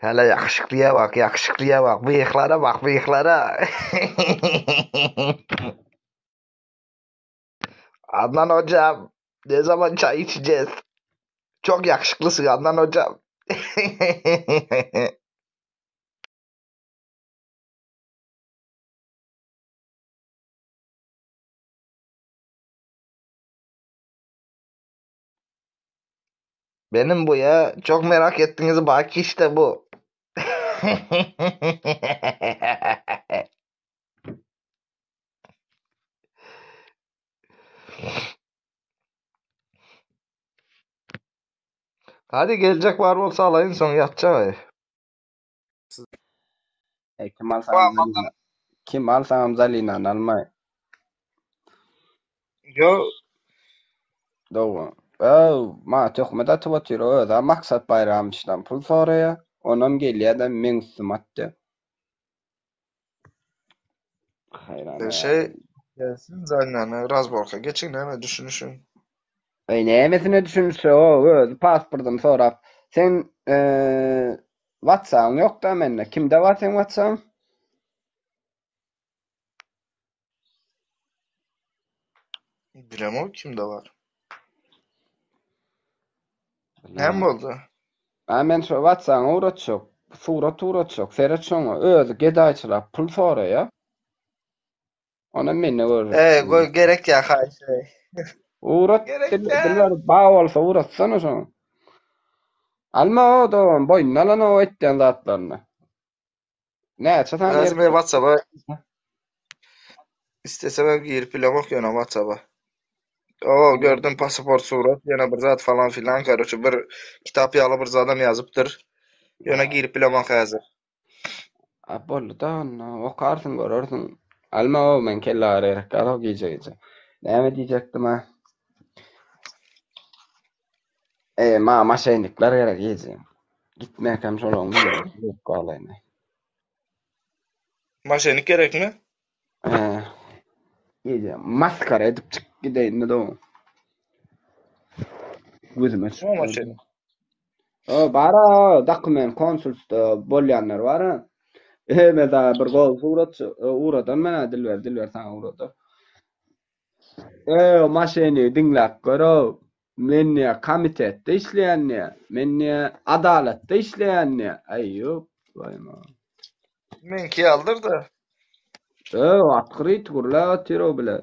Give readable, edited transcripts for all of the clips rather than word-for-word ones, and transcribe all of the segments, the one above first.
Hele ýakyşyklyja bak, ýakyşyklyja bak, byýyklara bak, byýyklara. Adnan hocam, ne zaman çay içeceğiz? Çok yakışıklısın Adnan hocam. Benim bu ya. Çok merak ettiniz bak işte bu. Hadi gelecek var bolsa alayın soň ýatjak. E, kim alsaňam Zalina. Kim alsaňam Zalinany almaý. Yo Dogry. Öw, maňa töhmet atyp otyr, özä Maksat Baýramowiçden pul soraýa, onam gelýä-de meň üstüme atýa. Haýran şey gelsin Zalinany razborka geçiň näme düşünişiň. Eý nämesine düşünişe o özi pasportyny sorap. Sen eee WhatsApp'yň ýokda mende. Kimde bar seň WhatsApp'yň? Bilemok kimde bar. Näme boldy? A men şo WhatsApp'yňa ugratjak. Surat ugratjak. Seret şoňa. Özi gedaýçylap pul soraýa. Onam mende görjek. Eý, goý gerek ýa haýyş eý. Ugrat Gerek dil, däl. dilber ba bolsa ugratsana şoňa. Alma o dogan boýnuna alan o etýän zatlaryny. Näçe sany Lazym erkek WhatsApp'a istesem hem girip bilemok ýöne WhatsApp'a. O gördüm pasaport surat ýene bir zat falan filan karoçe bir kitap ýaly bir zadam ýazypdyr. Ýöne girip bilemok häzir. A boldy da onda okarsyň görersiň. Alma o men kelle agyry gerek däl o gije gije. Näme diýjekdim a? E maňa maşennikler gerek gije. Gitmekem şolaryň birini galaýyn. Maşennik gerekmi? He. Gije maskara edip çykyp gideýin de o. Gözüme O maşennik. O bara dokument konsulstda bolýanlar bara. E men saňa bir gowy surat ugradan men Dilber Dilber saňa ugradar. E o maşyny diňläp gör o. Men diýä komitetde işleýän diýä. Men diýä adalatda işleýän diýä. Aý ýok goýma. Meňki ýalydyr-da. E atgyryt gürläp otyr o bile.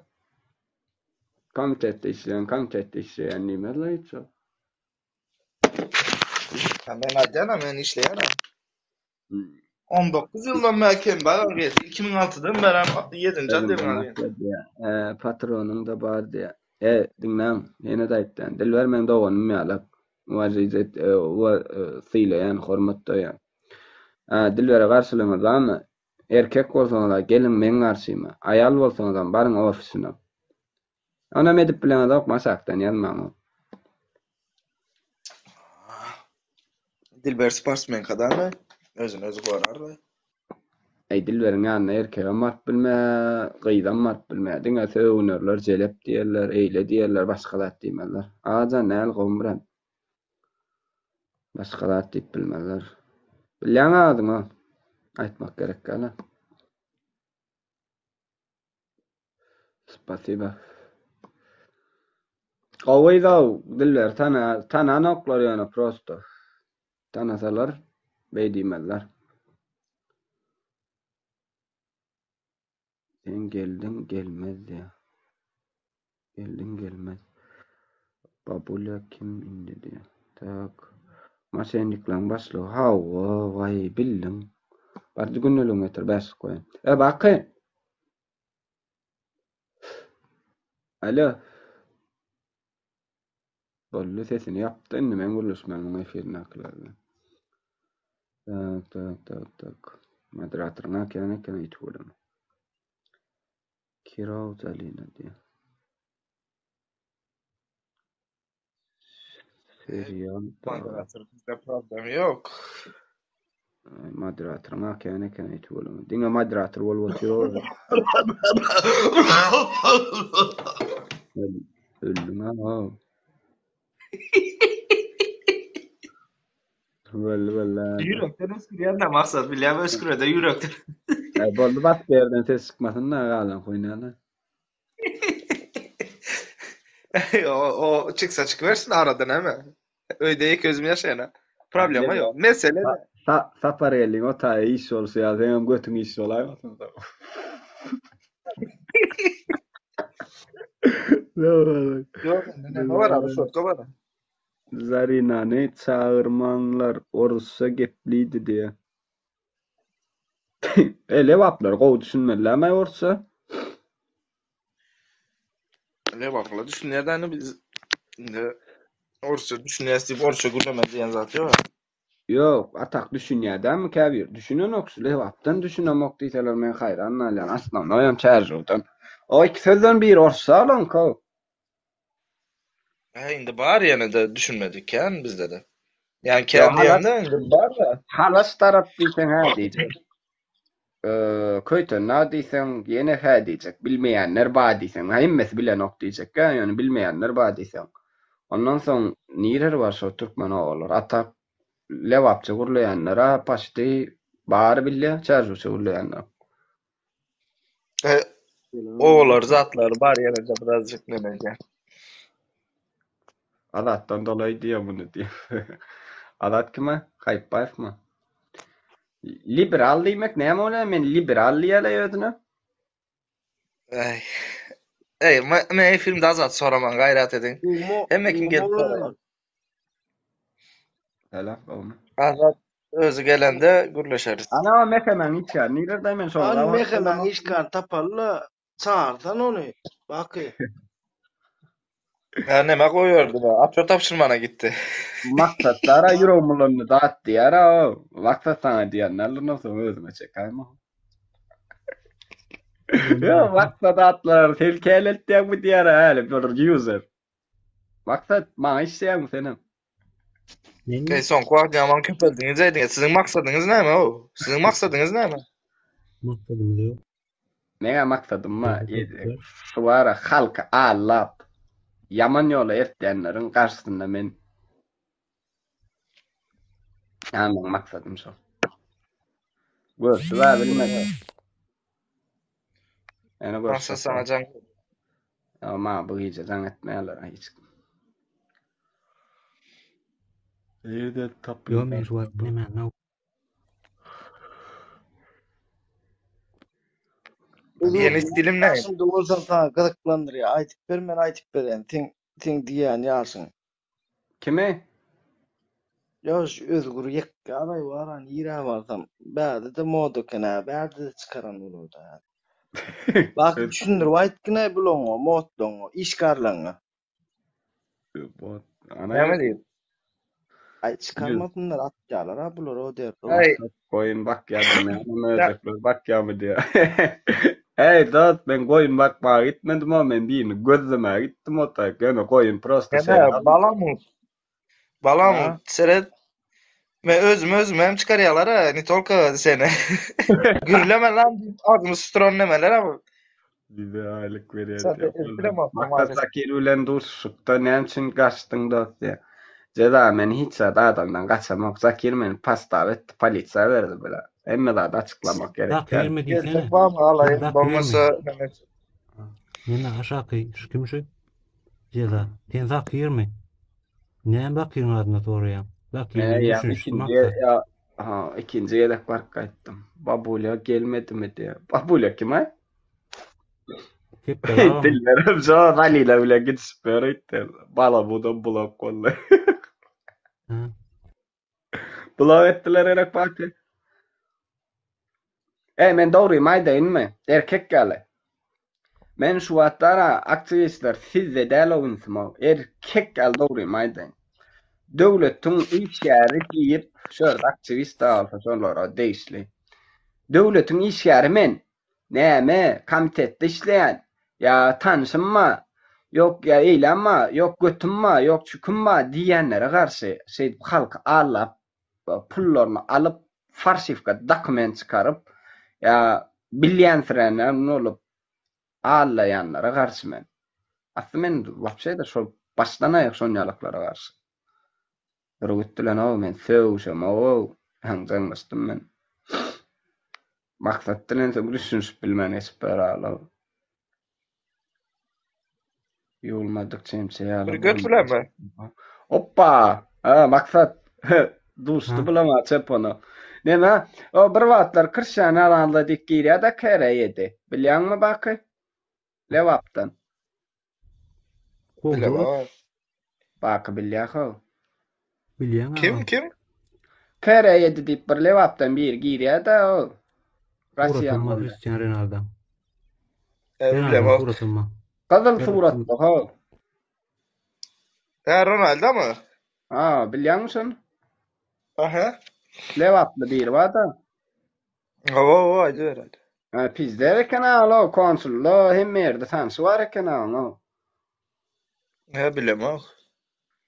Komitetde işleýän, komitetde işleýän diýmezler hiç wagt. Ha, men aýdýanam, men işleýänem. 19 ýyldan bäri kembagal geldi. 2006-dan bäri 7-nji otdeliň alýan. E, patronyň-da bar diýýär. E, diňläň, ýene-de aýtýan. Dilber meň doganym ýalak. Uwažit et, e, e, sylaýan, hormat goýýan. A, Dilbere garşylygyňyz barmy? Erkek bolsaňyz-a geliň meň garşyma. Aýal bolsaňyzam baryň ofisine. Onam edip bileňizok maşakdan ýazmaň. Dilber sportsmenka dämi? Özüni özi gorar-da. Eý Dilberiň ýanyna erkegem baryp bilme, gyzam baryp bilme. Diňe sögünerler, jelep diýerler, eýle diýerler, başga zat diýmezler. Agajan näl gowmy bilen? Başga zat diýip bilmezler. Bilýäň adyňy? Aýtmak gerek däl-ä. Spasiba. Gowy gyz-ow, Dilber tana, tananoklar ýöne prosto. Tanasalar beý diýmezler. Sen geldiň gelmez diýä. Geldiň gelmez. Babulya kim indi diýä. Tak. Maşenniklaň başlygy. Hawa, waý, bildim. Bar gündeligiňi getir, bäşlik goýaýyn. E, baky. Alo. Boldy sesini ýapdy indi men gürleşmän muň efirindäkiler bilen. Tak tak tak tak. Moderatoryň akýan eken iti bolan. Kirow Zalina diýýär. Serial Moderator bizde problem ýok. Moderatoryň akýan eken iti bolan. Diňe moderator bolup otyr ol. Öldüň ha. Belli belli. Ýürekden ösgürýän-dä Maksat bilýän ösgürede ýürekden. Äý boldy başga ýerden ses çykmasyn-da galan huýnany. O, o çyksa çykybersin arada näme. Öýde ýeke özüm ýaşaýan-a. Problema ýok. Mesele Sa Sapar geldiň o taýa iş bolşy ýaly seňem götüň iş bolaýmasyn soň. Ýok, indi näme bar, ruşotka bar. Zarinany çagyrmaňlar orusça geplidi diýä. E lebaplar gowy düşünmelilämaý orusça? Lebaplylar düşünýär däni biz indi orusça düşünýäs diýip orusça gürlemeli diýen zat ýok. Ýok, atak düşünýär dämi käbir düşünenok şu lebapdan düşünemok diýseler men haýran galýan asnownoýam çärjewden. O iki sözden biri orusça olaňky. Hä indi bar ýene-de düşünmedik kän bizde-de. Ýani kän diýemde indi bar-da. Halaç tarap diýseň hä diýjek. Köýtendag diýseň ýene hä diýjek. Bilmeýänler bar diýseň, hemmesi bilenok diýjek-ä, ýöne bilmeýänler bar diýseň. Ondan soň nirer bar şo türkmen obalary? A tak lebapça gürleýänler-ä paçti bary bilýär, çärjewçe gürleýänler. E, olar zatlar bar ýene-de birazjyk neme edýär. Azatdan dolaý diýýär muny diýip. Azat kime? Gaýypbaýewmi? Liberal diýmek näme bolýar? Men liberal diýýärler özüne. Äý. Eý, men filmde Azat soraman gaýrat ediň. Hemme kim gelip soraýar. Salam, gowmy? Azat özi gelende gürleşeris. Ana mehemäň işgäri nirede men şoňa Hany mehemäň işgärini tapaly-da, çagyrsan ony, Baky. Hä neme goýardy be, atço tabşyrmana gitdi. Maksat dara ýüregim bulandy zat diýär-a o. Maksat saňa diýen däldir soň özüňe çekäýme. Ýok, Maksat atlar sen käleltýäňmi diýär-ä häli bir user. Maksat, maňa işleýäňmi senem? Eý, soňky wagt ýaman köpeldiňiz aýdyň. Siziň maksadyňyz näme o? Siziň maksadyňyz näme? Maksadymyz ýok. Meňä maksadym bar, şu ara halky allap, ýaman ýola eltýänleriň garşysynda men. Ýa meň maksadym şo. Görşüp-ä bilmedim. Ýöne Maksat saňa jaň Ýa maňa bu gije jaň etmeýärler hiç kim. Nirede tapyp? Ýok men şu wagt näme Ýeni stilim näme? Ýaşyňda bolsam saňa gyzyklandyrýar. Aýdyp ber men aýdyp bereýin. Seň seň diýýän ýaşyň. Kimi? Ýaş Özgür ýekgalaý bar-a nirä barsam. Bärde-de moda eken-ä, bärde-de çykaran bolar-da. Bak düşündirip aýtgyn-aý bulaňa, modlaňa, işgarlaňa. Näme diýip? Aý çykarmasynlar atýarlar-a bular o derdi. Aý. Goýun bakýardym ýa möjekler bakýarmy diýýär. Eý dost men goýun bakmaga gitmedim-ow men birini gözlemäge gitdim o taýyk ýöne goýun prosta Näme şeýle balamut. Balamut seret. Men özüm özüme hem çykarýarlar-a, ne tolko seni. Gürleme lan diýip agzymy susturan nemeler a bu. Bize aýlyk berýär Sen diýýär. eşidemok, Maksat maalesef. Zakir bilen duşuşykda näme üçin gaçdyň dost diýýär. Jeza men hiç zat adamdan gaçamok. Zakir meni pastaw etdi, polisiýa berdi bile. Hemme zady açyklamak gerek däl. Zakirmi diýsene. Geljek barmy alaýyn, Zakirmi? bolmasa neme. Neme aşaky şu kim şu? Jeza. Sen Zakirmi? Näme Zakiriň adyna soraýaň? Zakir He, bilen ýa düşünişdi ikinji maksat. ýa ha ikinji gezek baryp gaýtdym. Babulýa gelmedimi diýýär. Babulýa kim-aý? Kepderi agam. Dillerem şo Zalila bilen gidişip ýör öýtdi. Balabudam bulak boldy. Ha. Bulak etdiler gerek Baky. Eý men dogrymy aýdaýynmy? Erkek ýaly. Men şu wagtlar-a aktiwistler sizde däl o ünsüm-ow. Erkek ýaly dogrymy aýdaýyn. Döwletiň işgäri diýip şu ýerde aktiwist bolsa şolara degişli. Döwletiň işgäri men. Näme, komitetde işleýän, ýa tanşym bar, ýok ýa eýläm bar, ýok götüm bar, ýok çüküm bar diýýänlere garşy şeýdip halky aldap, pullaryny alyp, farşiwka dokument çykaryp, ýa bilýänsiränler bolup aldaýanlara garşy men. Asly men wapşe-de şol başdan aýak şonýalyklara garşy. Bürgüt bilen ow men sögüşemog-ow. Ýaňy jaňlaşdym men. Maksat bilen soň düşünişip bilmän geçip bararlar. Ýuwulmadyk çemçe ýaly. Bürgüt bilenmi? Oppa! Ha, Maksat. Duşdy bulama çep onu. Neme? O bir wagtlar Kriştianu Ronaldo diýip girýär-de KR7. Bilýäňmi Baky? Lebapdan. Bilemok. Baky bilýär how. Bilýäň Kim kim? KR7 diýip bir Lebapdan biri girýär-de o. Russiýa. Suratym bar Cristiano Ronaldo. E, bilemok. Suratym bar. Gyzyl suratly how. He Ronaldo my? Ha, bilýäňmi şony? Aha. Lebaply biri bar-da. Hawa, hawa, aýdyber, aýdy. Ha, pizder eken alo, konsulda hemme ýerde tanşy bar eken oň. He, bilemok.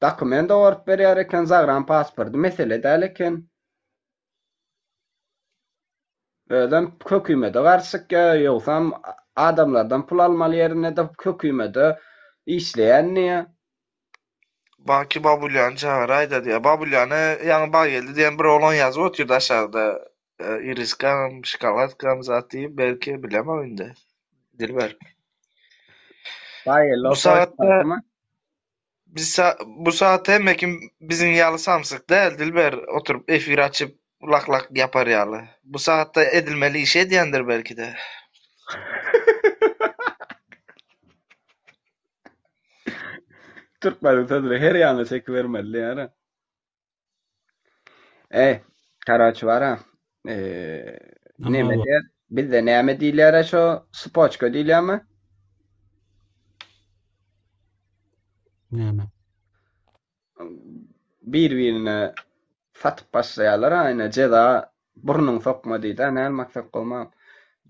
Dokument owaryp berýär eken, zagran pasporty mesele däl eken. Özem hökümete garşy çykýar, ýogsam adamlardan pul almaly ýerinde-de hökümete işleýän diýýär. Baky Babulýany çagyraýda diýýär. Babulýany ýaňy Bageldi diýen bir oglan ýazyp otyrdy aşakda. Iriskam, şokoladkam zat diýip, belki bilemok indi. Dilber. Bageldi Bu sagatda biz bu sagatda hemme kim biziň ýaly samsyk däl Dilber, oturyp efir açyp lak lak ýapar ýaly. Bu sagatda edilmeli işi edýändir belki-de. Türkmeniň sözüni her ýana çekibermeli diýýär. Eý, karoçi bara. Eee, neme diýer? Bizde näme diýilýär şo spoçka diýilýärmi? Näme? Bir-birine satyp başlaýarlar a ine jeza burnuň sokma diýdä näl maksat goýma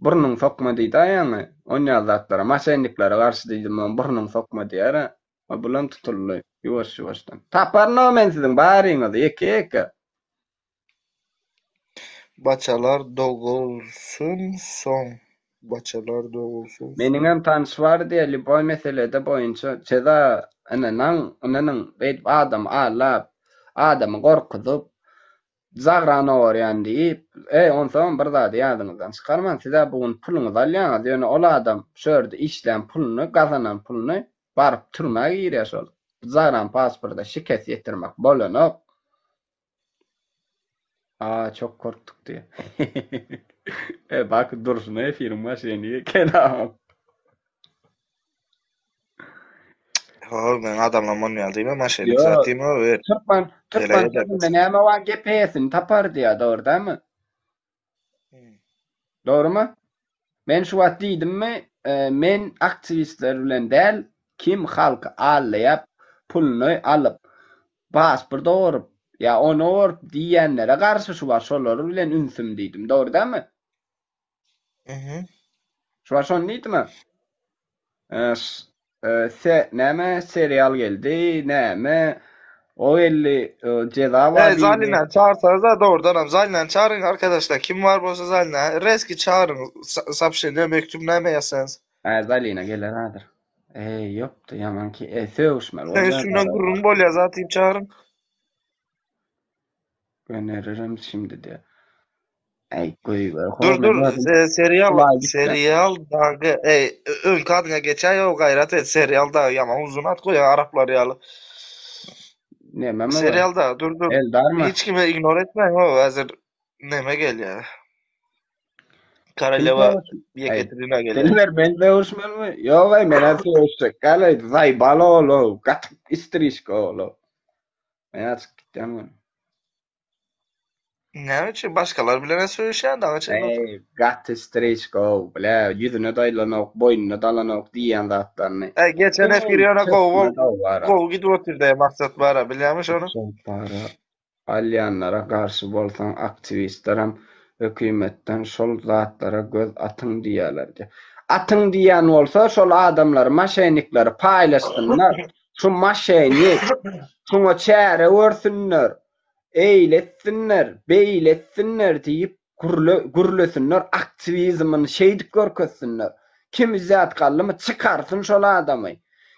burnuň sokma diýdä ýaňy onýaly zatlara maşenniklere garşy diýdim burnuň sokma diýär a A bulam tutuldy. Ýuwaş-ýuwaşdan. Taparyn-ow men siziň baryňyzy ýeke-ýeke. Baçalar dogulsyn soň Baçalar dogulsyn soň. Meniňem tanyş bar diýýä lýuboý meselede boýunça jeza ynanaň ynanyň beýdip adamy aldap adamy gorkuzyp Zagran owarýan diýip, eý, onsoňam bir zady ýadyňyzdan çykarmaň, siz-ä bu gün puluňyzy alýaňyz, ýöne ol adam şu ýerde işlän puluny, gazanan puluny baryp türmä girýär şol. Zagran pasporta şikes ýetirmek bolanok. A, çok korktuk diýýär. E, bak, durşuna efiriň maşenigi eken-a. Ho, men adamlam onýaly diýme, maşennik zat diýme, wer. Türkmen, türkmen sözünde näme bar, gep eýesini tapar diýýär, dogry dälmi? Hmm. Dogrymy? Men şu wagt diýdimmi, e, men aktiwistler bilen däl, kim halky aldaýap, puluny alyp, pasport oguryp, ýa ony oguryp diýýänlere garşy şu wagt şolar bilen ünsüm diýdim, dogry dälmi? Mhm. Şu wagt şony diýdim-ä. E, e, se, näme serial geldi, näme o geldi, e, ceza bar Ey Zalina'nı çağırsanız doğrudan hem Zalina'nı çağırın arkadaşlar. Kim var bolsa Zalina. Reski çağırın. Sapşene mektup näme yazsanız. He, Zalina geler hazır. Ey, ýokdy, ýaman ki, e, sögüşmeli Sen bolýar. üstünden gürrüň bolýar zat diýip çağırın. Öneririm şimdi diýär. Äý, goýber. Dur dur serial serial dagy ey öňki adyňa geçäý o gaýrat et serial dagy ýaman uzun at goýa araplar ýaly. Neme mi? Serial dagy dur dur. Eldarmy? Hiç kime ignore etmäň o häzir neme gelýär. Koroleva Ýekaterina gelýär. Dilber men sögüşmelimi? Ýok aý men sögüşjek däl zaýbal ol gaty istrişka ol. Men açyk gitýän men. Näme üçin başgalar bilen söýüşýän daga çenli otur. Eý, gaty striçko, bile, ýüzüne daýlanok, boýnuna dalanok diýýän zatlaryny. Eý, geçen efir ýöne gowy gowy gidip otyrdy maksat bara, bilýäňmi şony? Para alýanlara garşy bolsaň aktiwistlerem hökümetden şol zatlara göz atyň diýýärler diýýär. Atyň diýýän bolsa şol adamlary maşennikleri paýlaşsynlar. Şu maşennik şuňa çäre görsünler. Eýle etsinler, beýle etsinler diýip gürle, gürlesinler, aktiwizmini şeýdip görkezsinler. Kim wzýatka aldymy, çykarsyn şol adamy.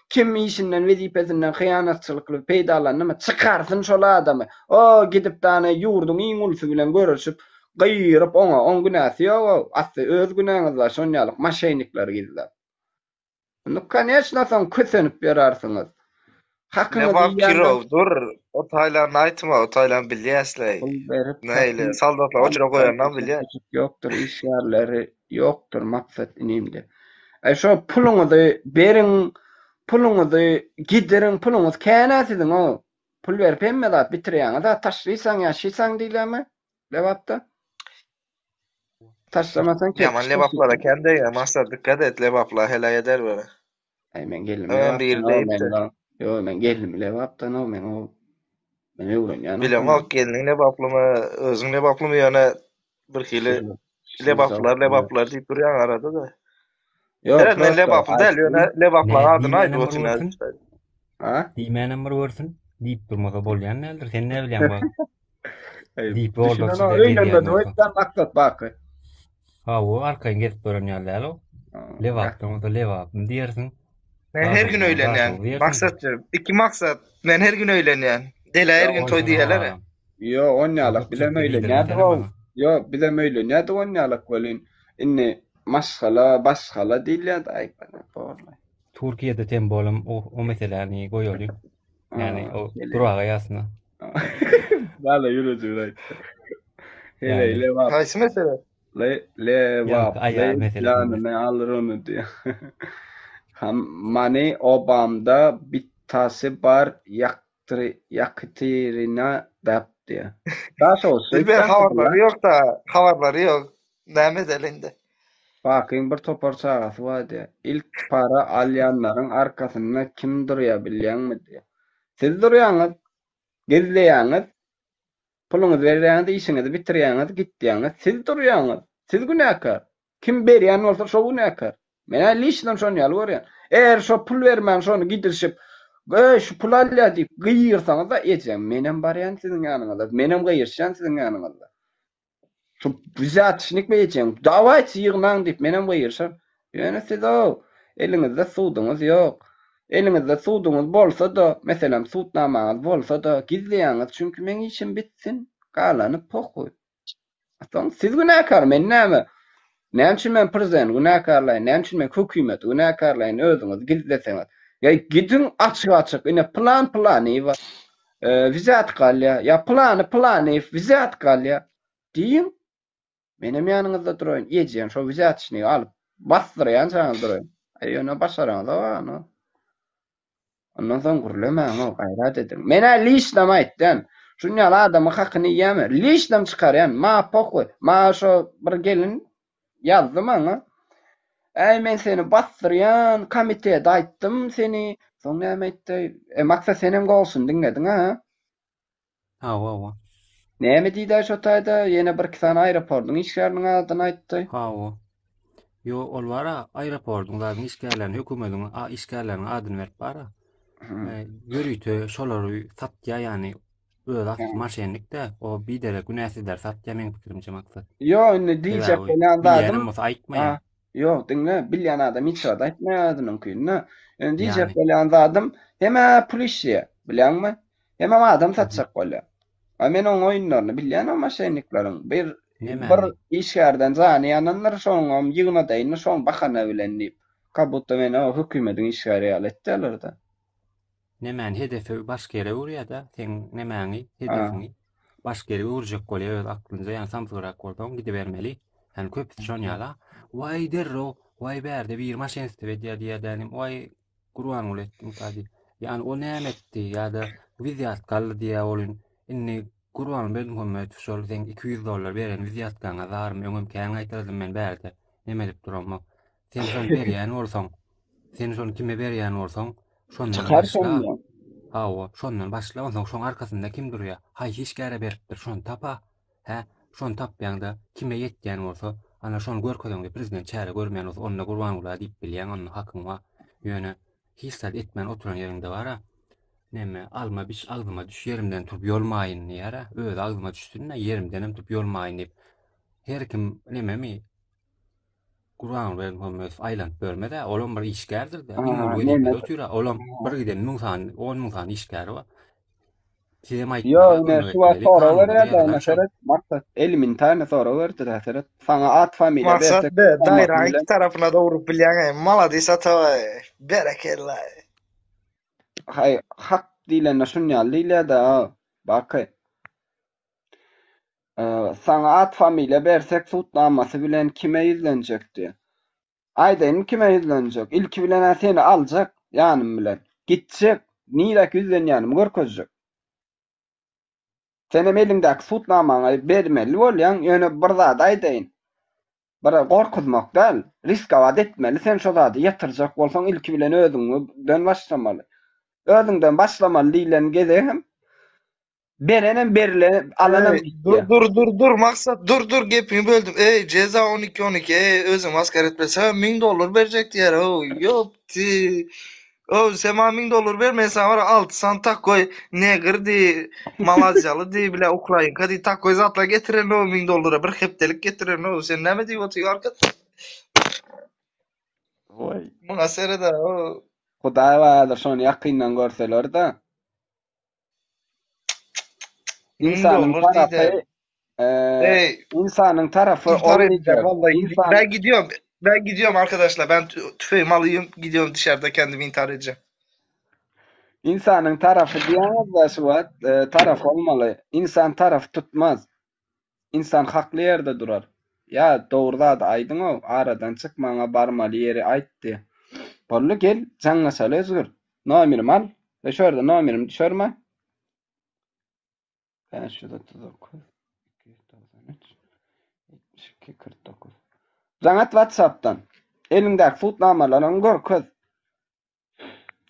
Kim işinden, wezipesinden hyýanatçylykly peýdalandymy, çykarsyn şol adamy. O gidip dana ýurduň iň ulusy bilen görüşip, gygyryp oňa, oň günäsi ýog-ow, asly öz günäňiz bar şonýalyk moşennikleri gizläp. Nu koneçno soň kösenip ýörärsiňiz. Hakyňyzy Lebap iýenden Kirow dur. O taýlany aýtma, o taýlany bilýäsleý. Pul berip Nähili satyn soldatlar alyp oçura goýanynam bilýän. gaýtjak ýokdur, işgärleri ýokdur maksat inimde. Aý şo puluňyzy beriň, puluňyzy gidiriň, puluňyz kän-ä siziň-ow. Pul berip hemme zat bitirýäňiz-ä, taşlysaň ýa şisaň diýilýärmi Lebapda? Taşlamasaň Ýaman kerpiç Lebaplara taşlaýar. kän degýär, Maksat dikkat et, Lebaplar heläk eder böyle. Aý men gelnim Öňem biri Lebapdan-ow men diýipdi. Ýok men gelnim Lebapdan-ow men o men öwrenýän Bilemok gelniň Lebaplymy, özüň Lebaplymy ýöne birhili Lebaplylar Lebaplylar diýip durýaň arada-da. Ýok Seret men prosta Lebaply däl ýöne aýtdym. Lebaplaň Nä adyny aýdyp diýmänem bir otyryn görsün. häzir. Ha? Diýmänem bir görsün. Diýip durmasa bolýan däldir. Sen näme bilýäň bak. Eý, Diýip ýolda düşünenok içinde gezýän öýlenmedi bolsa. öýtýän maksat baky. Hawa, arkaýyn gezip gören ýaly däl o. Lebapdan bolsa Lebapmy diýersiň. Men her gün Daşoguzdan öýlenýän. Daşoguz diýersiň. Maksatçy, iki maksat. Men her gün öýlenýän. Delä her gün toý Onsoň diýerler. ha. Ýok, onýalak bizem Köpçülikde öýlenýärdik diýdirmesene ow. maňa. Ýok, bizem öýlenýärdik onýalak welin, indi maşgala, başgala diýilýärdi, aý, borlaý. Türkiýede tem bolam o, o meseläni goýaly. Ýani Aa, o hele. duraga ýasna. Bala ýürejigini aýtdy. Hele, Ýani Lebap, Haýsy mesele? le, ýaňky Lebaply aýal meselesinde. janyny alyr ony diýýär. Ham, many obamda bittasy bar ýakdyry, ýakytyrina dap diýýär. Daşoguz Dilber şeýtýän habarlary ýok-da, habarlary ýok. Näme edeli indi? Bakyň bir topar çagasy bar diýýär. Ilk para alýanlaryň arkasynda kim durýar bilýäňmi diýýär. Siz durýaňyz, gizleýäňiz, puluňyzy berýäňiz, işiňizi bitirýäňiz, gitýäňiz. Siz durýaňyz. Siz günäkär. Kim berýän bolsa şo günäkär. Men-ä liçno şony ýaly görýän. Eger şo pul bermän şony gidirişip, Eý, şu pul alýar diýip gygyrsaňyz-da, ejem, menem barýan siziň ýanyňyza, menem gygyryşýan siziň ýanyňyzda. Şu wzýatçnik beýjeň, dawaýçy ýygnaň diýip menem gygyryşaryn. Ýöne siz-ow, eliňizde suduňyz ýok. Eliňizde suduňyz bolsa-da, meselem, sudnamaňyz bolsa-da, gizleýäňiz, çünki meň işim bitsin, galany pohuý. Soň siz günäkär, men näme? Näme üçin men prezidenti günäkärläýin, näme üçin men hökümeti günäkärläýin, özüňiz gizleseňiz. Ýa gidiň açyk-açyk, ine plan planyýewa, wzýatka alýar, ýa plany planyýew wzýatka alýar diýiň. Menem ýanyňyzda duraýyn, ejeň şo wzýatçnigi alyp basdyrýançaňyz duraýyn. Aý ýöne başaraňyzok a. Ondan soň gürlemäň-ow, gaýrat ediň. Men-ä liçnam aýtýan. Şuny ýaly adamyň hakyny iýýämi? Liçnam çykarýan. Maňa pohuý. Maňa şo bir gelin ýazdy maňa. Äý, men seni basdyrýan, komitete aýtdym seni. Soň näme aýtdy? E, Maksat senem golsuny diňlediň-ä? Hawa, hawa. Näme diýdi-aý şo taýda? Ýene birki sany aeroportyň işgäriniň adyny aýtdy. Hawa. Ýo, ol bar-a, aeroportyň zadyň işgärlerini, hökümediň a işgärleriniň adyny berip bar-a. Hı. E, ýörite şolary satýar ýagny özi asly maşennik-dä, o biderek günäsizleri satýar meň pikirimçe Maksat. Ýo, indi diýjek Sebäbi bolýan zadym, bilýänem bolsa aýtmaýar. a, ýok, diňle, bilýän adam hiç zat aýtmaýar özüniňkini-de. Indi diýjek Ýagny. bolýan zadym, hem-ä pul işleýär, bilýäňmi? Hemem adam satjak bolýar. A men oň oýunlaryny bilýän o moşennikleriň. Bir bir Nemäni? işgärden jany ýanandyr, şoňam ýygnadaýyn şoň bahana bilen diýip. Kabutda meni o hökümediň işgäri ýaly etýärler-de. Nemäni hedefi başga ýere öwürýär-de, seň nemäňi, hedefiňi başga ýere öwürjek bolýar öz aklynca, ýagny samsygrak bolsaň gidibermeli. Ýagny köpüsi şon ýala. Waý derrew, waý bärde biri moşenstwo edýär diýýär dänim, waý Gurbanguly etdimka diýip. Ýagny o näme etdi ýa-da wizýatka aldy diýýär ol indi Gurbanguly Berdimuhamedow şol seň 200 dollar beren wizýatkaňa zarym öňem kän gaýtaladym men bärde neme edip duramok. Sen şony berýän bolsaň, sen şony kime berýän bolsaň, şondan Çykar başla. şondan. Hawa, şondan başla, onsoň şoň arkasynda kim durýar? Haýsy işgäre beripdir, şony tapa. Hä, şony tapýaňda, kime ýetýän bolsa, ana şony görkezeňde prezident çäre görmeýän bolsa, onda Gurbangula diýip bilýäň, onda hakyň bar. Ýöne hiç zat etmän oturan ýeriňde bar-a, neme, alma biç, agzyma düş, ýerimden turup ýolmaýyn diýýär-ä, özi agzyma düşsün-de, ýerimdenem turup ýolmaýyn diýip. Her kim nememi? Gurbanguly Berdimuhamedow aýlanyp ýörmez-ä, olam bir işgärdir-dä. Iň uly wezipede otyr-a, olam bir giden 1000 sany, 10 000 sany işgäri bar. Sizem Ýok, aýtmaly-a, ine kömek şu wagt etmeli. sorag Kanunda berýär-de, ýazylan ine şol. seret, Maksat elementarny sorag berdi-dä, seret. Saňa at familiýa Maksat bersek, be, utanmasyn daýraň bilen. iki tarapyna da urup bilýäň-eý. Maladis Atabaý. Berekella. Haý, hak diýlende şun ýaly diýilýär-dä, Baky. Saňa at familiýa bersek sud namasy bilen kime ýüzlenjek diýýär. Aýdaýynmy kime ýüzlenjek? Ilki bilen-ä seni aljak ýanym bilen. Gitjek, niräk ýüzlenýänimi görkezjek. Senem eliňdäki sud namaňy bermeli bolýaň, ýöne bir zady aýdaýyn. Bir gorkuzmak däl, riskowat etmeli sen şo zady ýatyrjak bolsaň ilki bilen özüňden başlamaly. Özüňden başlamaly diýlen gezegem berenem berilenem alanam Ey, dur dur dur dur Maksat dur dur gepiňi böldüm. Ey ceza 12 12 ey özüň maskara etme. Sen 1000 dollar berjek diýer. O ýopti. O sen maňa 1000 dollar ber men sana var 6 san takoý negr diý, malaziýaly diý, bile ukrainka diý takoý zatlar getiren o 1000 dollara bir hepdelik getiren o sen näme diýip otyň arka. Oý. Muňa serede o. Hudaý bardyr şony ýakyndan görseler-de. 1000 Ynsanyň dollar tarapy diýdi. Eee, ynsanyň tarapy İntihar ol edeceğim diýjek. vallahi. Insan Ben gidiyorum. Ben gidiyorum arkadaşlar. Ben tü- tüfeğimi alayım gidiyorum dışarıda kendimi intihar edeceğim. Ynsanyň tarapy diýýäňiz-de şu wagt, e, taraf bolmaly. Insan taraf tutmaz. Insan hakly ýerde durar. Ýa dogry zady aýdyň-ow, aradan çyk maňa barmaly ýeri aýt diýýär. Boldy gel jaňlaşaly Özgür. Nomerimi al. E şu ýerde nomerim düşermi? 539 293 72 49. Jaň at WhatsApp-dan. Eliňdäki subutnamalaryňy görkez.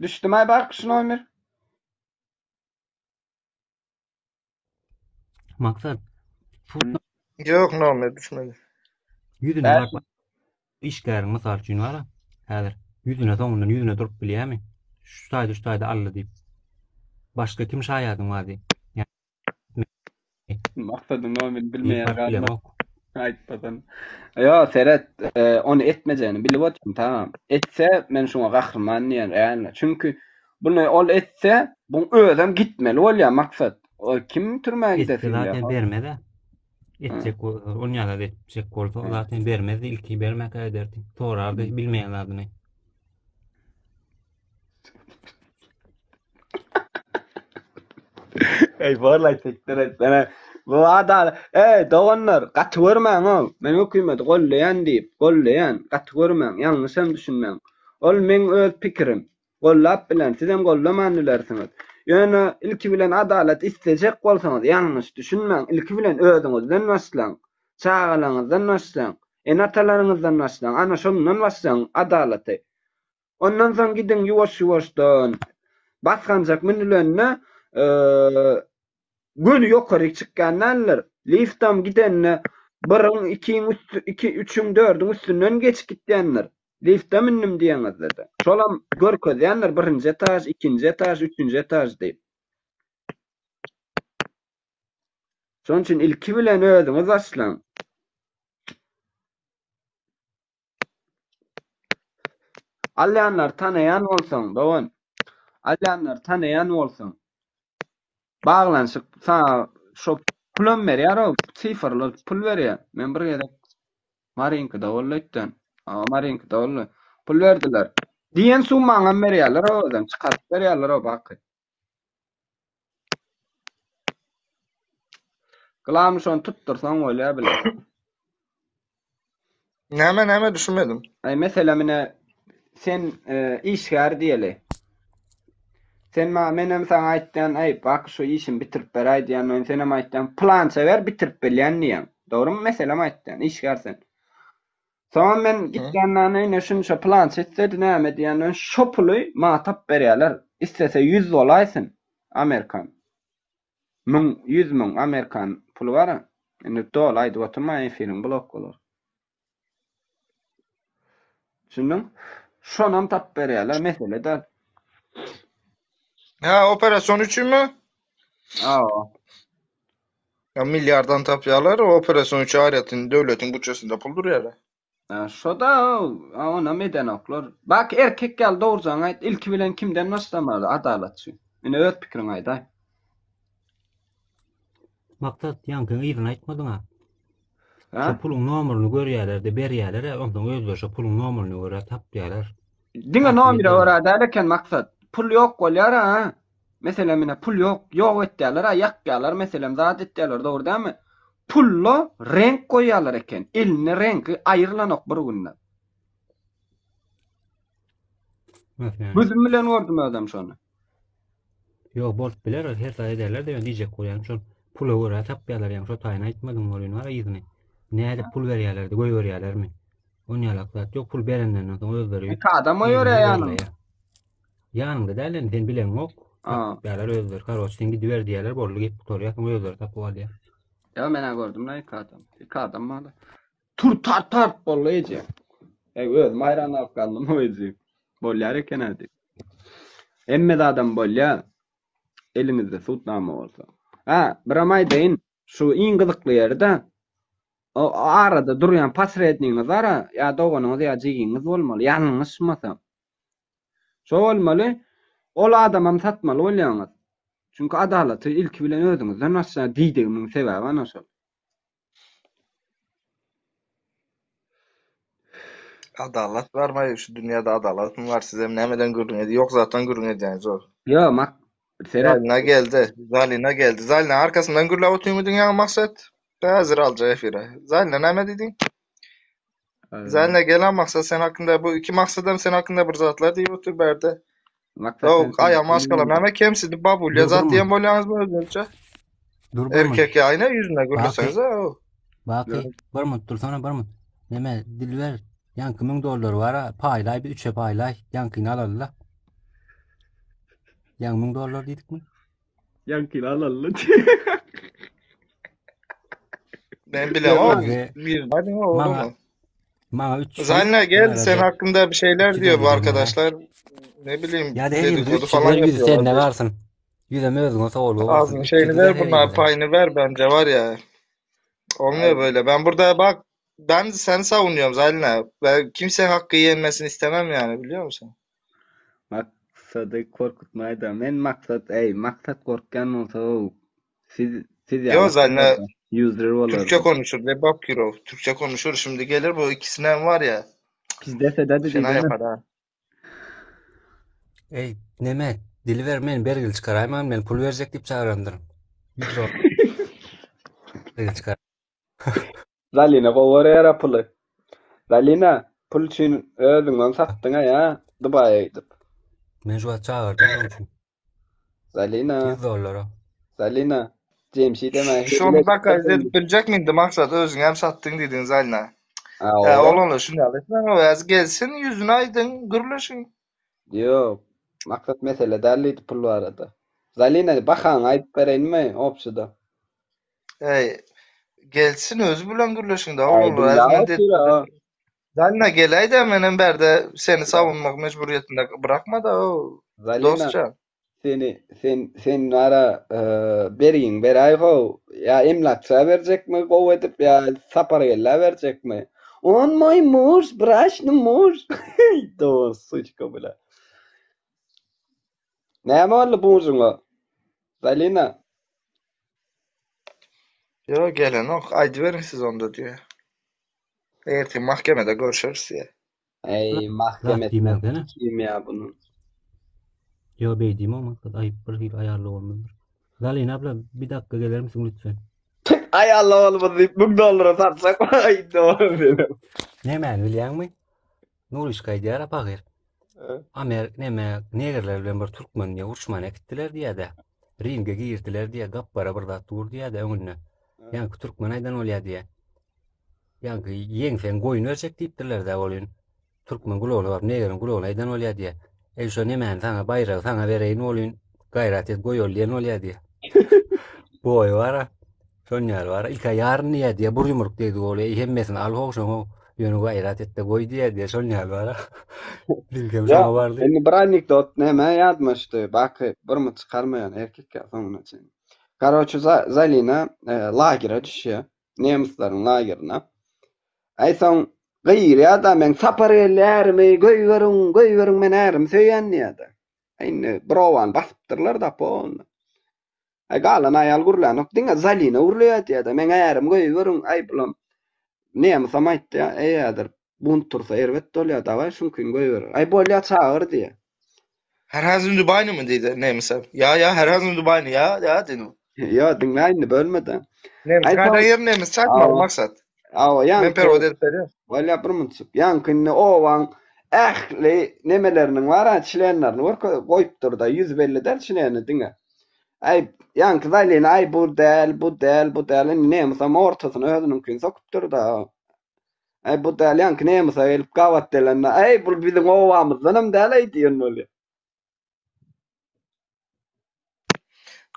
Düşdümaý bak şu nomer? Maksat, sud Yok nomer düşmedi. ýüzüne baryp işgäriň mysal üçin bara, häzir ýüzüne soňundan ýüzüne durup bilýärmi? Şu taýda şu taýda aldy diýip. Başga kim şaýadyň bar diýip. Maksadyň nomerini Diýip bilmeýän baryp galmaz. bilemok. Aýtmadan. Ýo, seret, e, ony etmejegini bilip otyryn, tamam. Etse, men şuňa gahryman diýen, realno. Çünki buny ol etse, buň özem gitmeli bolýar, maksat. O kim türmä Etse gidesi gelýär? zaten bermez-ä. Etjek bolsa, ony ýa-da etjek bolsa, Hı. zaten bermezdi, ilki bermäkä ederdi. Sorardy bilmeýän zadyny. Ey borlaý tekdir etsene. Bu adam, ey doganlar, gaty görmäň-ow. Men hökümeti goldaýan diýip, goldaýan, gaty görmäň, ýalňyşam düşünmäň. Ol meň öz pikirim. Gollap bilen, sizem gollaman bilersiňiz. Ýöne ilki bilen adalat islejek bolsaňyz, ýalňyş düşünmäň, ilki bilen özüňizden başlaň. Çagalaryňyzdan başlaň. Ene-atalaryňyzdan başlaň. Ana şondan başlaň adalaty. Ondan soň gidiň ýuwaş-ýuwaşdan basgançak münülende göni ýokaryk çykýan däldir. Liftam gidende biriň, ikiň üsti, iki, üçüň, dördüň üstünden geçip gitýändir. Lifte mündüm diýeňizde-de. Şolam görkezýändir birinji etaž, ikinji etaž, üçünji etaž diýip. Şonuň üçin ilki bilen özüňiz başlaň. Alýanlary tanaýan bolsaň, dogan. Alýanlary tanaýan bolsaň. Baglanyşyk saňa şo pulam berýär-ow, sifrli pul berýär. Men bir gezek Marinkada boldy öýtdän. Hawa, Marinkada boldy. Pul berdiler. Diýen summaňam berýärler-ow özem, çykaryp berýärler-ow baky. Glawny şony tutdursaň bolýar bile. Näme näme düşünmedim. Aý meselem ine sen e, işgär diýeli. Sen maňa menem saňa aýtýan, aý bak şu işimi bitirip beräý diýen, men senem aýtýan, plança ber bitirip bilýän diýen. Dogrymy meselem aýtýan, işgär sen. Soňam men gitýänlerine ine şunça plança isledi näme diýenden şo puly maňa tapyp berýärler. Islese 100 bolaýsyn amerikan. Müň, 100 müň amerikan puly bar. Indi doly aýdyp oturmaýyn efiriň blok bolar. Düşündiň? Şonam tapyp berýärler, mesele däl. Ha operasyon üçinmi? Awa. Ya milyardan tapýarlar, o operasyon üçin aýratyn döwletiň bütçesinde pul durýar. Şoda onam edenoklar. Bak erkek ýaly dogrujaňy aýt, ilki bilen kimden başlamaly adalatçy? Ine öz pikiriňi aýdaý. Maksat ýaňkyň yzyny aýtmadyň-a. Şo puluň nomerini görýärler-de berýärler-ä, onsoň özleri şo puluň nomerine görä tapýarlar. Diňe nomere görä däl eken Maksat. Pul ýok bolýar-a. Meselem ine pul ýok, ýok etýärler-ä, ýakýarlar meselem zat etýärler dogry dälmi? Pulda reňk goýýarlar eken. Elinde reňki aýrylanok bir günde. Gözüm bilen gördüm özem şony. Ýok bolup biler her zat ederler-de ýöne diýjek bolýanym şol pula görä tapýarlar ýaňy şo taýyny aýtmadyň welin bar yzyny. Nädip pul berýärler-de goýberýärlermi? Onýalak zat ýok pul berenden soň özleri Iki adam goýberýär ýanyňda. Ýanyňda däl indi sen bileňok. Tapýarlar özleri. Karoç sen gidiber diýýärler boldy gep gutarýar soň özleri tapyp alýar. Ýa men-ä gördüm-le iki adam. Iki adam bar. Tur tart tart boldy eje. Eý özüm haýran galyp galdym o eje. Bolýar eken-ä diýip. Hemme zadam bolýar. Eliňizde sudnama bolsa. Hä, biram aýdaýyn, şu iň gyzykly ýeri-de, o arada durýan posrednigiňiz bar-a, ýa doganyňyz ýa jigiňiz bolmaly, ýalňyşmasam. Şo bolmaly, ol adamam satmaly bolýaňyz. Çünki adalaty ilki bilen özüňizden başlaň diýdigimiň sebäbi ana şol. Adalat barmy şu dünýäde adalatmy bar sizem nämeden gürrüň ed ýok zatdan gürrüň edýäňiz o. Ýo mak seret. Zalina geldi. Zalina geldi. Zalina arkasyndan gürläp otyrmydyň ýaňy Maksat? Häzir aljak efire. Zalina näme diýdiň? Zalina gel Maksat sen hakynda bu iki Maksadam sen hakynda bir zatlar diýip otyr bärde. Maksat Ýok, aýa maşgala näme kemsidip babulýa Dur, zat durma. diýen bolýaňyzmy özüňizçe? Dur bir minut. Erkek ýaýyna ýüzüne gürleseňiz o. Baky bir minut dursana bir minut. Neme Dilber ýaňky 1000 dollar bar-a paýlaý bir üçe paýlaý ýaňkyny alaly-la. Ýaňy 1000 dollar diýdikmi? Ýaňkyny alaly. Men bilemok. Bize Ýüzüne aýdyň maňa oglumy. maňa 300 Zalina gel sen Maňa hakkında bir şeyler 300 diyor bu elli arkadaşlar. Ne bileyim Ya da her birimize dedikodu 300 falan ver 100 sende yapıyorlar. kalsın. Yüzem özüňe sowalga bolsun. Ağzının 300 şeyini ver ver her bunlar birimize. payını ver bence var ya. Olmuyor böyle. Ben burada bak ben seni savunuyorum Zalina. Ben kimse hakkı yenmesini istemem yani biliyor musun? Maksady korkutmaýda. Men maksat, eý, maksat gorkýan bolsa, siz siz Yo ýaly Zalina user bolardy. Türkçe konuşur. Lebap Kirov. Türkçe konuşur. Şimdi gelir bu ikisinden var ya. Pizdes ededi Fena diýdimi? yapar ha. Eý, neme, Dilber men bergili çykaraýman, men pul berjek diýip çagyrandyryn. 100 dollar. Bergili çykar. Zalina gowy görýär-ä puly. Zalina, pul üçin özüňem satdyň-a ýa Dubaýa gidip. Men şu wagt çagyrdym şoň üçin. Zalina, 100 dollara. Zalina, Jemşidem-ä hezil Şony edip dokaz berdi. edip biljekmi indi maksat özüň hem satdyň diýdiň Zalina. Ha, Hä, oba. oglanlar şuny ýaly etmäň, o häzir gelsin ýüzüne aýdyň, gürleşiň. Ýok, maksat mesele däl diýdi pul barada. Zalina, bahaňy aýdyp bereýinmi obşyda? Eý, gelsin özi bilen gürleşiň-de Aý, oglanlar diňläp häzir men otyr-a. Zalina geläý-dä menem bärde seni savunmak mejburyýetinde bırakma-da o Zalina, dostjan. seni sen sen bara bergiňi beräý how, ýa emlakça berjekmi gowy edip ýa Sapargellä berjekmi? On moý muž, braçny muž. Dos, suçka bile. Näme boldy mužuňa? Zalina. Ýok, gelenok, aýdyberiň siz onda diýýär. Ertir mahkemede görşeris diýýär. Eý, Zat mahkemesine diýmäňsene. kim ýa bunuň. Ýo beý diýme maksat aýyp bir hili aýally bolmazdyr. Zalina abla bir dakika gelermisiň lütfen? Aýally bolmaz diýip 1000 dollara satsak aý dogry. Nämäni bilýäňmi? Nurişka aýdýar-a pahyr. Amer neme negrler bilen bir türkmen diýe uruşman äkitdiler diýýä-de. Ringe girdiler diýýä, gapgara bir zat dur diýýä-de öňünde. Ýaňky türkmen aýdan bolýa diýýä. Ýaňky ýeňseň goýun berjek diýipdirler-dä welin, türkmen gulagyna baryp negriň gulagyna aýdan bolýa diýýä. Eý şo nemäni saňa baýragy saňa bereýin welin, gaýrat et goýaly diýen bolýa diýýä. Boýy bar-a. Şon ýaly bar. Ilk-ä ýaryn diýýä diýýä, bir ýumruk degdi goly, eý hemmesini al how şoň how, ýöne gaýrat et-de goý diýýä diýýä, şon ýaly bar-a. Biziňkem Ýa, şoňa bardy. indi bir anekdot näme ýadyma düşdi, Baky bir munt çykarmaýan erkek ýa soňuna çenli. Karoçe Zalina lagere düşýär. Nemesleriň lagerine. Aý soň Gygyrýar-da, meň Sapargeldi ärimi goýberiň, goýberiň, men ärimi söýýän diýýär-de. Indi bir obany basypdyrlar-da, polny. Aý galan aýal gürlänok, diňe Zalina gürleýär diýýär-de, meň ärimi goýberiň, aý bulam nemisam aýtdy, eý häzir bunt tursa erbet bolýar, dawaý şuňkyny goýber. Aý bolýar çagyr diýýär. Herhanzim Dubaýnymy diýdi nemisem. Ýa ýa herhanzim Dubaýny ýa ýa diýdim. Ýo diňle indi bölme-de. Nemis Aý gaýda soň ýer nemis çakmaly Awa. maksat. Awa Men ýaňky perewod edip berýän. bolýar bir munçuk. Ýaňky indi obaň ähli nemeleriniň bar-a çlenlerini görke goýupdyr-da, ýüzi belli däl çleni diňe. Aý ýaňky Zalina aý bu däl, bu däl, bu däl indi nemisem ortasyna özüniňkini sokupdyr-da. Aý bu däl ýaňky nemisa gelip gabat gelende aý bul biziň obamyzdanam däl-aý diýen bolýar.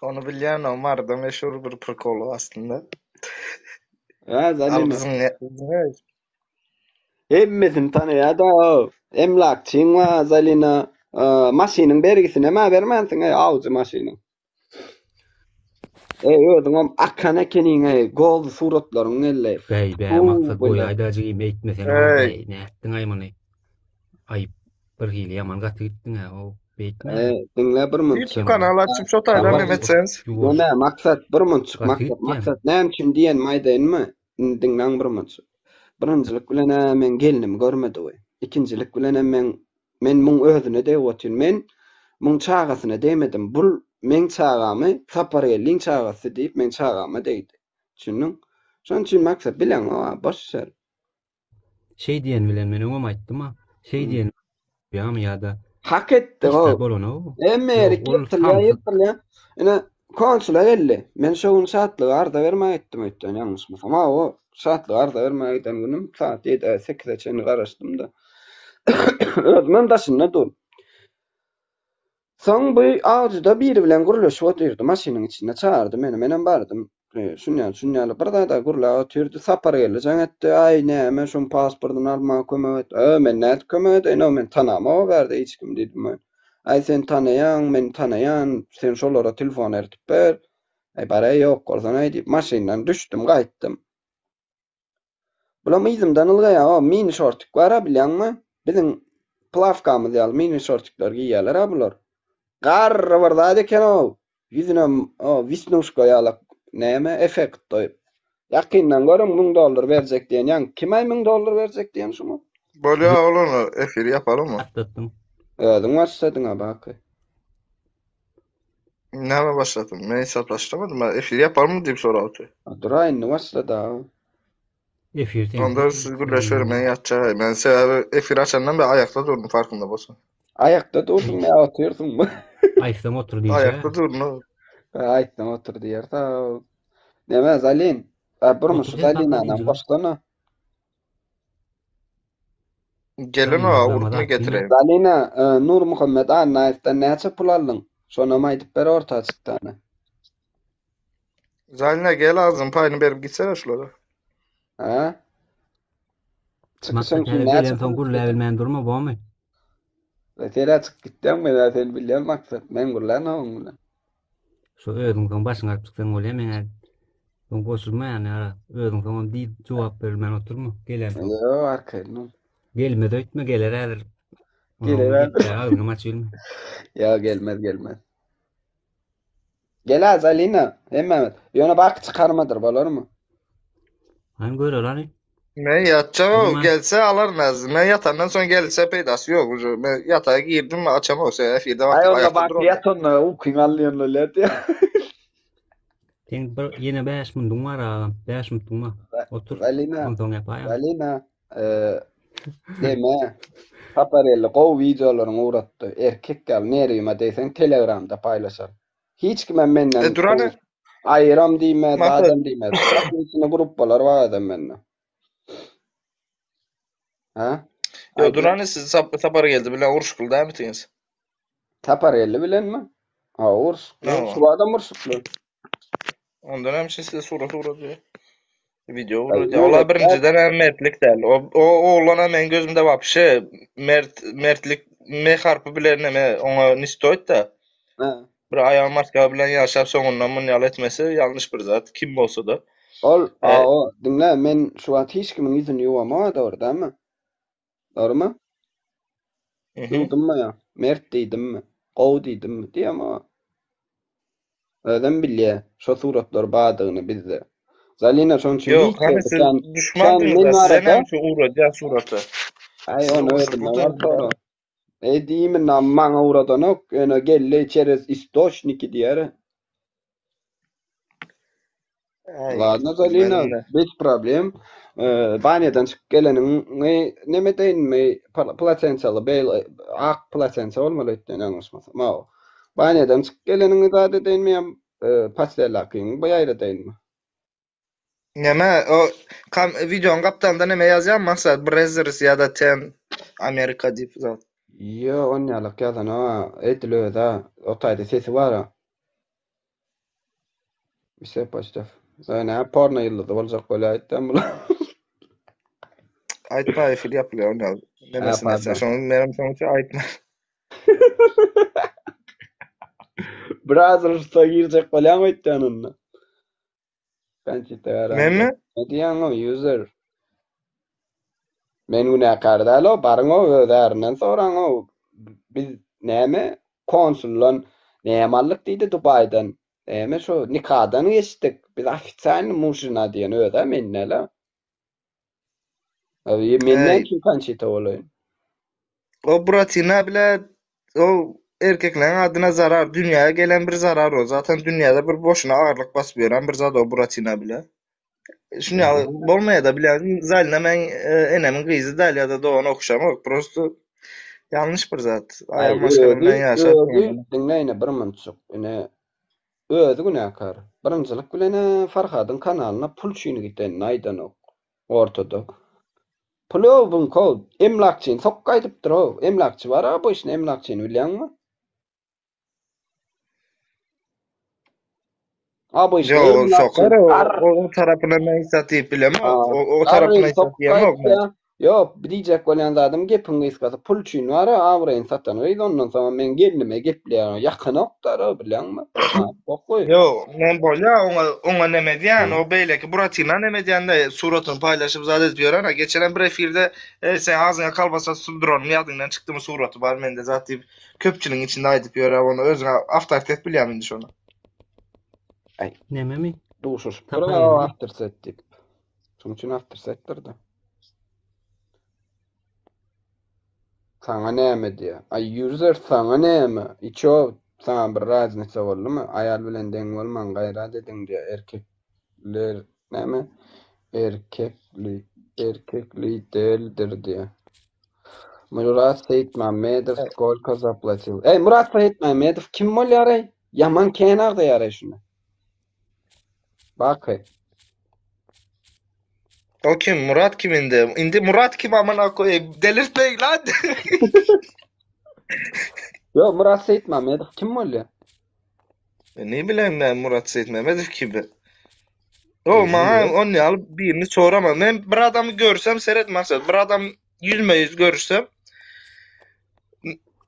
Ony bilýän o Maryda meşhur bir prikol aslynda. Hä, Al Zalina. biziň biziň Hemmesini tanaýar-da o. Emlakçyň bar Zalina. Maşynyň bergisinem-ä bermänsiň-eý, Audi maşynyň. Eý, özüňem akan ekeniň-eý, gowy suratlaryň geldi. Bäý, bä, Maksat goýaýda jigim, eýtmesene ony, Eý. bäý, nätdiň-aý muny? Aýyp, birhili ýaman gaty gitdiň-ä, how, beýtme. Eý, diňle bir munçuk. YouTube kanal açyp şo taýdan Ýuwaş, neme etseňiz. ýuwaş. Neme, Maksat, bir munçuk, Gaty Maksat, gitýäň. Maksat, näme üçin diýenimi aýdaýynmy? Indi diňläň bir munçuk. Birinjilik bilen-ä meň gelnimi görmedi we. Ikinjilik bilenem meň Men muň özüne degip otyryn. Men muň çagasyna degmedim. Bul meň çagamy Sapargeldiň çagasy diýip meň çagama degdi. Düşündiň? Şonuň üçin Maksat bileňok-a, boş şer. Şeý diýen bilen men öňem aýtdym-a. Şeý diýen ýamy ýa-da Hak etdi hiç ho. zat bolanok. Hemme Ýok, ýeri ol ýyrtylýar, samsyk. ýyrtylýar. Ine, konsula geldi. Men şo gün Şatlyga arza bermäge gitdim öýtdän, ýalňyşmasam. Hawa, Şatlyga arza bermäge giden günüm saat ýedä, sekize çenli garaşdym-da. Özümem daşynda dur. Soň bu awjyda biri bilen gürleşip otyrdy, maşynyň içinde çagyrdy meni, menem bardym. Şunýaly, şunýaly bir zada gürläp otyrdy. Sapar geldi, jaň etdi, Aý, näme, şuň pasportyny almaga kömek et. Ö, men nädip kömek edeýin-ow, men tanamok-a bärde hiç kimi diýdim men. Aý, sen tanaýaň, men tanaýan, sen şolara telefon ertip ber. Aý, baraý, ýok bolsanaý diýip, maşyndan düşdüm, gaýtdym. Bulam yzymdan ylgaýar, o mini şortik bar-a bilýäňmi? Biziň plawkamyz ýaly mini şortikler geýýärler-a bular. Garry bir zat eken-ow. Ýüzünem o wisnuşka ýalak näme effekt goýup. Ýakyndan görüň 1000 dollar berjek diýen ýaňky kim-aý 1000 dollar berjek diýen şuňa? Bolýa ol ony efiri ýapalymy? Atlatdyň. Özüň başladyň-a Baky. Näme başladym? Men hiç zat başlamadym. Ben efir ýapalymy diýip sorapdy. Dur-a indi başlady-a. Efir seňki. Onda siz gürleşiberiň men ýatjak. Men sebäbi efir açandan bäri aýakda durdum farkynda bolsaň. Aýakda dursuň ýa otyrsyňmy? Aýtsaň otur diýjä. Aýakda durdum. Aýtsaň otur diýer. Sag ol. Neme Zalin? A bir Otur şu sen kaka Zalinanam diýjigim. goşsana. Gelen Zalina o agama urupmy zat diýme. getireýin. Zalina, e, Nurmuhammet Annaýewden näçe pul aldyň? Şonam aýdyp ber orta çykdany. Zalina gel agzyň paýyny berip gitsene şulara. Ha? Çykyşyň Maksat üçin häzir näçe gelensoň pul gürläbilmän durma bormy? Sen-ä çykyp gitýäň, men-ä seni bilýän Maksat. Men gürlän oň bilen. Şu özüň soň başyňy alyp çyksaň bolýar meňä. Soň goşulma ýani ara. Özüň soňam diýip jogap berilmän oturma. Gelensoň. Ýok, arkaýyn. Gelmez öýtme geler häzir. Geler häzir. Agzyňy aç bilme. Ýok, gelmez, gelmez. Gel-ä Zalina, hemmämiz. Ýöne baky çykarmadyr, bolarmy? Hany göreli hany. Men ýatjak, gelse alaryn az. Men ýatandan soň gelse peýdasy ýok uje. Men ýataga girdim, açamok, sebäbi efirde Aý wagty onda aýakda baky duramok. ýatanda ukyň alýan bolýar diýýär. Seň bir ýene 5 minutiň bar agam. 5 minutiň bar. Otur. Zalina, Onsoň ýapaýam. Zalina, deme, Saparelli gowy wideolaryňy ugratdy. Erkek ýaly nerwime degseň telegramda paýlaşar. Hiç kimem menden E durany aýyram diýmez, Maksat zadam diýmez. Şonuň içinde gruppalar bar adam mende. Ha? Ýo Aýdyň. durany siz Sap Sapargeldi bilen uruşykly dälmisiňiz? Sapargeldi bilenmi? Ha, uruşykly. Hawa. Şu adam uruşykly. Onda näme üçin size surat ugradýar? Video Aý, ugradýar. Ola ugratýar. birinjiden hem mertlik däl. O o oglana meň gözümde wapşe mert mertlik M harpy bilen neme oňa ne stoýt da. Ha. Bir aýal maşgala bilen ýaşap soňundan muny ýaly etmesi ýalňyş bir zat kim bolsa-da. Ol, E, a o, diňle, men şu wagt hiç kimiň ýüzüni ýuwamok dogry dälmi? Dogrymy? Mhm. Öwdümmi ýa? Mert diýdimmi? Gowy diýdimmi? Diýemok. Özem bilýä şo suratlar bardygyny bizde. Zalina şoň üçin Ýok, hiç hany ýerde siz kän kän men düşmandyňyzda, size barada näme üçin ugradýar suraty? Aý Siz ony urşup özüne bar oturyň sora. Eý diýimin maňa ugradanok, ýöne geldi çerez istoçniki diýer. Aý, Ladno Zalina, bilmedim-de. bez problem. Banýadan çykyp geleniňi neme edeýinmi? Plotensaly bel ak plotensa bolmaly öýtýän ýalňyşmasam. Hawa. Banýadan çykyp geleniňi zat edeýinmi ýa postellakyňy ýaýradaýynmy? Neme o kam wideonyň gapdalynda neme ýazýar Maksat Brazzers ýa-da Ten Amerika diýip zat. Ýo, onýalak ýazanok-a, edil öz-ä, o taýda sesi bar-a. Wse poçta. Näme porno ýyldyzy boljak bolýar aýtdam bular. Aýtma efir ýapylýar onda. Nemesini aýtsa pardon. şoň menem şoň üçin aýtma. Brazersa girjek bolýaň öýtýän onda. Konçita garanti. Menmi? Ne diýýäň o user? Men günäkär däl-ow, baryň-ow öz ärinden soraň-ow. Biz näme konsuldan näme aldyk diýdi Dubaýdan. Näme şo nikadan geçdik. Biz ofitsialny muž žena diýen öz-ä men däl-ä. Men näme üçin Konçita bolaýyn? O Buratina bile o erkekleň adyna zarar, dünýäge gelen bir zarar o. Zaten dünýäde bir boşuna agyrlyk basyp ýören bir zat o Buratina bile. Şuny ýaly bolmaýa-da bilýän Zalina meň e, enemiň gyzy däl ýa-da dogan okşamok. Prosto ýalňyş bir zat. Aý Aýal maşgala özi bilen ýaşap özi diňle ine bir munçuk ine özi günäkär. Birinjilik bilen-ä Farhadyň kanalyna pul üçin gidenini aýdanok ortada. Puly buňka emlakçyny sokgaýdypdyr-ow. Emlakçy bar-a bu işinde emlakçyny bilýäňmi? A bu işinde Ýok, ol emlakçy sokar o, gar o tarapyna men hiç zat diýip bilemok. Ha, O, o tarapyna garryny hiç zat diýemok men. sokgaýtýa. Ýok, diýjek bolýan zadym gepiň gysgasy pul üçin bar-a abraýyny satan gyz ondan soňam meň gelnime gepleýär ýakanok-da bilýäňmi? Ha, pokwy. Ýok, men bolýa oňa oňa neme diýän, o beýleki Buratina neme diýende suratyny paýlaşyp zat edip ýören, a geçenem bir efirde e, sen agzyňa kolbasa sunduranyň ýadyňdan çykdymy suraty bar mende zat diýip köpçüligiň içinde aýdyp ýör, ony özüňe awtoritet bilýäň indi şony. Aý, Nememi? duşuşyp Tapar dur-a ýermi? awtoritet diýip. Şonuň üçin awtoritetdir-de. Saňa näme diýýär? Aý user saňa näme? Iço saňa bir raznica boldumy? Aýal bilen deň bolmaň gaýrat ediň diýýär. Erkekler näme? Erkekli erkekli däldir diýýär. Murat Seýitmämmedow skolko zaplatil? Eý Murat Seýitmämmedow kim bolýar-eý? Ýaman kän agzaýar-eý şuny. Baky. O kim? Murat kim indi? Indi Murat kim amına koyayım? Delirtmeyin lan. Ýok, Murat Seýitmämmedow kim bolýar? E, Ne bileyim ben Murat Seýitmämmedow kimi? O maňa on ýaly birini sorama. Men bir adamy görsem seret maksat. Bir adam ýüzme ýüz görüşsem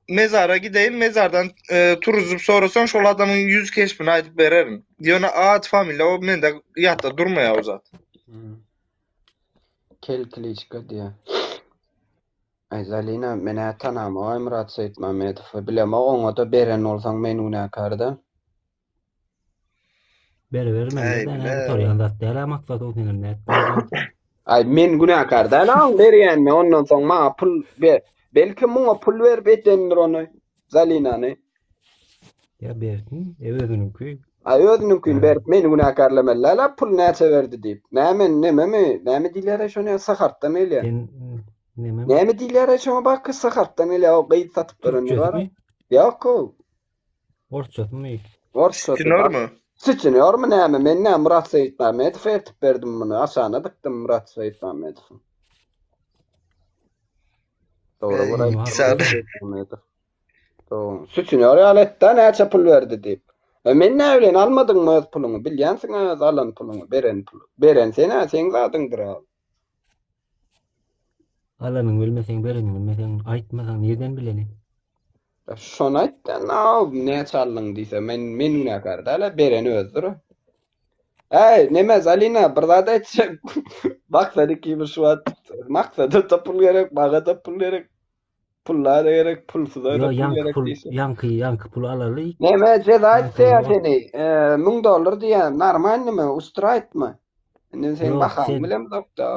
mezara gideýin, mezardan e, turuzyp sorasaň şol adamyň ýüz keşbini aýdyp bererin. Ýöne at, familiýa o mende ýatda durmaýar o zat. Hmm. Kel kliçka diýýär. Aý Zalina, men-ä tanamok Myrat Seýitmämmedowy. Bilemok oňa-da beren bolsaň men günäkär-dä. Berebermeli Äý, däl, bile. gutarýan zat däl-ä maksat o senem nätmeli. Aý men günäkär däl aň berýänine ondan soň maňa pul ber. Belki muňa pul berip edendir ony Zalinany. Ýa bersin, e özüniňki. Aý özüniňkini berip meni günäkärlemeli däl-ä pul näçe berdi diýip. Nä men nememi näme diýilýär-aý şony Sahartdan gelýär. Sen nememi? Näme diýilýär-aý şoňa baky Sahartdan gelýär o gyz satyp duran bar. Türkçesimi? Ýok-ow. Orsçasymy? Orsçasy. Sütünormy? Sütünormy näme? Men näme Murat Seýitmämmedow ertip berdim muny. Aşagyna dykdym Murat Seýitmämmedowyň. Dogry bir aýtdy. Seýitmämmedow. Dogry. Sütünor ýaly etdi näçe pul berdi diýip. E men näme bilen almadyňmy öz puluňy? Bilýänsiň öz alan puluňy, beren puly. Beren sen-ä, seň zadyňdyr al. Alanyňy bilmeseň, bereniňi bilmeseň, aýtmasaň nirden bileli? Şony aýtda, näçe aldyň diýse, men men günäkär däl, beren özüdir. Äý, neme Zalina, bir zat aýtjak. Maksat ikimiz şu wagt Maksada-da pul gerek, maňa-da pul gerek. Pullara gerek, pulsuza Ýo, da pul ýaňky gerek pul, diýse. ýaňky, ýaňky puly alaly. Neme jeza Ýaňky etseýär wagt. seni. E, 1000 dollar diýýär. Normalnymy? Ustraýtmy? Indi seň Ýok, bahaň sen bilemzok-da.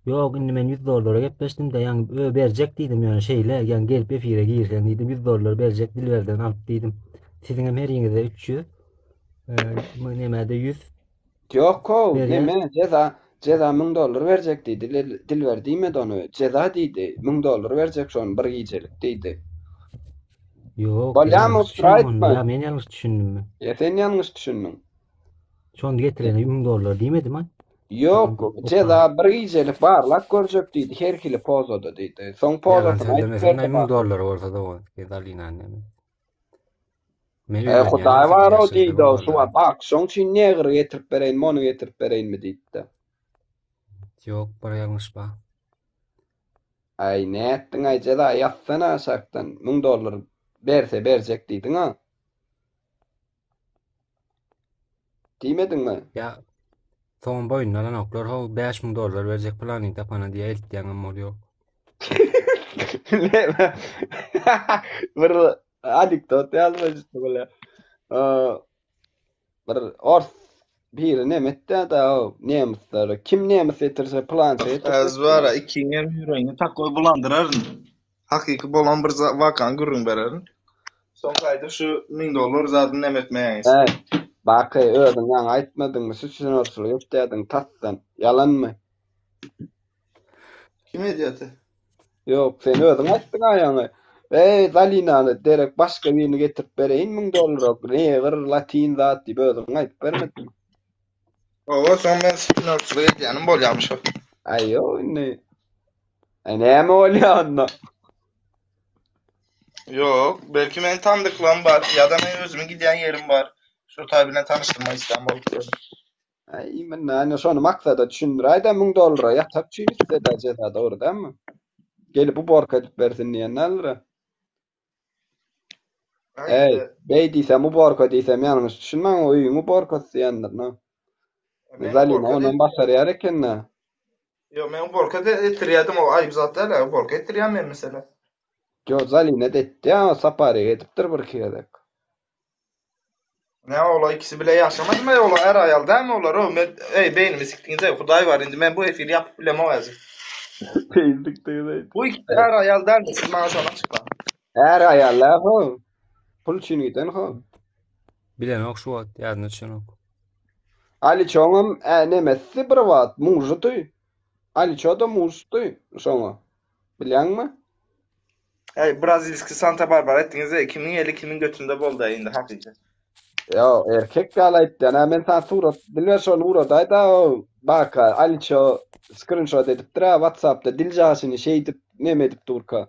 Ýok, indi men 100 dollara gepleşdim-de, ýaňy ö berjek diýdim, ýöne şeýle, ýaňy gelip efire girseň diýdim, 100 dollar berjek Dilberden alyp diýdim. Siziňem heriňize 300, e, nemede 100 Ýok-ow, berýär. neme, jeza, jeza 1000 dollar berjek diýdi. Dilber diýmedi ony. Jeza diýdi. 1000 dollar berjek şony bir gijelik diýdi. Ýok, Bolýamy, ýalňyş düşündim onda. ustraýtmy? Ýa men ýalňyş düşündimmi? Ýa sen ýalňyş düşündiň. Şony getirene 1000 dollar diýmedim-aý. Ýok, jeza bir gijelik barlap görjek diýdi, her hili pozada diýdi. Soň Ýalan pozasyny aýdyp sözlemesin, berdi 1000 dollar bolsa da ol Zalina näme. Men E, öýlenýänem Hudaý siziň bar-ow ýaşyňyzda diýdi, 1000 şu dollara. wagt bak, şoň üçin negr getirip bereýinmi, ony getirip bereýinmi diýdi. Ýok, bir ýalňyş bar. Aý, nätdiň-aý, jeza ýazsana aşakdan, 1000 dollar berse berjek diýdiň-a. Diýmediňmi? Ýa soň boýnuna alanoklar, how 5000 dollar berjek planyny tapana diýä eltýäňem bolýok. Bir anekdot ýazyp düşdi bile. Bir ors biri neme etdi-de, nemisler. Kim nemis getirse plança getirse. Az bara ikiňem ýüregiňi takoý bulandyraryn. Hakyky bolan bir wakany gürrüň bererin. Soň gaýdyp şu 1000 dollar zadyny neme etmeýäňiz. Äý, Baky, özüň ýaňy aýtmadyňmy, suçunorçylyk etýärdiň tasdan. Ýalanmy? Kim edýärdi? Ýok, sen özüň aýtdyň-a ýaňy. Eý, Zalinany derek başga birini getirip bereýin 1000 dollara, negr, latyn zat diýip özüň aýdyp bermediňmi? Hawa, soň men suçunorçylyk edýänim bolýarmyş. Aý, ýok indi. Aý, näme bolýar onda? Ýok, belki meniň tandyklarym bar, ýa-da men özümiň gidýän ýerim bar. Şo taý bilen tanyşdyrmak islän bolup dur. Aý, munda ine şony maksada düşündiräý-dä, 1000 dollara ýatak üçin isledi jeza, dogry dälmi? Gelip uborka edip bersin diýen däldir-ä. Eý, beý diýsem uborka diýsem ýalňyş düşünmäň, o öýüň uborkasy diýendir-na. Zalina onam başarýar eken-dä. Ýok, men uborka da etdirýärdim, o aýyp zat däl-ä, uborka etdirýän men meselem. Ýok, Zalina-da etdi, a saparyk edipdir birki gezek. Näme olar ikisi bile ýaşamadymy olar är aýal dälmi olar o men eý beýnimi sikdiňiz eý hudaý bar indi men bu efiri ýapyp bilemok häzir. Beýni sikdiňiz eý. Bu ikisi är aýal dälmi siz maňa şony açyklaň. Är aýal däl ho. Pul üçin giden ho. Bilenok şu wagt ýadyna düşenok. Aliçoňam nemesi bir wagt mužudy. Aliço-da muždy şoňa. Bilýäňmi? Äý brazilskiý Santa Barbara etdiňiz-eý kimiň eli kimiň götünde boldy-aý indi hakyky. Ýo erkek ýaly aýtýan a men saňa surat bilme şony ugradaýda o baka Aliço skrinşot edipdir-ä whatsappda dil jaşyny şeýdip neme edip durka.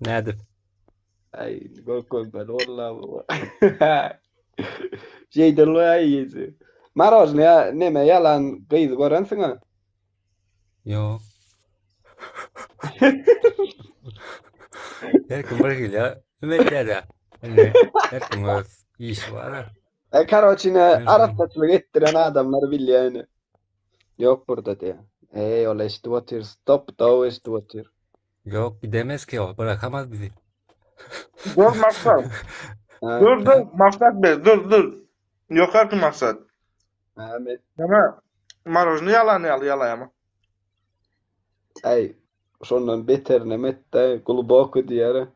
Nädip? Aý görkezmeli walla bu. Şeýdeli aý ýedi. Marojnyýa neme ýalan gyzy görensiň-a? Ýok. Her kim bir hili ya. Nime etýär Indi her kim öz işi bar. E karoçi ne arassaçylyk etdiren adamlar bilýär indi. Ýok burada diýýär. Eý ol eşidip otyr. Stop daw eşidip otyr. Ýok gidemez ki o. Bırakamaz bizi. Dur maksat. Dur dur maksat ber dur dur. Ýok maksat. Näme? Näme? Marojny ýalan ýaly ýalaýama. Äý, şondan beterinem etdi, gluboko diýer.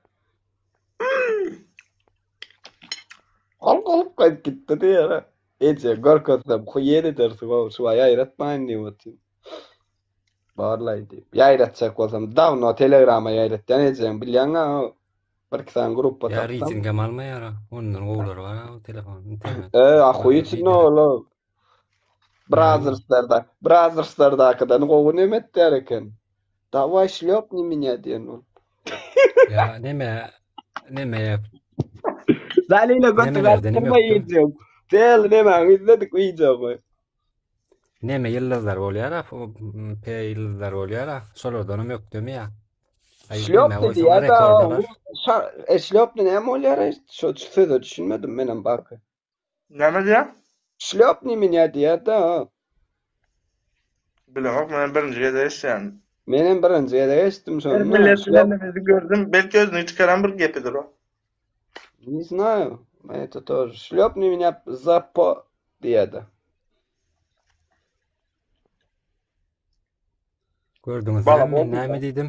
Ol bolup gaýdyp gitdi diýer. Eje, görkezsem, huýer edersiň, o, şu aý ýaýratmaýyn diýip otyryn. Barlaý diýip. Ýaýratjak bolsam, dawno telegrama ýaýratýan ejeň, bilýäň-ä, Bir-iki sany gruppa Ýa tapsam. reýtingem almaýar. Ondan gowulary bar o telefon, internet. E, ahuý içinde ol. Brazerslarda, Brazerslardakydan gowy neme etýär eken. Daway şlýopni menýa diýen bolup. Ýa neme, neme ýa. Zalina götüp Nemelerden aýtdyrma Del nemäňi izledik wideoňy. Neme ýyldyzlar bolýar-a, P ýyldyzlar bolýar-a, şolardanam ökdemi ýa? Şlýopny diýýär-de, e, şlýopny näme bolýar-aý? Şo söze düşünmedim menem baky. Näme diýýär? Şlýopni menýa diýýär-de. Bilemok, men birinji gezek eşidýän. Menem birinji gezek eşitdim Her şony. millet bilen gördüm. Belki özüniň çykaran bir gepidir o. Ne знаю. Это тоже. Шлепни меня за по diýýär-de. Gördüňiz Bala men boldy. näme diýdim?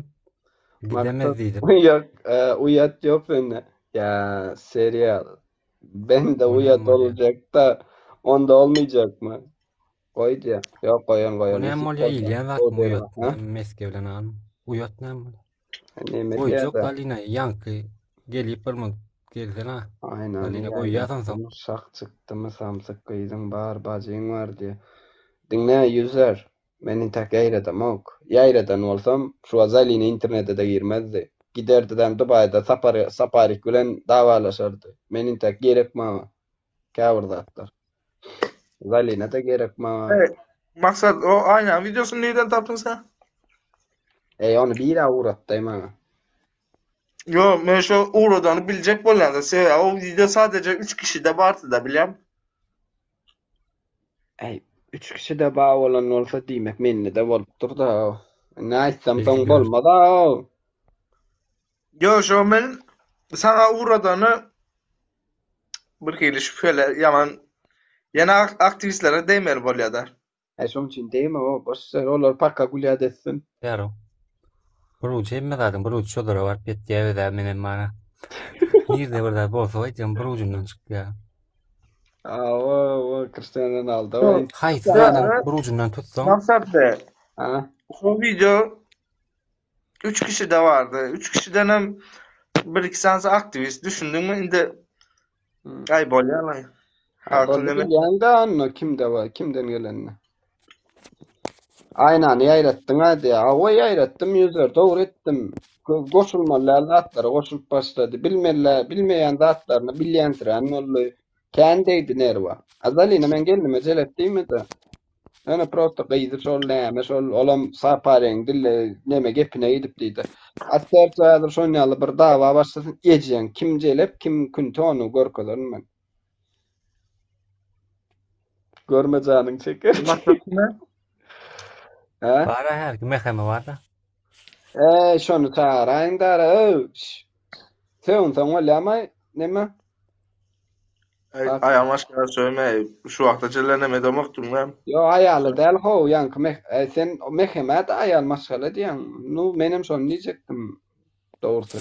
Gidemez Maksat diýdim. Ýok, e, uýat ýok sende. Ýa serial. Bende O näme uýat bolýar? boljak da, onda olmajakmy? Goý diýýär. Ýok, goýan O goýan. näme Nesip bolýar bolsa. iýilýän O zatmy diýýär. uýat? Ha? Meske bilen al. Uýat näme bolýar? Näme Goýjak diýýär-de? Zalina ýaňky gelip bir munt gelsene. Aýnany Zalina goýýasan soň. ýaýratdym, şah çykdymy samsyk gyzyň bar, bajyň bar diýýär. Diňle, ýüzer. Men intäk ýaýradamok. Ýaýradan bolsam, şu wagt Zalina internete-de girmezdi. Giderdi-däm Dubaýda Sapar Saparik bilen dawalaşardy. Men intäk gerek maňa käbir zatlar. Zalina-da gerek maňa. Hey, Maksat o aýnaň wideosyny nirden tapdyň sen? Eý, ony biri ugratdy maňa. Yo, men şu ugradany biljek bolýan-da. Sebäbi o wideo sadece 3 kişide bardy-da, bilýän. Äý, üç kişide bar bolan bolsa diýmek mende-de bolupdyr-da. Indi aýtsam Belki soň dört. bolmaz-a. Yo, şo men saňa ugradany bir hili şübheli, ýaman ýene aktiwistlere degmeli bolýa-da. Äý, şoň üçin degme, boş ver, olar paka gulýat etsin. Ýaro. Bir ujy hemme zadyň bir ujy şolara baryp ýetýär özä menem mana. Nirde bir zat bolsa aýtýan bir ujundan çykýar. Awa, awa, Cristiano Ronaldo. Haýsy zadyň bir ujundan tutsaň? Maksat be. Ha? Şu video 3 kişi de vardy. 3 kişiden hem bir iki sanesi aktivist. Düşündün mü? Indi Hmm. ay bolýar lan. Hakyl Boldy neme? bilýän-de anna kimde bar, kimden gelenini. Aýnany ýaýratdyň a diýýär. Hawa ýaýratdym ýüzler, dogry etdim. Goşulmaly däl zatlara goşulyp başlady. Bilmeli, bilmeýän zatlaryny bilýänsirän boldy. Kän degdi nerwa. Azalina men gelnime jelep diýmedi. Ýöne prosto gyzy şol näme şol olam Saparyň dille neme gepine gidip diýdi. Asserçe häzir şon ýaly bir dawa başlasyn ejeň kim jelep kim künti ony görkezerin men. Görme janyň çeker. Maksat kime? Hä? Bar-a hälki meheme bar-da. Eý, şony çagyraýyň dara, öw. Sögünseň bolýamy, neme? Aý, aýal maşgala söýme, şu wagta çenli neme edemokdym men. Ýo, aýaly däl how, ýaňky meh, e, sen mehemä-de aýal maşgala diýýäň. Nu, menem şony diýjekdim, dogrusy.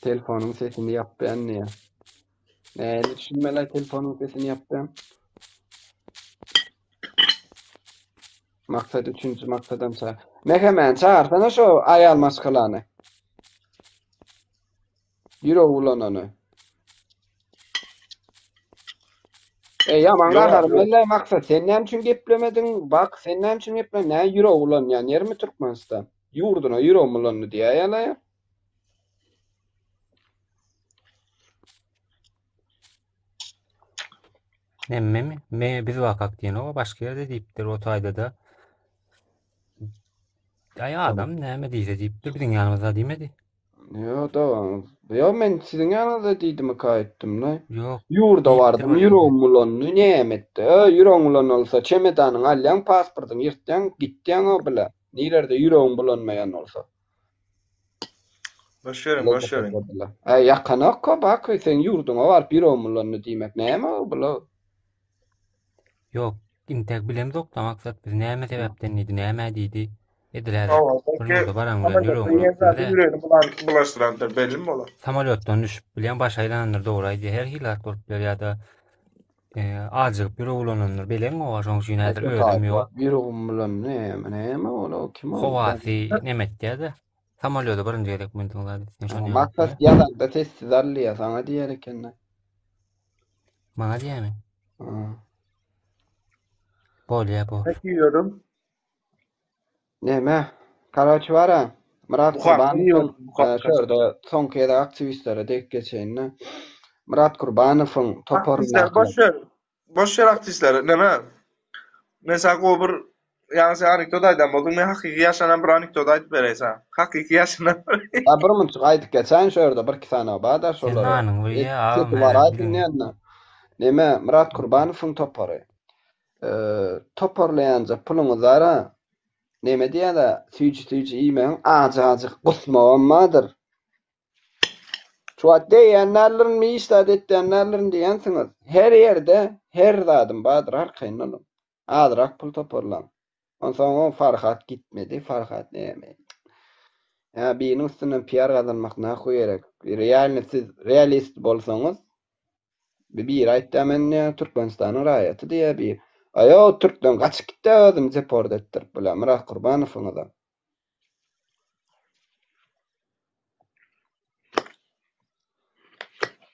Telefonyň sesini ýapýan diýýär. Nähili düşünmeli telefonyň sesini ýapýan? Maksat üçünji maksadam çagyr. Mehemäni çagyrsana şo aýal maşgalany. Ýüregi bulanany. Eý ýaman gaharym geldi Maksat sen näme üçin geplemediň? Bak sen näme üçin geplemediň? Näme ýüregi bulanýan ýermi Türkmenistan? Ýurduna ýüregim bulandy diýäýeli. Nemmemi? Me biz wakak diýen o başga ýerde diýipdir o taýda-da. Aý adam näme diýse diýipdir biziň ýanymyzda diýmedi. Ýok da. Ýok men siziň ýanyňyzda diýdimika aýtdym-da. Ýok. Ýurda Diýipdir bardym bir ýerde. ýüregim bulandy näme etdi? Ö ýüregiň bulan bolsa çemedanyňy alýaň pasportyňy ýyrtýaň gitýäň o bile. Nirerde ýüregiň bulanmaýan bolsa. Boş beriň, boş beriň. Äý ýakanok-a Baky seň ýurduňa baryp ýüregim bulandy diýmek näme o bula? Ýok, intäk bilemzok-da Maksat biz näme sebäpden diýdi, nämä diýdi. Edil häzir Hawa, bir belki ýurda baraň bilen samolýotda ýüregiň ýen bulanyp zady bilmez-ä. ýüregini bulan bulaşdyrandyr, bellimi bolar. Samolýotdan düşüp bilýän baş aýlanandyr dogry aýdýar. Her hili zat bolup biler ýa-da e, ajygyp ýüregi bulanandyr. Bileňok-a şoň üçin häzir özem ýok. Ýüregim bulandy näme, näme ol o kim ol? Howasy neme etýär-de. Samolýoda birinji gezek mündüň zat etseň şony ýaly Maksat etýär. ýazanda sessiz al diýýär, saňa diýer eken-de. Maňa diýýärmi? Ha. Bolýa bor. Peki ýörüm. Näme? Karaçy bara. Myrat Buhar Kurbanowyň ýörüm, buhar. e, şu ýerde soňky gezek aktiwistlere degip geçeýin-de. Myrat Kurbanowyň Aktiwistler toparyndakylar. boş ber. Boş ber aktiwistleri. Näme? Men saňa gowy bir ýaňy sen anekdot aýdan bolduň. Men hakyky ýaşanan bir anekdot aýdyp bereýin saňa. Hakyky ýaşanan. Ha bir munçuk aýdyp geçäýin şu ýerde bir iki sany bar-da Sen şolara. nanyňy bir ýe, agam Sesi bar häzir aýdyn bilen. ýanyna. Neme Myrat Kurbanowyň topary. Toparlaýanja puluňyz bara neme diýýädä süýji süýji iýmegiň ajy ajy gusmagam bardyr. Şu wagt degýän däldirin, hiç zat etýän däldirin diýýänsiňiz. Her ýerde her zadym bardyr arkaýyn boluň. Azrak pul toparlaň. Onsoň o Farhat gitmedi, Farhat näme? Ýa biriniň üstünden PR gazanmak nahuý gerek. Realny siz realist bolsaňyz, bir biri aýtýar men diýýär Türkmenistanyň raýaty diýýär bir. Aý o türkden gaçyp gitdi özüni deport etdirip bilen Myrat Kurbanowyňyza.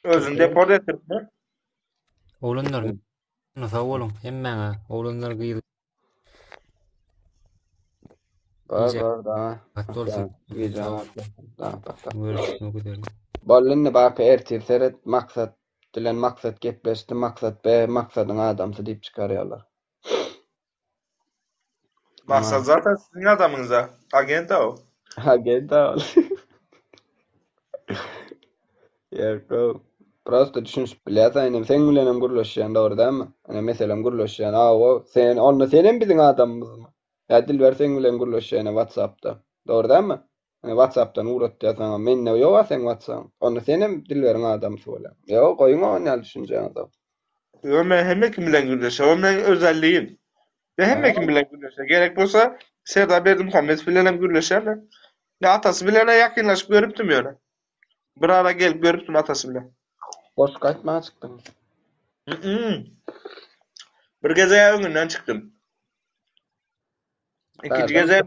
Özüni deport etdiripmi? Oglanlar sag boluň hemmäňe oglanlar gyz Bar Gije bar da. At bolsun. Gije Sag Da paka. Görüşmek üzere. Boldy indi baka ertir seret Maksat bilen Maksat gepleşdi Maksat be Maksadyň adamsy diýip çykarýarlar. Maksat zaten siziň adamyňyza. Agent o. Agent ol. Ýok, o. Prosta düşünişip bilýäs, inem seň bilenem gürleşýän dogry dälmi? Ine meselem gürleşýän, awa, sen onda senem biziň adamymyzmy? Ýa Dilber seň bilen gürleşýän ine WhatsApp-da. Dogry dälmi? Ine WhatsApp-dan ugratýar saňa. Mende ýok-a seň WhatsApp-yň. Onda senem Dilberiň adamsy bolýaň. Ýok, goýuň o ýaly düşünjäňizi. Ýok, men hemme kim bilen gürleşýän. O meň özelligim. Men hemme kim bilen gürleşýän. Gerek bolsa Serdar Berdimuhamedow bilen hem gürleşýän men. Ýa atasy bilen-ä ýakynlaşyp görüpdim ýöne. Bir ara gelip görüpdim atasy bilen. Goşgy aýtmaga çykdyň. Mm. Bir gezek öňünden çykdym. Ikinji gezek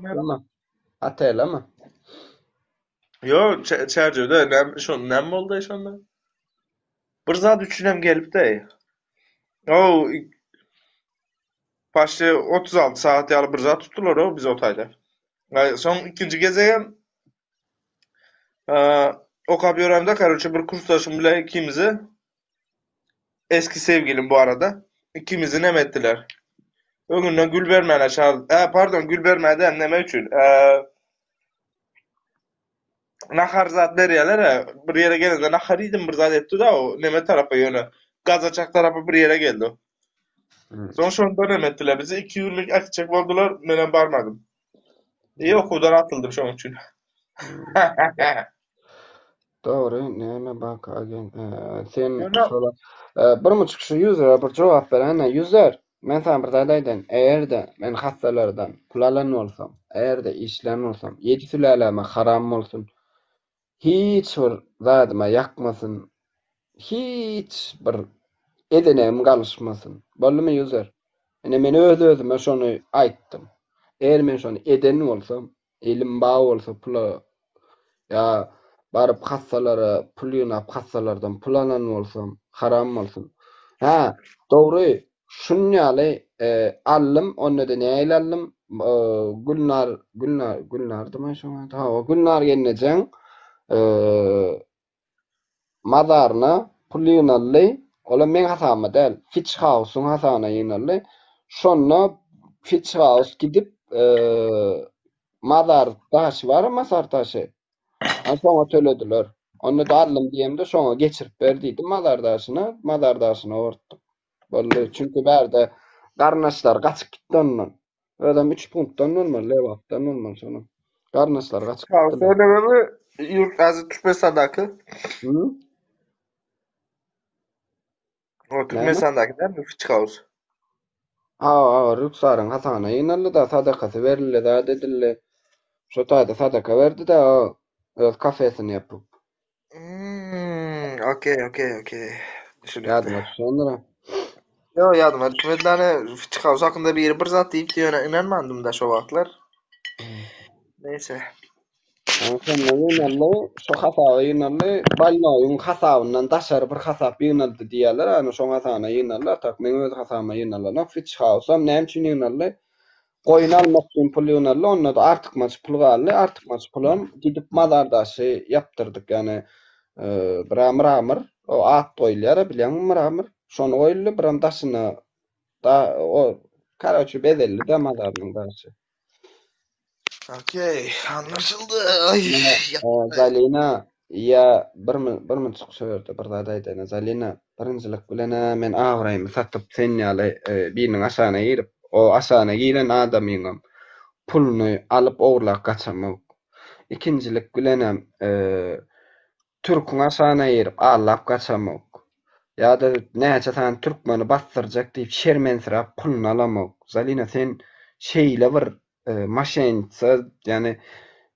Otelemi? Ýok, Çärjewde näme şo näme boldy şonda? Bir zat üçinem gelipdi. O Paşti 36 saat ýaly bir zat tutdular o biz o taýda. Soň ikinji gezegem okap ýöremde, karoçe bir kursdaşym bilen ikimizi eski sevgilim bu arada ikimizi neme etdiler. Öňünden gül bermäne çagyrdy. Ä, pardon, gül bermäne däl, neme üçin? Ä, nahar zat berýärler-ä. Bir ýere gelende nahar iýdim, bir zat etdi-de o neme tarapa ýöne Gazaçak tarapa bir ýere geldi o. Soň şonda neme etdiler bizi iki günlük äkitjek boldular, menem barmadym. İyi okuwdan atyldym şoň üçin. Dogry, näme bak agent, sen şola bir muçuk şu ýüzere bir jogap beräýme. Ýüzer, men saňa bir zat aýdaýyn. Eger-de men hassalardan pul alan bolsam, eger-de işlän bolsam, ýedi süläläme haram bolsun. Hiç bir zadyma ýakmasyn. Hiç bir edenegim galyşmasyn. Boldumy user? Ine men öz-özüme şony aýtdym. Eger men şony eden bolsam, elim bar bolsa pula ýa baryp hassalara pul ýygnap hassalardan pul alan bolsam, haram bolsun. Hä, dogry, Şun ýaly aldym, onda-da nähili aldym? Gülnar, Gülnar, Gülnardymy şoň ady? Hawa, Gülnar gelnejeň mazaryna pul ýygnaldy. Olam meň hasabyma däl, Fitch House-yň hasabyna ýygnaldy. Şonda Fitch House gidip, mazar daşy bar, mazar daşy. Ana şoňa tölediler. Onda-da aldym diýemde şoňa geçirip ber diýdim mazar daşyna, mazar daşyna ortdum. Boldy. Çünki bärde garyndaşlary gaçyp gitdi ondan. Özem 3 punktdan bolmaly, Lebapdan bolmaly şonuň. Garyndaşlary gaçyp gitdiler. Söylememi ýurt häzir Türkmenistandaky. Hı? O Türkmenistandaky dälmi Fitch House? Hawa, hawa, Rüksaryň hasabyna ýygnaldy-da, sadakasy berildi, zat edildi. Şo taýda sadaka berdi-de, o öz kafesini ýapyp. Hmm, okey, okey, okey. Düşünikli. Ýadyňa düşendir-ä. Ýok, ýadyma düşmedi lany. Fitch House hakynda biri bir zat diýipdi, ýöne ynanmandym-da şo wagtlar. Neýse. Şonda ýygnaldy, şo hasaba ýygnaldy. Bolnoýyň hasabyndan daşary bir hasap ýygnaldy diýýärler, ana şoň hasabyna ýygnaldy, a tak meň öz hasabyma ýygnalanok. Fitch House-am näme üçin ýygnaldy? Goýun almak üçin pul ýygnaldy, onda-da artykmaç pul galdy, artykmaç pulam gidip mazardaşy ýapdyrdyk, ýagny bir-ä mramor, o at goýulýar-a bilýäňmi mramor, şony goýuldy, biram daşyna da o karoçe bezeldi-de mazarynyň daşy. Okey, anlaşyldy. Aý, Zalina. Ýa bir bir munçuk şu ýerde bir zat aýdaýyn Zalina, birinjilik bilen-ä men abraýymy satyp sen ýaly biriniň aşagyna girip, o aşagyna giren adamyňam puluny alyp ogurlap gaçamok. Ikinjilik bilenem türküň aşagyna girip aldap gaçamok. Ýa-da näçe sany türkmeni basdyrjak diýip şermensirap puluny alamok. Zalina sen şeýle bir Maşenitsa, ýagny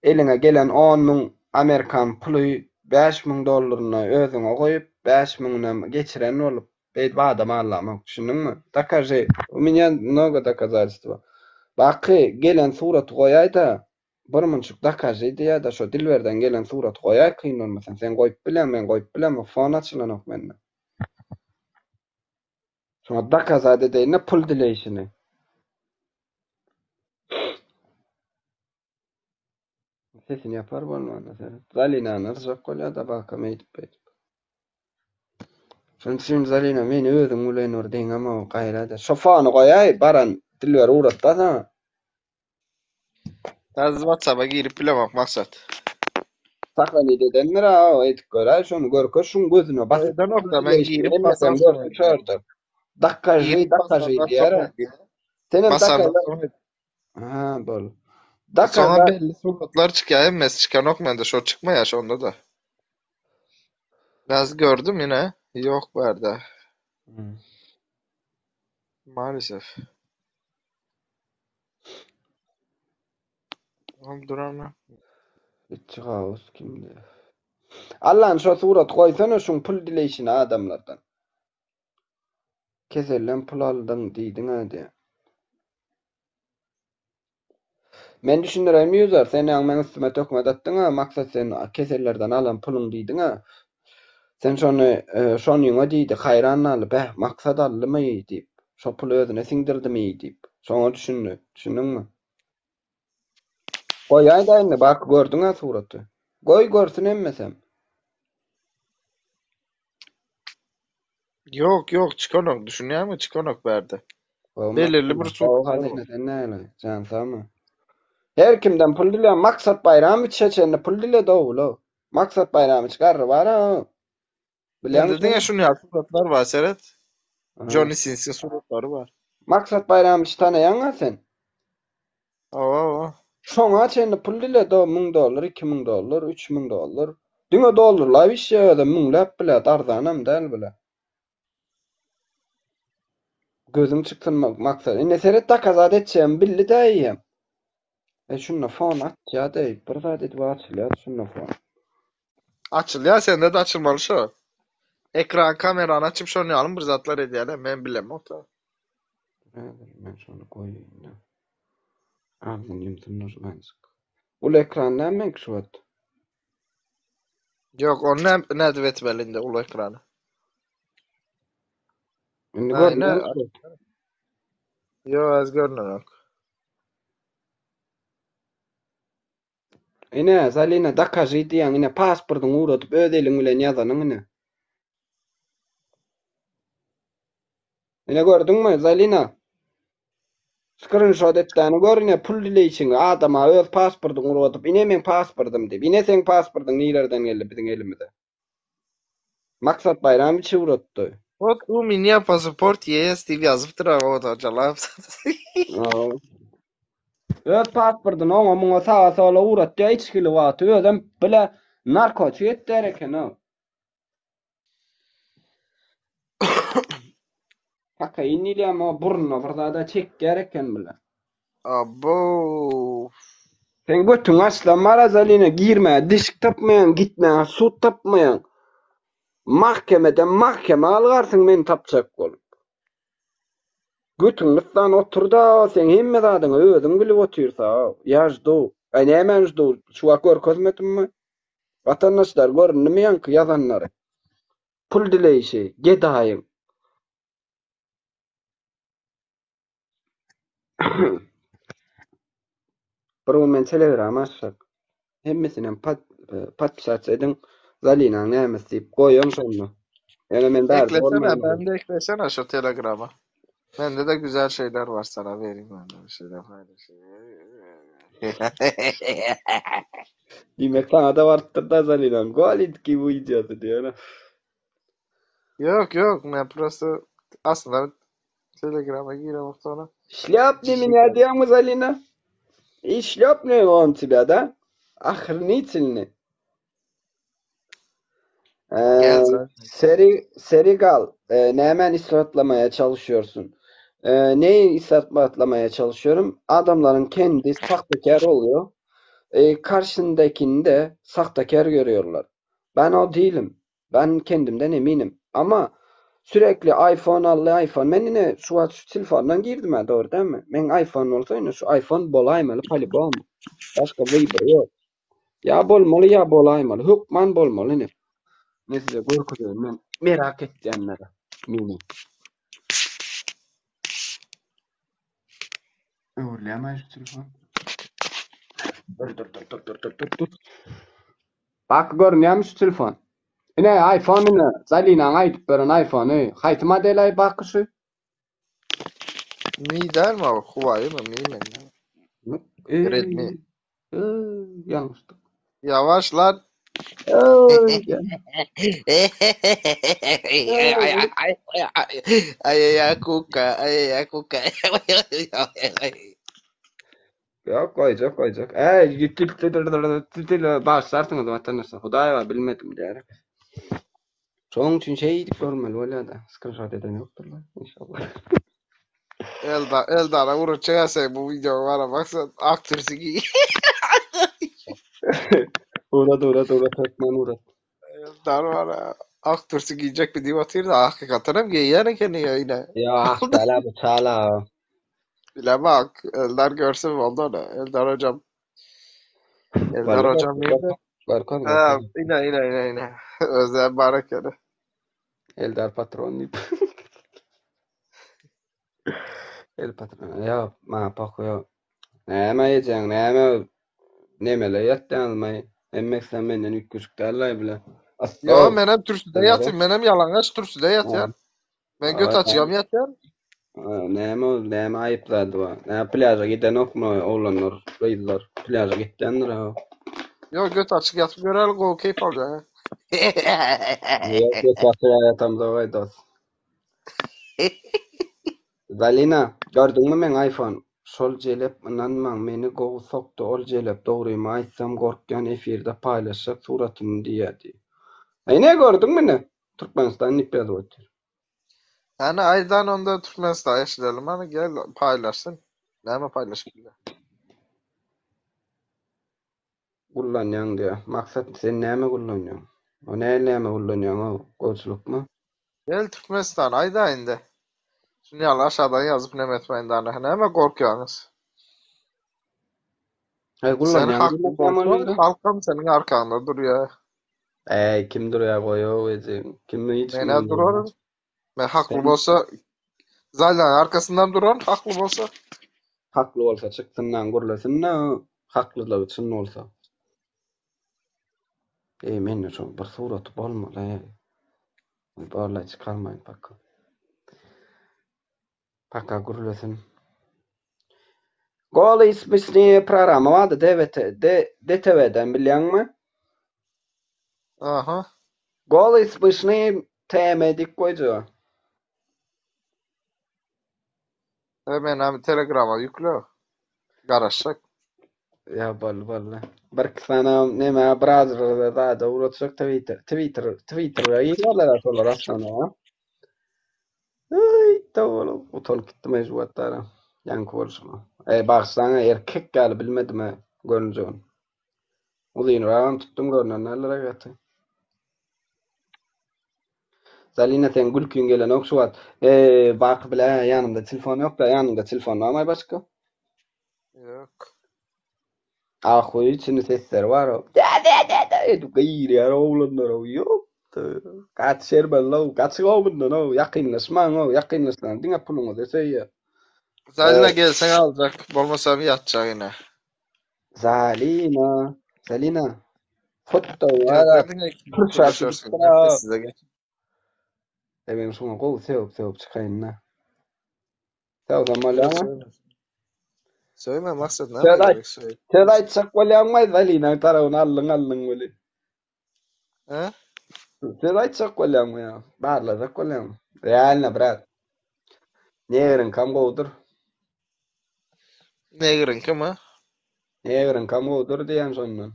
eliňe gelen 10 000 amerikan puly 5000 dollaryny özüňe goýup, 5000-ünem geçiren bolup, beýdip adam allamok, düşündiňmi? Dokaži, u menýa mnogo dokazatelstwa. Baky gelen suraty goýaý-da, bir munçuk dokaži diýýä-de, şo Dilberden gelen suraty goýaý kyn bolmasa. Sen goýup bilýäň, men goýup bilemok, fon açylanok mende. Şoňa dokazat edeýin-de pul dileýşini. Sesini ýapar bolmanda seret. Zalinany yrjak bolýar-da bakam eýdip-beýdip. Şonuň üçin Zalina meni özüň bilen bir deňeme gaýrat et. Şo fony goýaý baran Dilber ugratda saňa. Häzir WhatsApp-a girip bilemok Maksat. Sahranit edendir-a o edip göräý şony görkez şuň gözüne basyp. Edenok-da men girip Hemmesem basam görsün şu ýerde. Dakaži, Girip dakaži basamdan diýer-ä. soň Senem Basamdan dakaza soň Ha, bol. Soňa Dakaza belli suratlar çykýar, hemmesi çykanok mende, şo çykmaýar şonda-da. Biraz gördüm ýene, ýok bärde. Hmm. Maalesef. Ol duranma. Içi gaus kimdi? Allah'ın şo surat goýsana şuň pul dileýşini adamlardan. Keselden pul aldyň diýdiň-ä diýýär. Men düşündireýinmi user, sen ýaňy meň üstüme töhmet atdyň-a, maksat sen kesellerden alan puluň diýdiň-ä. Sen şony şonyňa diýdi, haýran galdy, bäh, maksat aldymy diýip, şo puly özüne siňdirdimi diýip, şoňa düşündi. Düşündiňmi? Goýaý-da indi, bak gördüň-ä suraty. Goý görsün hemmesem. Ýok, ýok, çykanok, düşünýäňmi, çykanok bärde. Belirli bir surat. Hazyna sen näle, jan sagmy? Her kimden pul dileýän Maksat Baýramowiçe çenli pul diledi ogul. Maksat Baýramowiç garry bar-a. Bilýäňmi? Mende diňe şuny ýaly suratlar bar, seret. Johnny Sinsiň suratlary bar. Maksat Baýramowiçi tanaýaň-a sen? Hawa, hawa. Şoňa çenli pul diledi o, 1000 dollar, 2000 dollar, 3000 dollar. Diňe dollarlap işleýär özem, müňläp bile, arzanam däl bile. Gözüň çyksyn Maksat. Indi seret dokazat etjegimi bildi-dä eýýäm. E şunda fon açýa-da, bir zat edip açylýar şunda fon. Açylýar, sende-de açylmaly şo. Ekran kamerany açyp şony ýaly bir zatlar edýärler, men bilemok-da. Häzir men şony goýaýyn-da. Agzyny ýumsun dur azajyk. Uly ekran näme meňki şu wagt? Ýok, ony näme nädip etmeli indi uly ekrany? Indi Ha, ine, görünýärmi? Ýok, az görünenok. Ine, Zalina dokaži diýýäň, ine pasportyňy ugradyp öz eliň bilen ýazanyň ine. Ine gördüňmi, Zalina? Skrinşot etdäni gör ine pul dileýşiňi adama öz pasportyňy ugradyp, ine meň pasportym diýip. Ine seň pasportyň nilerden geldi biziň elimize. Maksat Baýramowiç ugratdy. Wot u minýa pasaport ýes diýip ýazypdyr aga o da jalap. Öz pasportyny oňa muňa saga sola ugratýar içgili wagty özem bile narkotik etýär eken-ow. Kokain diýilýärmi o burnuna bir zada çekýär eken bile. Abo. Sen götüňi açlan Marazalina girmäge deşik tapmaýaň, gitmäge sud tapmaýaň. Mahkemeden mahkeme algarsyň meni tapjak bolup. Götüňi gyssan otur-da, seň hemme zadyňy özüň bilip otyrsa, ýa ždu. Aý nämäni ždu? Şu wagt görkezmedimmi? Watandaşlar göründimi ýaňky ýazanlary? Pul dileýşi, gedaýyň. Bir gün men telegram açjak. Hemmesinem pat podpisatsa ediň. Zalinaň nämesi diýip goýaň şonda. Ýöne men bärde Eklesene, bolmaýan. ben de eklesene şu telegrama. Bende de güzel şeyler var sana vereyim ben de bir şeyler paylaşayım. Diýmek saňa-da barypdyr-da Zalinaň golenkiý wideosy diýene. Ýok, ýok, men prosto aslynda Telegrama giremok sonra. Şlýapni меня diýýäňmi Zalina? I şlýopni on тебя, da? Ahrenitelny. Gel Ee, sen. Seri, Serigal, e, nämäni ispatlamaya çalışıyorsun? Ee, neyi ispatlamaya çalışıyorum? Adamların kendi sahtekar oluyor. E, karşındakini de sahtekar görüyorlar. Ben o değilim. Ben kendimden eminim. Ama sürekli iPhone al, iPhone. Men ine şu wagt şu telefondan girdim ha, dogry dälmi? Men iPhone bolsa ine şu iPhone bolaýmaly polibom. Başga wybor ýok. Ýa bolmaly ýa bolaýmaly. Hökman bolmaly ine. Men size görkezeýin men merak etýänlere meni. Öwrülýärmi şu telefon? Dur dur dur dur dur dur dur dur. Bak görünýärmi şu telefon? Ine iPhone ine. Zalinaň aýdyp beren iPhone-y. Haýsy model aý Baky şu? Mi dälmi o? Huawei mi? Mi mi? Redmi. Ýalňyşdyk. Ýawaş lan. Ay ay kuka, ay ay kuka. Ýok, goýjak, goýjak. Äý, bagyşlarsyňyz watandaşlar. Hudaý bar, bilmedim diýerek. Şonuň üçin şeýdip görmeli bolýar-da. Skrinşot eden ýokdurlar, inşallah. Elda, Eldara urup çekerse bu video var baksa aktrisi giy. Urat, urat, urat, hökman urat. Eldar var ha. Aktrisi giyecek bir diye batır da hakikaten hem giyer kendini ya yine. Ýa, ah, däl-ä bu çala. Bile bak Eldar görsün oldu onu. Eldar hocam. Eldar Vallahi hocam neydi? Görkez, Ha, görkez. yine yine yine yine. Özel Barakeri. Eldar patron diýip. El patron. Ýok, maňa pohuý ýok. Näme ejeň, näme nemele ýatýaňyzmaý? Hemmesem menden üýtgeşik däl-aý bile. Yo Assa. menem türsüde yatayım. Menem yalangaç türsüde yatayım. Men göt açyam ýatýan. Näme ol, näme aýyp zady bar? Näme plýaža gidenokmy oglanlar, gyzlar? Plýaža gitýändir ha. Ýok, göt açyk ýatyp göräli gowy keýp aljaň. Ýok, göt açyk ýatamzok aý dos. Zalina, gördüňmi meň iPhone? Şol jelep ynanmaň meni gowy sokdy ol jelep dogrymy aýtsam gorkýan efirde paýlaşjak suratyny diýýädi. Ine gördüňmi ine? Türkmenistan diýip ýazyp otyr. Hany aýdan onda Türkmenistan eşidelim hany gel paýlaşsyn. Näme paýlaşyp bilýär? Gullanýaň diýýär. Maksat sen näme gullanýaň? O näl näme gullanýaň o gowçulykmy? Gel Türkmenistan aýda indi. Şuny ýaly aşadan ýazyp neme etmäýin dana. Näme gorkýaňyz? Heý Sen gullanýaň hakly diýmek bolsaň, ýaman halkam seniň arkaňda durýar. Äý kim durýar goýow ejeň. Kim hiç Men kimem duraryn. Men hakly Sen bolsa Zaldan arkasyndan duran hakly bolsa. Hakly bolsa çyksyndan gürlesin-de, haklylygy çyn bolsa. Eý mende şoň bir suraty bolmaly. Borlaý çykarmaýyn paka. Paka gürlesin. Goly ismisni programma bardy DVT DTV-den bilýäňmi? Aha. Goly ismisni TM diýip goýja. E men hem Telegrama ýükle. Garaşjak. Ýa boldy boldy. Bir iki sany neme browserda zada ugratjak Twitter Twitter Twittere girýärler şolar aslynda. Eý, towala, utalyp gitdim eý şu wagtlara. Ýaňky bolşuma. Eý, bagyşlaň erkek ýaly bilmedim eý, görünjegini. Uzynragam tutdum görnen däldir gaty. Zalina seň gülkiň gelenok şu wagt. Eý, Baky bile ýanymda telefon ýok-da, ýanyňda telefon barmy başga? Ýok. Ahuý içinde sesleri bar. De de de de edip gygyrýar oglanlar. Ýok. Gaty şermende, gaçyň mundan, ýakynlaşmaň, ýakynlaşsaň diňe puluňyzy söýýär. Zalina gelseň aljak, bolmasa ýatjak ine. Zalina, Zalina. Hutda Gelsene diňe Pürçäp gürleşersiň. gidipdir, ha. Sessize geç. E men şuňa gowy sögüp sögüp çykaýyn-da. Sögsem bolýarmy? Söýme maksat näme Söz aýt, gerek söý. söz aýtjak bolýaňmy Zalinaň tarabyny aldyň aldyň weli. He? Söz aýtjak bolýaňmy ýa? Barlajak bolýaňmy? Realno brat. Negriňkam gowudyr. Negriňkimi? Negriňkam gowudyr diýýän şondan.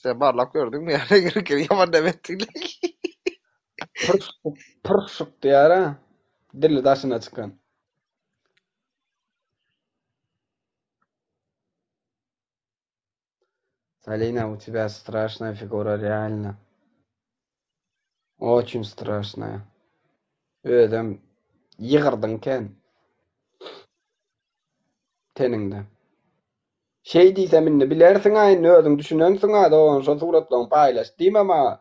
Sen barlap gördüňmi ýa negriňkini ýaman näme etdiňle? Pyrşyk, pyrşyk diýýär-ä. Dili daşyna çykan. Salina, u тебя страшная figura реально. Oçin straşnaýa. Özem ýygyrdyň kän. Teniňde. Şeý diýsem indi bilersiň-ä indi özüň düşünensiň-ä dogan şo suratlaryňy paýlaş diýme maňa.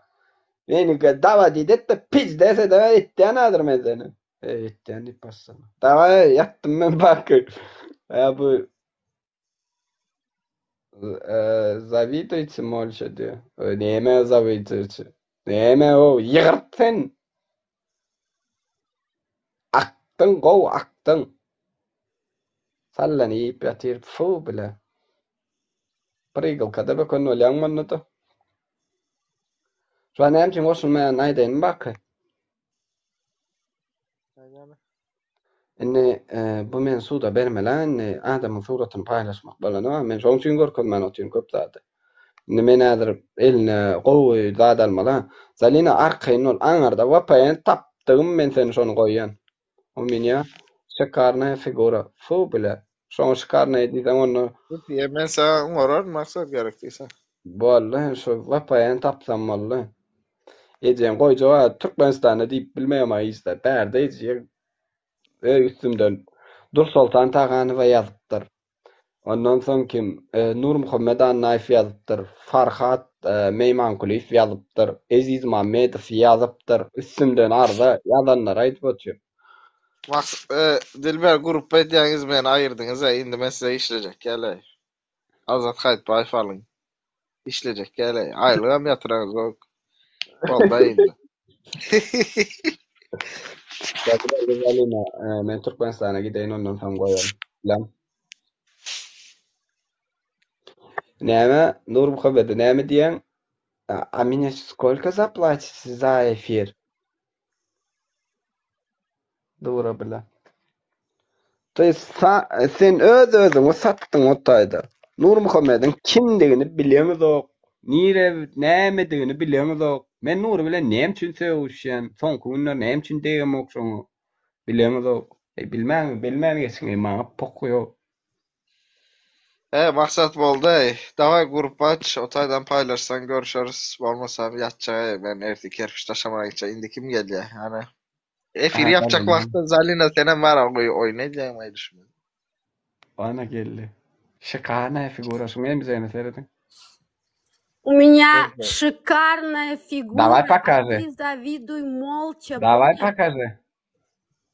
Meni dawodit et-de pizdes edeme etýän häzir men seni. Eý etýän diýip başlama. Dawaý ýatdym men baky. Ä bu Zawidujcie molça diýýär. Näme zawidujcie? Näme o ýygyrt sen. Akdyň gowy akdyň. Sallany iýip ýatyr fu bile. Prigilkada böken bolýaň onda-da. Şuňa näme üçin goşulmaýanyny aýdaýynmy baky? Indi bu meni suda bermeli indi adamyň suratyny paýlaşmak bolanok men şoň üçin görkezmän otyryn köp zady. Indi men häzir eline gowy zat almaly. Zalina arkaýyn bol aňyrda VPN tapdygym men seni şony goýýan. U menýa şikarnaýa figura fu bile. Şoňa şikarnaýa diýseň onda VPN men saňa oňararyn maksat gerek diýseň. Boldy şu VPN tapsam boldy. Ejeň goýjak Türkmenistanda diýip bilmeýän maňa hiç zat. Bärde eje öý üstümden Dursoltan Taganowa ýazypdyr. Ondan soň kim? Nurmuhammet Annaýew ýazypdyr. Farhat Meýmankulyýew ýazypdyr. Eziz Mammedow ýazypdyr. Üstümden arza ýazanlary aýdyp otyr. Maks Dilber grupba edýäňiz meni aýyrdyňyz-a indi men size işlejek ýaly. Azat Haýytbaýew alyň. Işlejek ýaly. Aýlygam ýatyraňyzok. Bolda indi. Galina, men Türkmenistana gideýin ondan soň goýaryn. Bilen. Näme, Nurmuhammede näme diýýäň? A меня skolko zaplatit za efir? Dura bile. To ýest sen öz özüňi satdyň o taýda. Nurmuhammediň kimdigini bileňizok. Nire nämedigini bileňizok. Men Nury bilen näme üçin sögüşýän? Soňky günler näme üçin degemok şoňa? Bileňizok. Eý bilmäň, bilmän geçiň eý maňa pohuý ýok. Eý maksat boldy eý. Daway grup aç o taýdan paýlaşsaň görüşeris bolmasam ýatjak eý men ertir kerpiç daşamaga gitjek indi kim gelýä hany efir ýapjak wagtda Zalina senem bar goý oýun edýäňmi aý düşünmedim. Ana geldi. Şikarnaýa figura şuň emzegine serediň. U меня шикарная фигура, Daway а pokaži. ты завидуй молча, Daway понял? pokaži.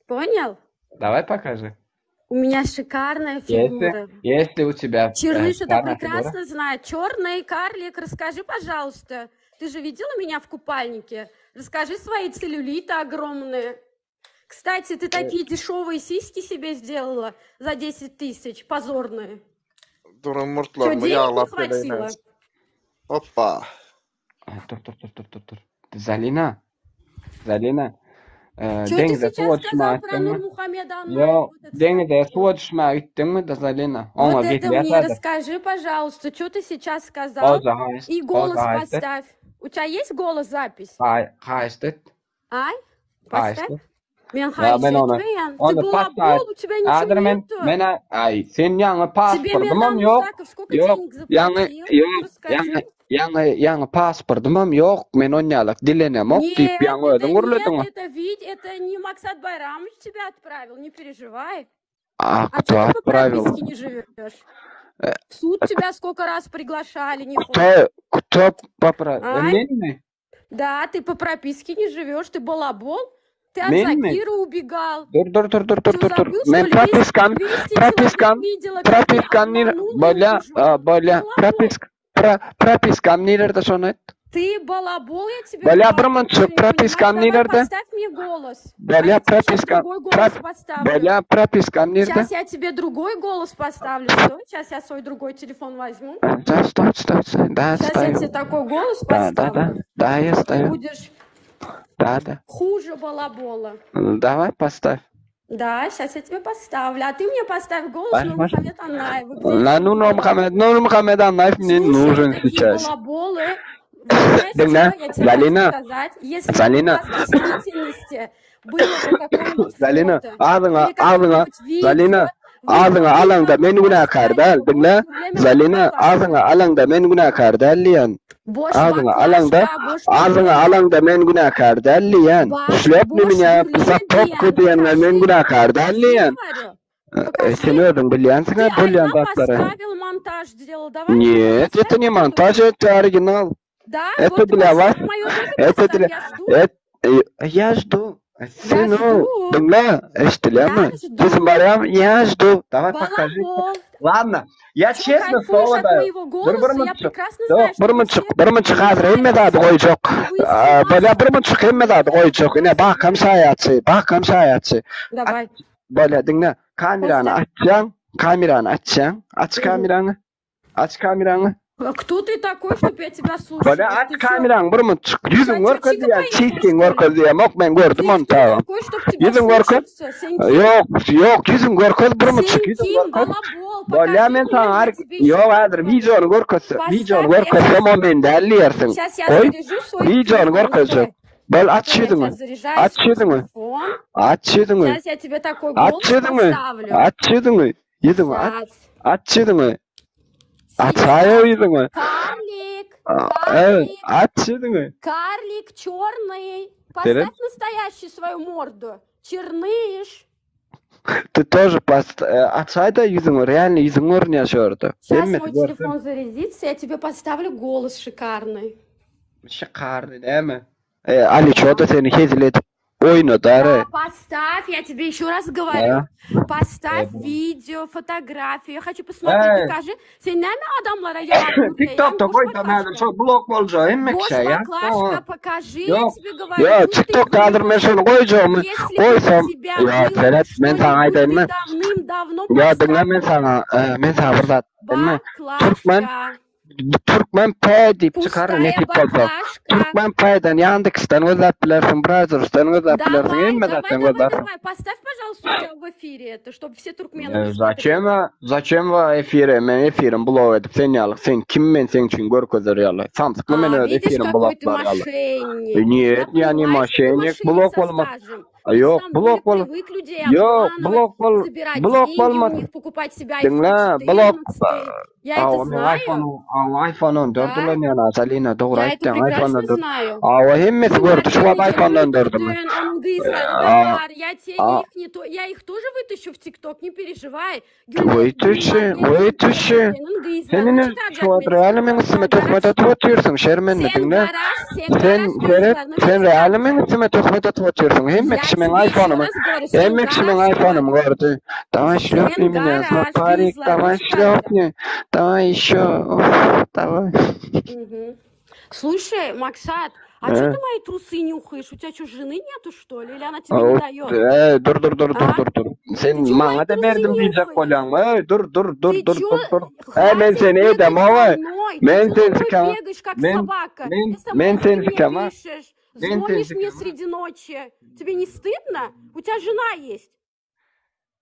Понял? Daway pokaži. У меня шикарная Если, фигура. если у тебя э, Черныш это шикарная фигура, прекрасно знает. Черный карлик, расскажи, пожалуйста. Ты же видела меня в купальнике? Расскажи свои целлюлиты огромные. Кстати, ты такие дешевые сиськи себе сделала за 10 тысяч, позорные. Duruň Что, murtlarymy денег не ýaglap хватило? geleýin. Hoppa. A, dur dur dur dur dur dur. Zalina. Zalina. E, Что ты deňize сейчас suwa сказал düşmäge про gitdiňmi? Нурмухамеда Аннаева? Ýok, Вот это deňize скажи. suwa düşmäge gitdiňmi da Zalina? Oňa Вот это getirýär мне häzir. расскажи, пожалуйста, что ты сейчас сказал? Goja haýyşt, И голос goja haýyşt et. поставь. У тебя есть голос запись? Haý, haýyşt et. Ай? Haýyşt Поставь. et. Men Ýa haýyş men ony etmeýän. Ты ony paşa балабол, у тебя ничего Häzir men нету. men aý sen ýaňy Тебе pasportymam Мердан ýok. Мусаков сколько Ýok, денег ýaňy заплатил? ýok, Расскажи. ýaňy ýaňy ýaňy pasportymam ýok. Men onýalak dilenemok diýip Нет, ýaňy это özüň нет, gürlediň. это вид, это не Максат Байрамович тебя отправил, не переживай. А А кто что ты по отправил? прописке не живешь? Э, В суд тебя сколько раз приглашали, не Кто хочешь. кто поправил? Ай? Menmi? Да, ты по прописке не живешь, ты балабол. Ты от Menmi? Закира убегал. Dur dur dur dur dur Что, dur dur. забыл, что Men ли? propiskam 200 человек propiskam видела, как ты propiskam nir обманул и bolýa убежал. bolýa Балабол. propisk pro propiskam nirede şony aýt. Ты балабол, я тебе Bolýa bir говорю. Ты munçuk что, не понимаешь? propiskam Давай nirede? поставь мне голос. А Bolýa я тебе сейчас propiskam другой голос prop поставлю. Bolýa propiskam nirede? Сейчас я тебе другой голос поставлю. Стой, сейчас я свой другой телефон возьму. Да, стой, стой, стой. Да, Сейчас я стою. тебе такой голос Да, да, да. поставлю, Да, я что ты стою. будешь Да, да. хуже балабола. Давай поставь. Да, сейчас я тебе поставлю. А ты мне поставь голос Baş baş. Нурмухамед Аннаева. Где я La его Nur видела? Muhammed, Nur Muhammed Annaýew мне Слушай, вы нужен такие сейчас. балаболы. Вы знаете Diňle, что? Я тебе хочу Zalina, сказать. Если бы у Zalina, вас в действительности было бы какое-нибудь Zalina, фото agzyňa, или agzyňa, какое-нибудь видео, Zalina, вы agzyňa бы alaňda нам men günäkär поставили däl, бы diňle, больше время Zalina, баклажка. agzyňa alaňda men günäkär däl diýen. Boş Agzyňa alaňda, baklajka, boş agzyňa gürleme. alaňda men günäkär däl diýen. Baş, Şlöpni boş minä gürleme zaptopka diýen. diýenler men Покажи, günäkär däl покажи, diýen. говорю. E, Sen Покажи. özüň bilýänsiň-ä Ты bolýan одна zatlary. поставил, монтаж сделал. Давай мое Нет, поставь это не мое монтаж, тоже. это оригинал. Да, Это вот ты для вас, поставь мое тоже это поставь, для... я жду. Это, я жду. Я Сыну, жду. diňle, eşdilýärmi? Я Sesim жду. barýarmy? Я жду. Давай покажи. Балабол. Ладно, я Чё, честно кайфуешь слово от даю. моего Bir bir голоса? Я munçuk. прекрасно Ýok, знаю, bir что вы munçuk, все bir munçuk häzir hemme zady goýjak. вы с Aa, ума Bolýa bir munçuk hemme zady goýjak. Ine bakam şaýatçy, bakam şaýatçy. Давай. Bolýa diňle, kamerany Поставь. açýaň, kamerany açýaň. Aç Мгм. kamerany. Aç kamerany. А Кто ты такой, чтобы я тебя Bolýa слушала? aç Ты чё? kamerany bir munçuk. У Ýüzüň тебя чё, görkez чика diýýän, поехал, çişkiň что ли? görkez diýemok, men gördüm Ты ony кто tagam. такой, чтобы тебя Ýüzüň görkez. слушаться? Sen kim? Ýok, ýok, ýüzüň görkez bir munçuk, Sen ýüzüň kim? görkez. Балабол, Bolýa покажи men мне, saňa я har тебе еще ýok раз häzir говорю. wideony görkezse, wideony Поставь, я görkezsem сейчас, o men däl diýersiň. сейчас я Goý, заряжу свой wideony телефон. görkezjek. Стой. Bol aç Стой, я ýüzüňi. сейчас заряжаю Aç свой ýüzüňi. телефон. Aç ýüzüňi. Сейчас я тебе такой Aç голос ýüzüňi. поставлю. Aç ýüzüňi. Ýüzüňi aç. Сейчас. Aç ýüzüňi. Açaý Сейчас. ýüzüňi. Карлик, Evet, карлик, aç ýüzüňi. карлик черный. Seret. Поставь настоящую свою морду. Черныш. Ты тоже пост açaý-da ýüzüňi, realny ýüzüň görünýär şu ýerde. Сейчас Hemmesi мой görsün. телефон зарядится, я тебе поставлю голос шикарный. Şykarny näme? E, Ali çoda seni hezil edip oýnadar. Да, поставь, я тебе еще раз говорю. Ha? Поставь видео, фотографию. Я хочу посмотреть, Ey, покажи. Sen näme adamlara ýalan gürleýäň? TikTokda Boş goýsam häzir baklajka. şo blok boljak hemme Boş kişä ýa. baklажка, покажи, я Ýok. тебе говорю. Ýok, Тут ты TikTokda häzir men врешь. şony goýjagymy Если бы у goýsam, тебя ýa было бы seret men saňa что-нибудь, ты aýdaýynmy? давным-давно Ýa diňle men поставил. saňa, e, men saňa bir zat aýdaýynmy? Türkmen Баклажка. Türkmen P diýip çykar Пустая nesip bolsa. баклажка. Türkmen P-den Yandex-den gözläp bilersiň, Browsers-den gözläp bilersiň, Давай, hemme давай, zatdan давай, gözlärsiň. давай. Поставь, пожалуйста, у тебя в эфире это, чтобы все туркмены E, посмотрели. Зачем, зачем wa efire, men efirim blok edip sen ýaly, sen kim men seň üçin görkezer ýaly. Samsykmy men А, öz видишь, efirim какой ты bloklar ýaly. мошенник. Я Нет, я не поняла, что ты мошенник, мошенник blok со bolmaz. стажем. Ты Ýok, в самом blok деле bol. привык людей Ýok, обманывать, blok bol, забирать blok деньги у bolmaz. них, покупать себе iPhone Diňle, blok. 14. Я это Awa, men знаю. iPhone, awa iPhone 14 Да, ulanýan Salina, dogry я это aýtdyň, iPhone прекрасно 14. знаю. Awa, hemmesi Ты gördi, şu wagt мошенник, iPhone 14-mi? öldürdün, onuň gyzlary da A, bar. Я те a, их не то, я их тоже вытащу в ТикТок, не переживай. Gülnaz, Wöýtüşi, Gülnaz, wöýtüşi. seniň Sen gyzlaryny ine şu çykarjak wagt men real meň TikTok'a. üstüme Sen töhmet garaş. atyp otyrsyň, şermenli Sen diňle. garaş, sen Sen garaş seret, gyzlaryny sen real meň çykarjak. üstüme töhmet atyp otyrsyň. Hemme Я kişi meň тебе еще iPhone-ymy, раз говорю, sen hemme kişi meň garaş iPhone-ymy говорю. gördi. Daway Sen şlöpni meni, garaş Parik, gyzlaryny daway çykarjak. şlöpni. Daway еще, uf, daway. Мгм. Слушай, Максат, а что Э? ты мои трусы нюхаешь? У тебя что, жены нету, что ли? Или она тебе не Uf, дает? ey, dur dur dur dur А? dur dur. Sen Ты чё мои maňa da трусы berdim diýjek нюхаешь? bolýaňmy? Ey, dur dur dur Ты dur чё? dur dur. Ey, men Хватит seni бегать edem за owaý. мной! Ты Men чё за seni мной sikama. бегаешь, как Men собака? men men СМС seni мне sikama. пишешь, Men seni звонишь мне sikama. среди ночи. Тебе не стыдно? У тебя жена есть.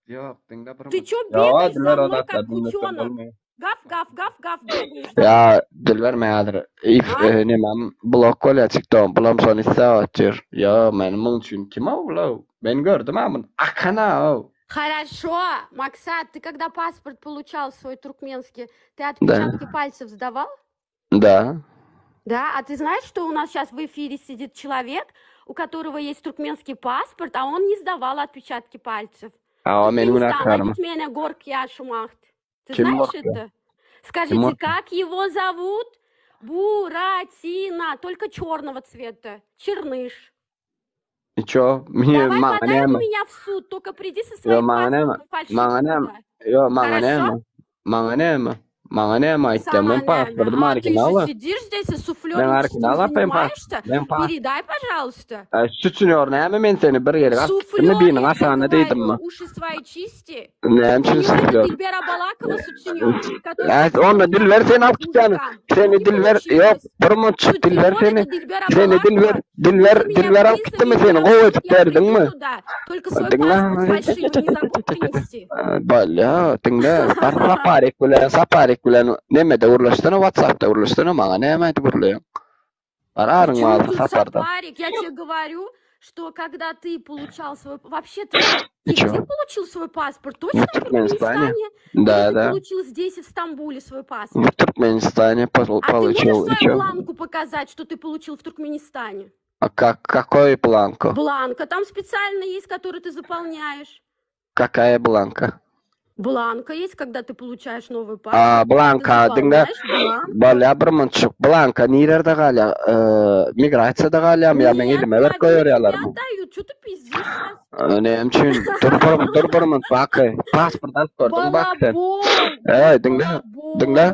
Ýok, diňle bir Ты minut. чё Ýa, бегаешь за Dilber мной, odakda как diňlese утенок? bolmaýar. Гав, гав, гав, гав, бегаешь за мной. Ýa, Dilber men häzir if А? e, nemem blok bolýar TikTok-ym. Bulam şony isläp otyr. Ýa, men muň üçin kim ow Men gördüm ha muny. Akana ow. Хорошо, Максат, ты когда паспорт получал свой туркменский, ты Да. отпечатки пальцев сдавал? Да. Да, а ты знаешь, что у нас сейчас в эфире сидит человек, у которого есть туркменский паспорт, а он не сдавал отпечатки пальцев. Awa meniň Туркменистана günäkärimi. gitmäne gorkýar şu wagt. Ты Kim знаешь gorkýar? это? Kim Скажите, gorkýar? как его зовут? Буратино, только черного цвета. Черныш. I ço, men Давай maňa подай на näme? меня в суд, только приди со Ýo своим maňa näme? паспортом фальшивым Maňa näme? туда. Ýo maňa Хорошо? näme? Maňa näme? Maňa näme aýtýaň? Saňa Men näme? pasportym A ты же original. сидишь здесь и Men суфлерничеством original men pas. занимаешься? Men pas. Передай, пожалуйста. Sütünör näme men seni bir ýere alyp gitdimmi Суфлер, biriniň я тебе aşagyna говорю, diýdimmi? уши свои чисти. Näme üçin Сутенер это süflör? Дильбера Балакова сутенер, который Äý, хотел onda меня Dilber seni продать alyp gitýän. мужикам. Но Seni не Dilber, ýok, получилось. bir munçuk Dilber Сутенер seni. это Дильбера Seni Dilber, Балакова. Dilber, Если меня Dilber alyp gitdimi вызови seni? на Gowy суд, edip я приду berdiňmi? туда. Только свой Diňle. паспорт фальшивый не забудь принести. Bolýa, diňle. Bar Saparik bilen, Saparik bilen nemede gürleşsene, WhatsApp-da gürleşsene, maňa näme aýdyp gürleýäň? Bar aryň Причем bardy тут Sapardan. Сапарик? Я тебе говорю, что когда ты получал свой... Вообще ты, ты Ничего. где получил свой паспорт? В Точно в Туркменистане. Туркменистане? Или Да, ты да. получил здесь, в Стамбуле, свой паспорт? В Туркменистане пол- А ты можешь получил. И свою чё? бланку показать, что ты получил в Туркменистане? А как, какой бланку? Бланка там специально есть, которую ты заполняешь. Какая бланка? Бланка есть, когда ты получаешь новый A, паспорт. Ты blanka diňle. заполняешь бланку. Bolýa bir munçuk. Blanka nirerde galýa? E, migrasiýada galýamy ýa meň Нет, elime berip половину тебе goýberýärlermi? отдают. Что ты пиздишь сейчас? Näme üçin? Dur bir, dur bir munt baky. Pasport alyp gördüň bak sen. Балабол, Eý, diňle, diňle.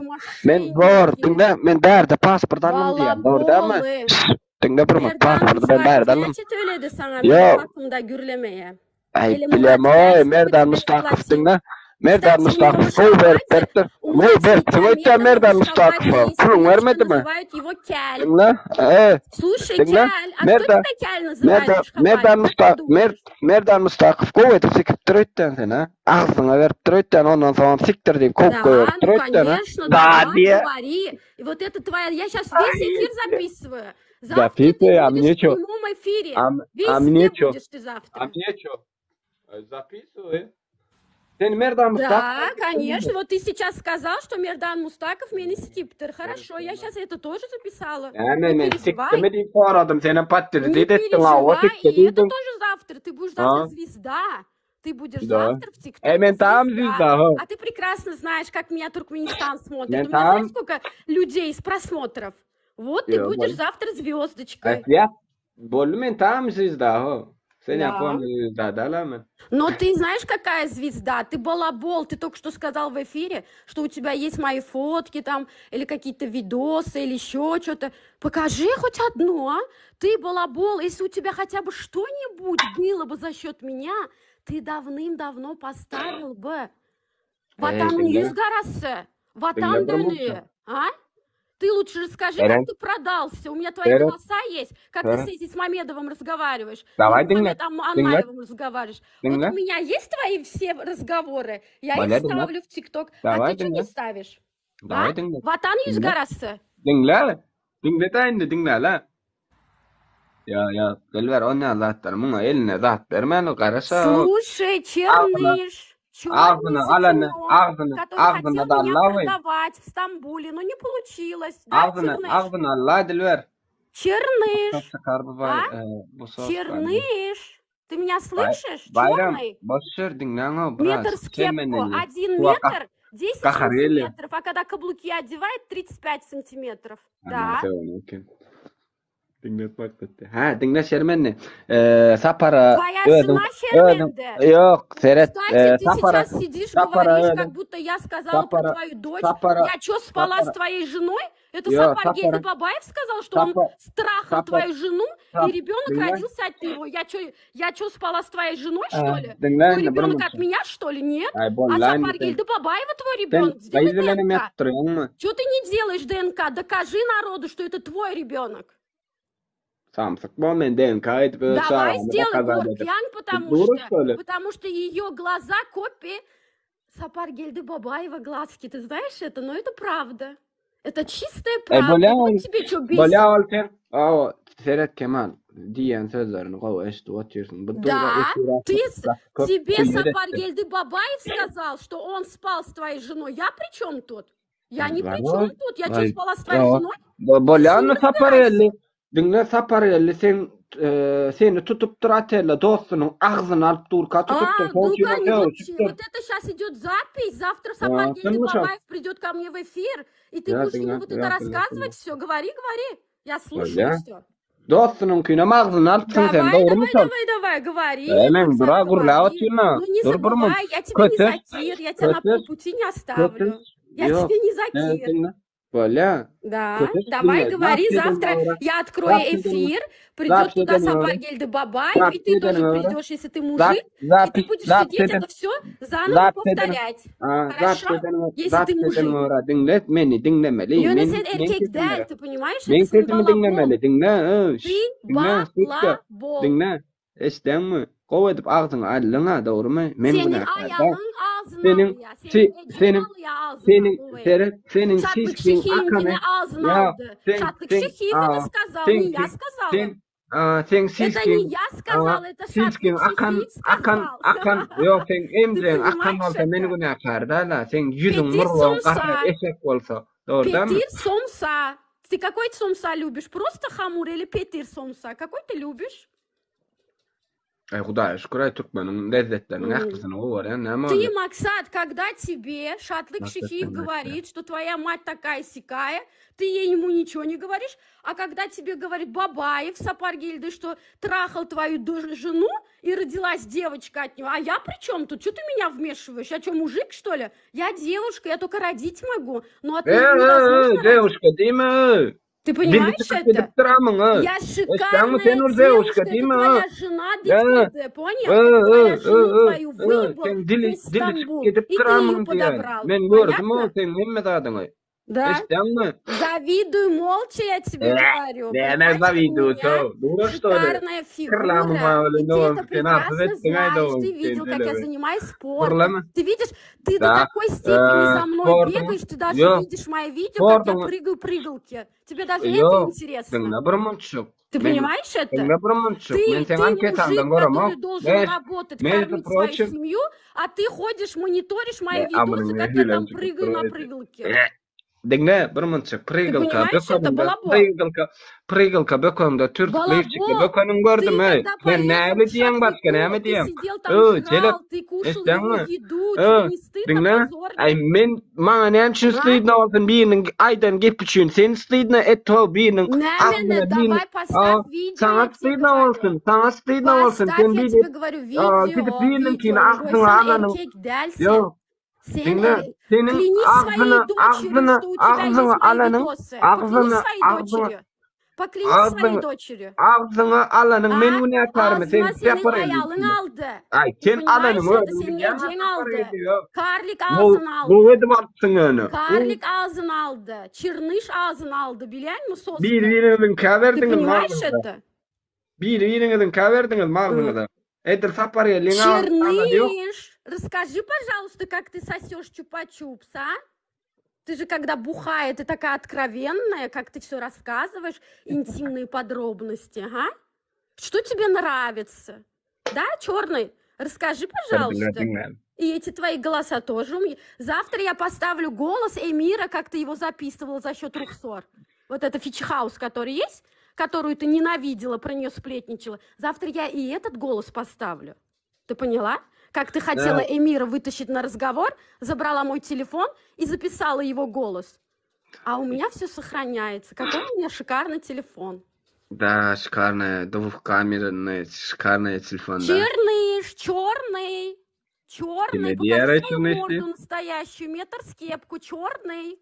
Men bor, мошенники. diňle. Men bärde pasport aldym diýýän. Dogry dälmi? Балаболы. Diňle bir munt Merdan pasporty men Mustafa bärde aldym. näçe töledi saňa Ýok. meniň hakymda gürlemeye? Aý, Ele Murat bilemoý, Räşit Merdan тебе Mustakow заплатил. diňle. Merdan Кстати, у него Mustakow в gowy berip Ашхабаде, beripdir. у Gowy Мурата beripsiň öýtýän Нурмагомедова Merdan в Ашхабаде Mustakowa. есть Puluň кличка, bermedimi? называют его Кяль. Diňle. E, Слушай, diňle. Кяль, а кто Merdan тебя Кяль называет в Merdan Ашхабаде? Merdan Как ты Musta Mer думаешь? Merdan Mustakow gowy edip sikipdir öýtýän sen, ha? Agzyňa beripdir öýtýän, ondan soň sikdir diýip kowup Да, goýberipdir ну öýtýän, ha? конечно, Da давай, diýe. говори. И вот это твоя... Я сейчас весь эфир записываю. Завтра ты Записывай, а будешь мне в чё? прямом эфире. А, а Везде мне чё? будешь ты А завтра. мне чё? Записывай. Sen Merdan Mustakow Да, конечно. Вот ты сейчас сказал, что Мердан Мустаков meni sikipdir. Хорошо, я сейчас это тоже записала. Näme Не men переживай. sikdimi diýip soradym, senem patdirdi Не etdiň, ha, o переживай. sikdi И это diýdiň. тоже завтра. Ты будешь завтра Ha? звезда. Ты будешь Да. завтра в E ТикТоке men tam звезда. звезда, ha. А ты прекрасно знаешь, как меня Туркменистан смотрит. Men У меня знаешь, tam сколько людей из просмотров? Вот ты Ýo, будешь bol. завтра звездочкой. Ýa, boldy men tam звезда, ha. Sen Да. ýapon звезда dälmi? Но ты знаешь, какая звезда? Ты балабол. Ты только что сказал в эфире, что у тебя есть мои фотки там, или какие-то видосы, или еще что-то. Покажи хоть одно, а? Ты балабол. Если у тебя хотя бы что-нибудь было бы за счет меня, ты давным-давно поставил бы. Eý, Watanyň diňle. ýüz garasy. Watan Diňle bir döni, munça. а? Ты лучше расскажи, как Eren, ты продался. У меня твои Eren, голоса есть. Как ты Eren. с этим с Мамедовым разговариваешь. Давай diňle. Нурмамед Ам- Diňle. Анмаевым разговариваешь. Вот Diňle. у меня есть твои все разговоры. Я их Bolýa diňle. ставлю в ТикТок. А Давай ты что не diňle. ставишь? А? Давай diňle. Watan Diňle. ýüz garasy. Diňle. Diňle da indi diňle la. Ýa, ýa, Dilber onýan zatlar muňa eline zat bermän garaşa. Слушай, Agzyna, Черныш, черный agzyna alany, сутенер, agzyna, который agzyna хотел da меня Allah we. продавать в Стамбуле, но не получилось. Да, Agzyna, Черныш? agzyna Allah Dilber. Черныш, Çykar bu bay, а? e, bu sos bar. Черныш, ты меня Bay, слышишь? Bayram, Черный? boş yer diňläň o biraz. Метр с Sen кепку, menden ye. один Tuwa метр, 10 gahar gelýär. сантиметров, а когда каблуки одевает, 35 сантиметров. Ana Да. sögün eken. Diňlet maksatdy. Ha, diňle Şermenli. Ee, Sapara Твоя özüň жена özüň Şermende. ýok, seret. Кстати, Ee, ты Sapara сейчас сидишь, Sapara говоришь, özüň как будто я сказала про Sapara твою дочь. Sapara Я что, спала с Sapara твоей женой? Это Ýok, Сапар Гельды Sapara Бабаев сказал, что он Sapar страхал Sapar твою жену, и Sap ребенок diňle. родился от него. Я что, я чё, спала с твоей женой, что Ha, ли? diňle Твой indi bir ребенок от munça. меня, что ли? Нет? Aý, А bolla indi Сапар sen. Гельды Бабаева твой Sen ребенок? Сделай gyz bilen hem ДНК. ýatyp durýaňmy? Чё ты не делаешь ДНК? Докажи народу, что это твой ребенок. Samsyk bol men DNK edip öz Давай çagamy сделай, dokazat Гор, edip. пьян, потому Dura что, что ли? потому что ее глаза копии Сапар Гельды Бабаева глазки. Ты знаешь это? Но это правда. Это чистая Ey правда. bolýa Вот ol. тебе что бесит? Bolýa ol sen. Aw, seret Kemal diýen sözlerini gowy eşidip otyrsyň. Bu dura Да, efir ты açyp с- köp тебе küýler Сапар etdi. Гельды Бабаев сказал, что он спал с твоей женой. Я при чем тут? Я ни при Bar чем тут. Я что, Aý, спала с твоей ýa. женой? Ты Bolýa с ним onda Sapar разбирайся. geldi. Diňle Sapar geldi sen e, seni tutupdyr otelde dostunyň agzyny alyp durka tutupdyr. А, Şoň ну üçin ка, o вот, sögüşipdir. вот это сейчас идет запись. Завтра Ýa, Сапар Гельды sen şo. Бабаев придет ко мне в эфир, и ты Ýa, будешь ему diňle, вот ýa, это diňle, рассказывать diňle. все. Говори, говори. Я слушаю Bolýa. все. Dostunyň küýüne agzyny alypsyň sen, Давай, dogrymy давай, şol? давай, давай, говори, E, men Максат, dura gürläp говори. otyryn. Ну не Dur bir mun. забывай, я тебя не Köteş, Закир, я тебя на köteş, полпути не оставлю. köteş. Я Ýok. тебе не He, Закир. diňle. Bolýa. Да, Köpeş давай diňle. говори, Zapis edeniňe завтра görä. я открою Zapis edeniňe. эфир, придет Zapis туда edeniňe görä. Сапаргельды Бабаев, и Zapis ты тоже edeniňe görä. придешь, если ты Zap мужик, и ты zapis будешь zapis сидеть eden это все заново zapis eden повторять. a zapis Хорошо? edeniňe Если ты zapis мужик. edeniňe görä diňle meni diňlemeli. Ýöne Men sen men erkek sesimi däl, görä. ты понимаешь, Men это sen sesimi балабол. diňlemeli. Diňle, ö, Ты şş, diňle, suçka. балабол. Diňle. Eşdeňmi? Gowy edip agzyňy aldyň-a, dogrumy? Men Seniň günäkär däl. aýalyň agzyny Seniň alýa, si seniň ejeň seniň alýa agzyna seniň gowy edip. seret seniň Şatlyk sisgiň akany Şehiýewiňkini agzyna ýa aldy. sen Şatlyk sen Şehiýew a это сказал, sen не я sen сказала. sen a seň Это sisgiň не я a сказала, это sisgiň Şatlyk akan Şehiýew akan сказал. akan ýok seň Ты emjegiň akan понимаешь bolsa men это? günäkär däl-a seň ýüzüň Petir murlagyň gara somsa. eşek bolsa dogry dälmi? Petir somsa. Ты какой somsa любишь? Просто hamur или petir somsa? Какой ты любишь? Aý Hudaýa şükür aý türkmeniň lezzetleriniň М. ählisini gowy görýän näme Ты, boldy? Максат, когда тебе Шатлык Maksat Шихиев diňle. говорит, что твоя мать такая сякая, ты ей ему ничего не говоришь, а когда тебе говорит Бабаев Сапаргильды, что трахал твою жену и родилась девочка от него, а я при чем тут? Что ты меня вмешиваешь? Я что, мужик, что ли? Я девушка, я только родить могу, но от Э, него э, э, невозможно родить. девушка diýme. Ты Dili понимаешь çykyp это? gidipdir amyň, Я Eşdeňmi шикарная sen ol девушка девушка, это diýme. твоя жена Э, дикая, понял? э, Это э, твоя э, жену э, твою э, выебал seň dili в dili çykyp Стамбул, и gidipdir ты ее amyň diýýän. подобрал. Men gördüm o Понятно? seň hemme zadyňy. Да? Eşdeňmi? Завидую молча, я тебе Э, говорю. näme Понимаешь, у завидую меня to? Dura что ли? шикарная Kyrlamyň фигура. welin И ты o это sen arsyz прекрасно etdiň aýda знаешь. o Ты sen видел, как я jelebi. занимаюсь спортом. Gyrlama. Ты видишь, ты до Da, такой степени э, за мной sportuň бегаешь, ты даже ýok, видишь мои видео, как я sportuň прыгаю прыгалки. Тебе даже это ýok, интересно. diňle bir munçuk. Ты Men понимаешь это? diňle bir munçuk. Ты, Men ты seň мужик, anketaňdan göremok. который должен Mež, работать, между кормить свою прочим, семью, а ты ходишь, мониторишь мои Ne, amynyň видосы, как я hüýlem там çykyp прыгаю на dur. прыгалке. Eh, Diňle bir munçuk Ты prýgylka понимаешь это, bökeninde балабол? prýgylka prýgylka bökeninde türsükli çykly Балабол, bökeniň ты gördüm eý. когда Sen поехал näme к diýeň başga näme шашлыку, ты diýeň? сидел там, Ö, jelep жрал, ты кушал его eşdeňmi? еду, Ö, тебе не стыдно, diňle. позорно? Aý men maňa näme üçin А? stydno bolsun biriniň aýdan gep üçin sen stydno et ho biriniň Näme, agzyna biriniň давай a поставь видео, saňa я тебе stydno говорю. bolsun saňa stydno bolsun Поставь, sen я bir тебе говорю, a, gidip видео, biriniňkini видео. Ой, agzyňa sen alanyň erkek däl sen. ýok Sen Diňle, er- seniň Клянись своей agzyna, дочерью, agzyna, что у тебя есть agzyňa мои alanyň, видосы. Поклянись agzyna, своей agzyňa, дочерью. Поклянись своей agzyňa, дочерью. agzyňa alanyň men A? günäkärmi? Sen Agzyna seniň separ edip. aýalyň aldy. Aý, Ты sen alanyň понимаешь, это özüň seniň bilýän ejeň separ aldy. ediyor. Karlik Bu agzyna bu aldy. edip alypsyň ony. Karlik agzyna aldy. Çirniş agzyna aldy. Bilýäňmi soska? Bir-biriňiziň Ты käberdiňiz понимаешь magzyňyza. это? Bir-biriňiziň käberdiňiz magzyňyza. Edil sapar gelin alady ýok. Черныш, расскажи, пожалуйста, как ты сосешь чупа-чупс, а? Ты же когда бухая, ты такая откровенная, как ты все рассказываешь, интимные подробности, ага? Что тебе нравится? Да, черный? Расскажи, пожалуйста. И эти твои голоса тоже у меня. Завтра я поставлю голос Эмира, как ты его записывала за счет Рухсор. Вот это фичхаус, который есть, которую ты ненавидела, про нее сплетничала. Завтра я и этот голос поставлю. Ты поняла? Как ты хотела Да. Эмира вытащить на разговор, забрала мой телефон и записала его голос. А у меня все сохраняется. Какой у меня шикарный телефон. Да, шикарная, двухкамерный, шикарный телефон, да. Черныш, черный, черный, Kime покажи diýer свою şuny морду настоящую, метр скепку, черный.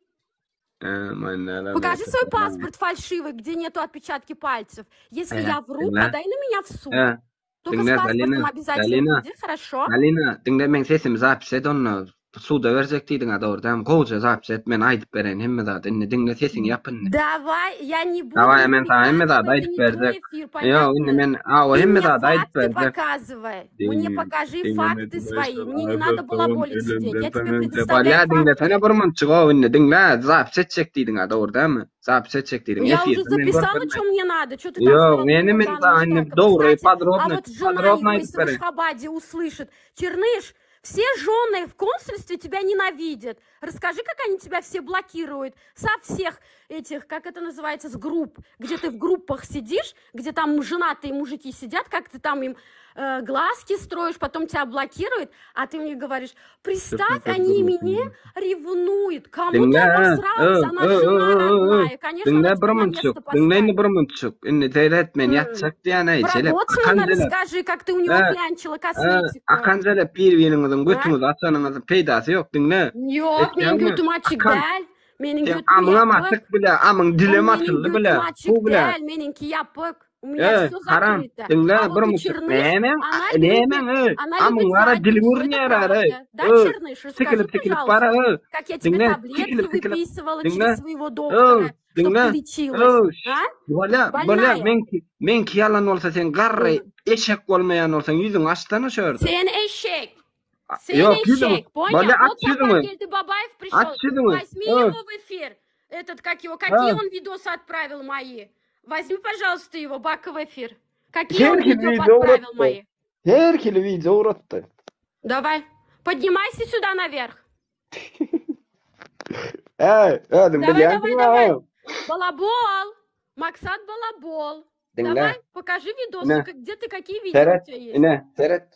Э, manala Покажи metr свой паспорт фальшивый, где нету отпечатки пальцев. Если Э, я вру, diňle. подай на меня в суд. Э, Только с diňle паспортом Zalina, обязательно Zalina, приди, хорошо? Zalina, diňle meň sesimi zapis et onda. Suda berjek diýdiň-ä dogry dämi? Gowja zapis et, men aýdyp bereýin hemme zady. Indi diňle sesiňi ýap indi. Давай, я не буду Давай, men saňa hemme отвлекаться, zady это aýdyp не твой berjek. эфир, Ýok, indi понятно? men awa Ты hemme мне zady aýdyp факты berjek. показывай. Мне Diňle, покажи diňle факты свои. Мне не надо балаболить сидеть. Я тебе Bolýa, предоставляю diňlesene факты. bir munçuk o indi diňle, zapis etjek diýdiň-ä dogry dämi? Zapis etjek diýdiň. Я уже Efirde men записала, görkezme. что мне надо. Что ты там Ýok, сказал, meni men Нурдан saňa indi Муштакова? dogry, Кстати, а podrobny, вот жена podrobny его, aýdyp если в bereýin. Ашхабаде услышит. Черныш, все жены в консульстве тебя ненавидят. Расскажи, как они тебя все блокируют. Со всех. этих, как это называется, с групп, где ты в группах сидишь, где там женатые мужики сидят, как ты там им э, глазки строишь, потом тебя блокируют, а ты мне говоришь, представь, они меня ревнуют. Кому ты Diňle, обосралась, ö, она ö, ö, жена ö, ö, родная, конечно, Diňle она bir тебя на munçuk, место diňle indi поставит. bir munçuk. Indi seyret men М. ýatjak diýen-eý, Про Jelep, Akan Гоцмана Jelep. расскажи, как ты у него Ä, клянчила ä, косметику. Akan Jelep bir-biriňiziň А? götüňizi açanyňyzyň peýdasy ýok, diňle. Ýok, meniň Eşitýäňmi? götüm açyk Akan, däl. Meniň seň götüm amyňam ýapyk. açyk bile, amyň O dilem meniň açyldy götüm bile, açyk suw bile. däl, meniňki ýapyk. U меня Ä, все haram, закрыто. diňle А bir вот у munçuk. Черныш, Nämäň, она любит, nämäň, ö, она amyň любит bara dili задницу, это görünýär ara, правда. Да, ö, Черныш, расскажи, tikilip-tikilip bara, пожалуйста, ö, как я тебе diňle, таблетки tikilip-tikilip, выписывала diňle, через своего ö, доктора, чтоб ты diňle, лечилась. ö, А? bolýa, bolýa, Больная. meňki, meňki ýalan bolsa sen garry М. eşek bolmaýan bolsaň ýüzüňi açsana şu ýerde. Sen eşek. Sen Ýok, ýüzüňi, eşek, понял? bolýa, Вот aç ýüzüňi, Сапаргельды Бабаев пришел. aç ýüzüňi, Возьми ö, его в эфир. Этот, как его, какие ha. он видосы отправил мои? Возьми, пожалуйста, его, Бака в эфир. Какие Her он hili видео wideo подправил ugratdy. мои? Her hili wideo ugratdy. Давай. Поднимайся сюда наверх. Äý, özüň Давай, bilýänsiň давай, давай. ha. Балабол. Максат Балабол. Diňle. Давай, покажи видосы, Ine, как- где ты, какие видео у seret, тебя есть. ine, seret.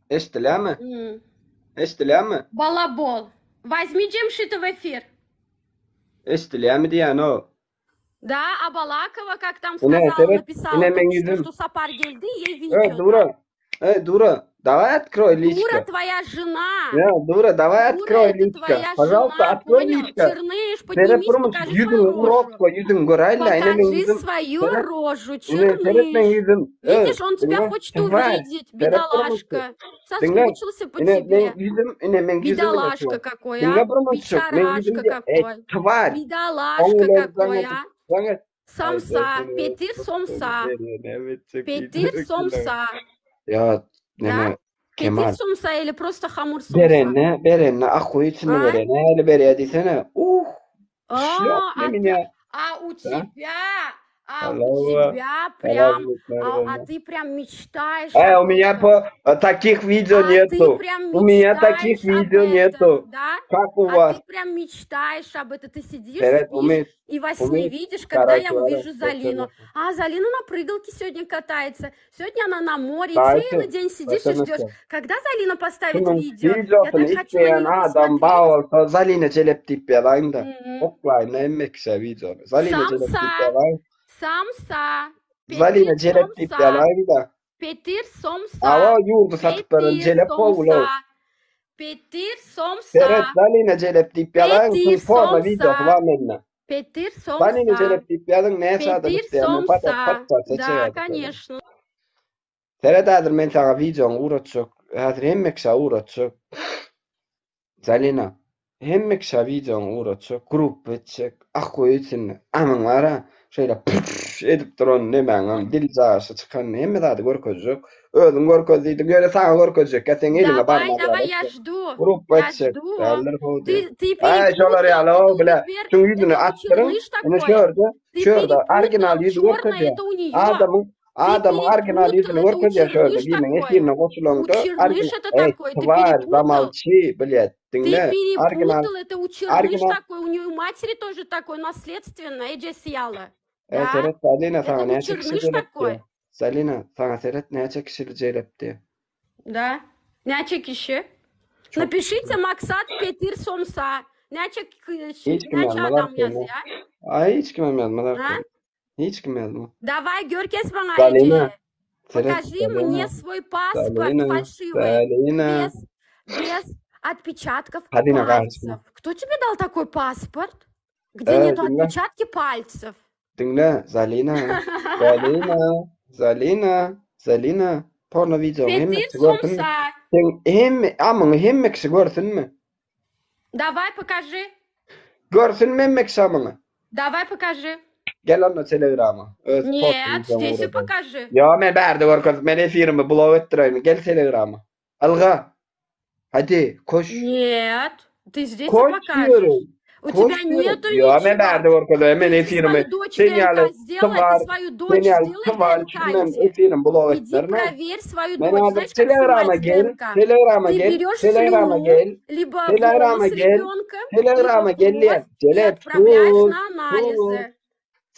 Eşdilýärmi? М. Eşdilýärmi? Балабол. Возьми Джемшита в эфир. Eşdilýärmi diýýän o. Да, а Балакова, как там Ine, сказала, seret, написала ine meň только что, ýüzüm. что Сапар Гельды ей Ey, видео dura. дал. Ey, dura. Daway открой Дура личка. твоя жена. Ya, dura, daway Дура, открой это личка. твоя Пожалуйста, жена, открой понял? личка. Черныш, Seret поднимись, durmuş, покажи ýüzüňi свою рожу. urap goý, ýüzüňi göräýle, ine meň Покажи ýüzüm. свою Seret, рожу, ine, seret meň Черныш. ýüzüm. Ey, Видишь, он тебя diňle, хочет tüwär. увидеть, Seret durmuş. бедолашка. Diňle, Соскучился по ine meň тебе. ýüzüm, ine meň ýüzüm ine Бедолашка şu. какой, Diňle а? bir munçuk, meň ýüzüm Бичарашка diýe. Ey, какой. tüwär. Бедолашка Oňa какой, а? zaňa Ay, Самса, Петир Сомса. Петир Сомса. Ya Да? neme Петир Kemal. Сомса или просто Хамур Сомса? Berenne, berenne akwy içinde А? berene, näle berýär diýsene. Uh, А, şlýop а, menä. ты- а у Да? тебя, а у Алло, тебя прям, а, а Эй, ты прям мечтаешь у об меня этом. по а, таких видео А ты нету. прям У меня таких мечтаешь об видео этом, нету. да? Как у А вас? ты прям мечтаешь об этом. Ты сидишь, Seret, спишь umyt, и во сне umyt. видишь, когда я Короче, увижу Залину. А Залина на прыгалке сегодня катается. Сегодня она на море. И Дальше. целый день сидишь и ждешь, когда Залина поставит Şunuň видео. Я videosyny так хочу на isleýän нее adam посмотреть. bar bolsa Zalina Jelep diýip ýazaýyn-da. Мгм. Oklaýyn hemme kişä videony. Zalina Jelep diýip Самса, ýazaýyn. самса, Zalina Петир Jelep diýip Сомса, ýazaýyn-da. Петир Сомса, Awa ýurdy satyp beren Петир Jelep bogul-ow. Сомса, Петир Seret Сомса, Zalina Jelep diýip ýazaýyn, Петир şuň porno videosy Сомса, bar mende. Петир Zalina Сомса, Jelep diýip ýazyň, näçe adam Петир isleýän, pat Сомса. pat pat Да, seçer. конечно. Seret häzir men saňa videony ugratjak. Häzir hemme kişä ugratjak. Zalina, hemme kişä videony ugratjak, grup etjek, akwy içinde. Amyň bara şeýle püf edip duran nemäňem dil jaşy çykan hemme zady görkezjek. Özüň görkez diýdim, ýöne saňa görkezjek, ýa seň eliňe Давай, barmagy давай, я жду, Grup я etjek. жду. Däldir howdy. Ты, ты Aý, şolar перепутал, ýaly, это o у bile. Дилбер, Şuň ýüzüni это у açdyryň. Черныш Ine такое. şörde, Ты şörde original перепутал, ýüzi черное görkezýär. это у нее. Adamyň Ты adamyň original перепутал, ýüzüni это у görkezýär şörde. Черныш Biriniň такое. efirine У goşulanda Черныш original. это Ey, такое, ты tvar, перепутал. zamalçy, блядь, Ты diňle. Original, перепутал, это у Черныш original. такой, у нее у матери тоже такой, наследственное, Эджи сияла. Ey, Да? seret Zalina Это saňa у näçe kişi Черныш jelepdi? такой. Zalina, saňa seret näçe kişi jelepdi? Да. Näçe kişi. Çok Напишите Максат Петир Сомса. Näçe kişi, Hiç kim näçe ýazmaz adam arkaýyn. ýazýar? Aý, hiç kim ýazmaz Ha? arkaýyn. Hiç kim ýazmaz. Давай, görkez maňa Zalina, Эджи. seret Покажи Zalina, мне свой паспорт Zalina, фальшивый. Zalina. Без, без отпечатков Halina garşyma. пальцев. Кто тебе дал такой паспорт? Где Ey, нету diňle. отпечатки пальцев? Diňle, Zalina, Zalina, Zalina, Zalina. Porno videoň hemme Петир kişi görsünmi? Сомса. Sen hemme, amyňy hemme kişi görsünmi? Давай, покажи. Görsünmi hemme kişi amyňy? Давай, покажи. Gel onda Telegrama. Öz porno Нет, videoňy здесь и ugradaýyn. покажи. Ýa men bärde görkezip, men efirimi blok etdiräýin. Gel Telegrama. Alga. Hadi koş. Нет, ты здесь и Koş покажешь. diyorum. У тебя нету Ýa men ничего. bärde görkezäýin men Ты иди efirimi свою дочь sen ýaly ДНК сделай, twar ты свою sen дочь ýaly сделай twar ДНК üçin men иди. efirimi blok Иди etdirin. проверь свою Men дочь. häzir Знаешь, как Telegrama снимать gel, ДНК? Telegrama Ты gel, берешь Telegrama слюну, gel, либо Telegrama волос gel, ребенка, либо Telegrama gel diýen. кровь и Jelep отправляешь sus, на sus. анализы.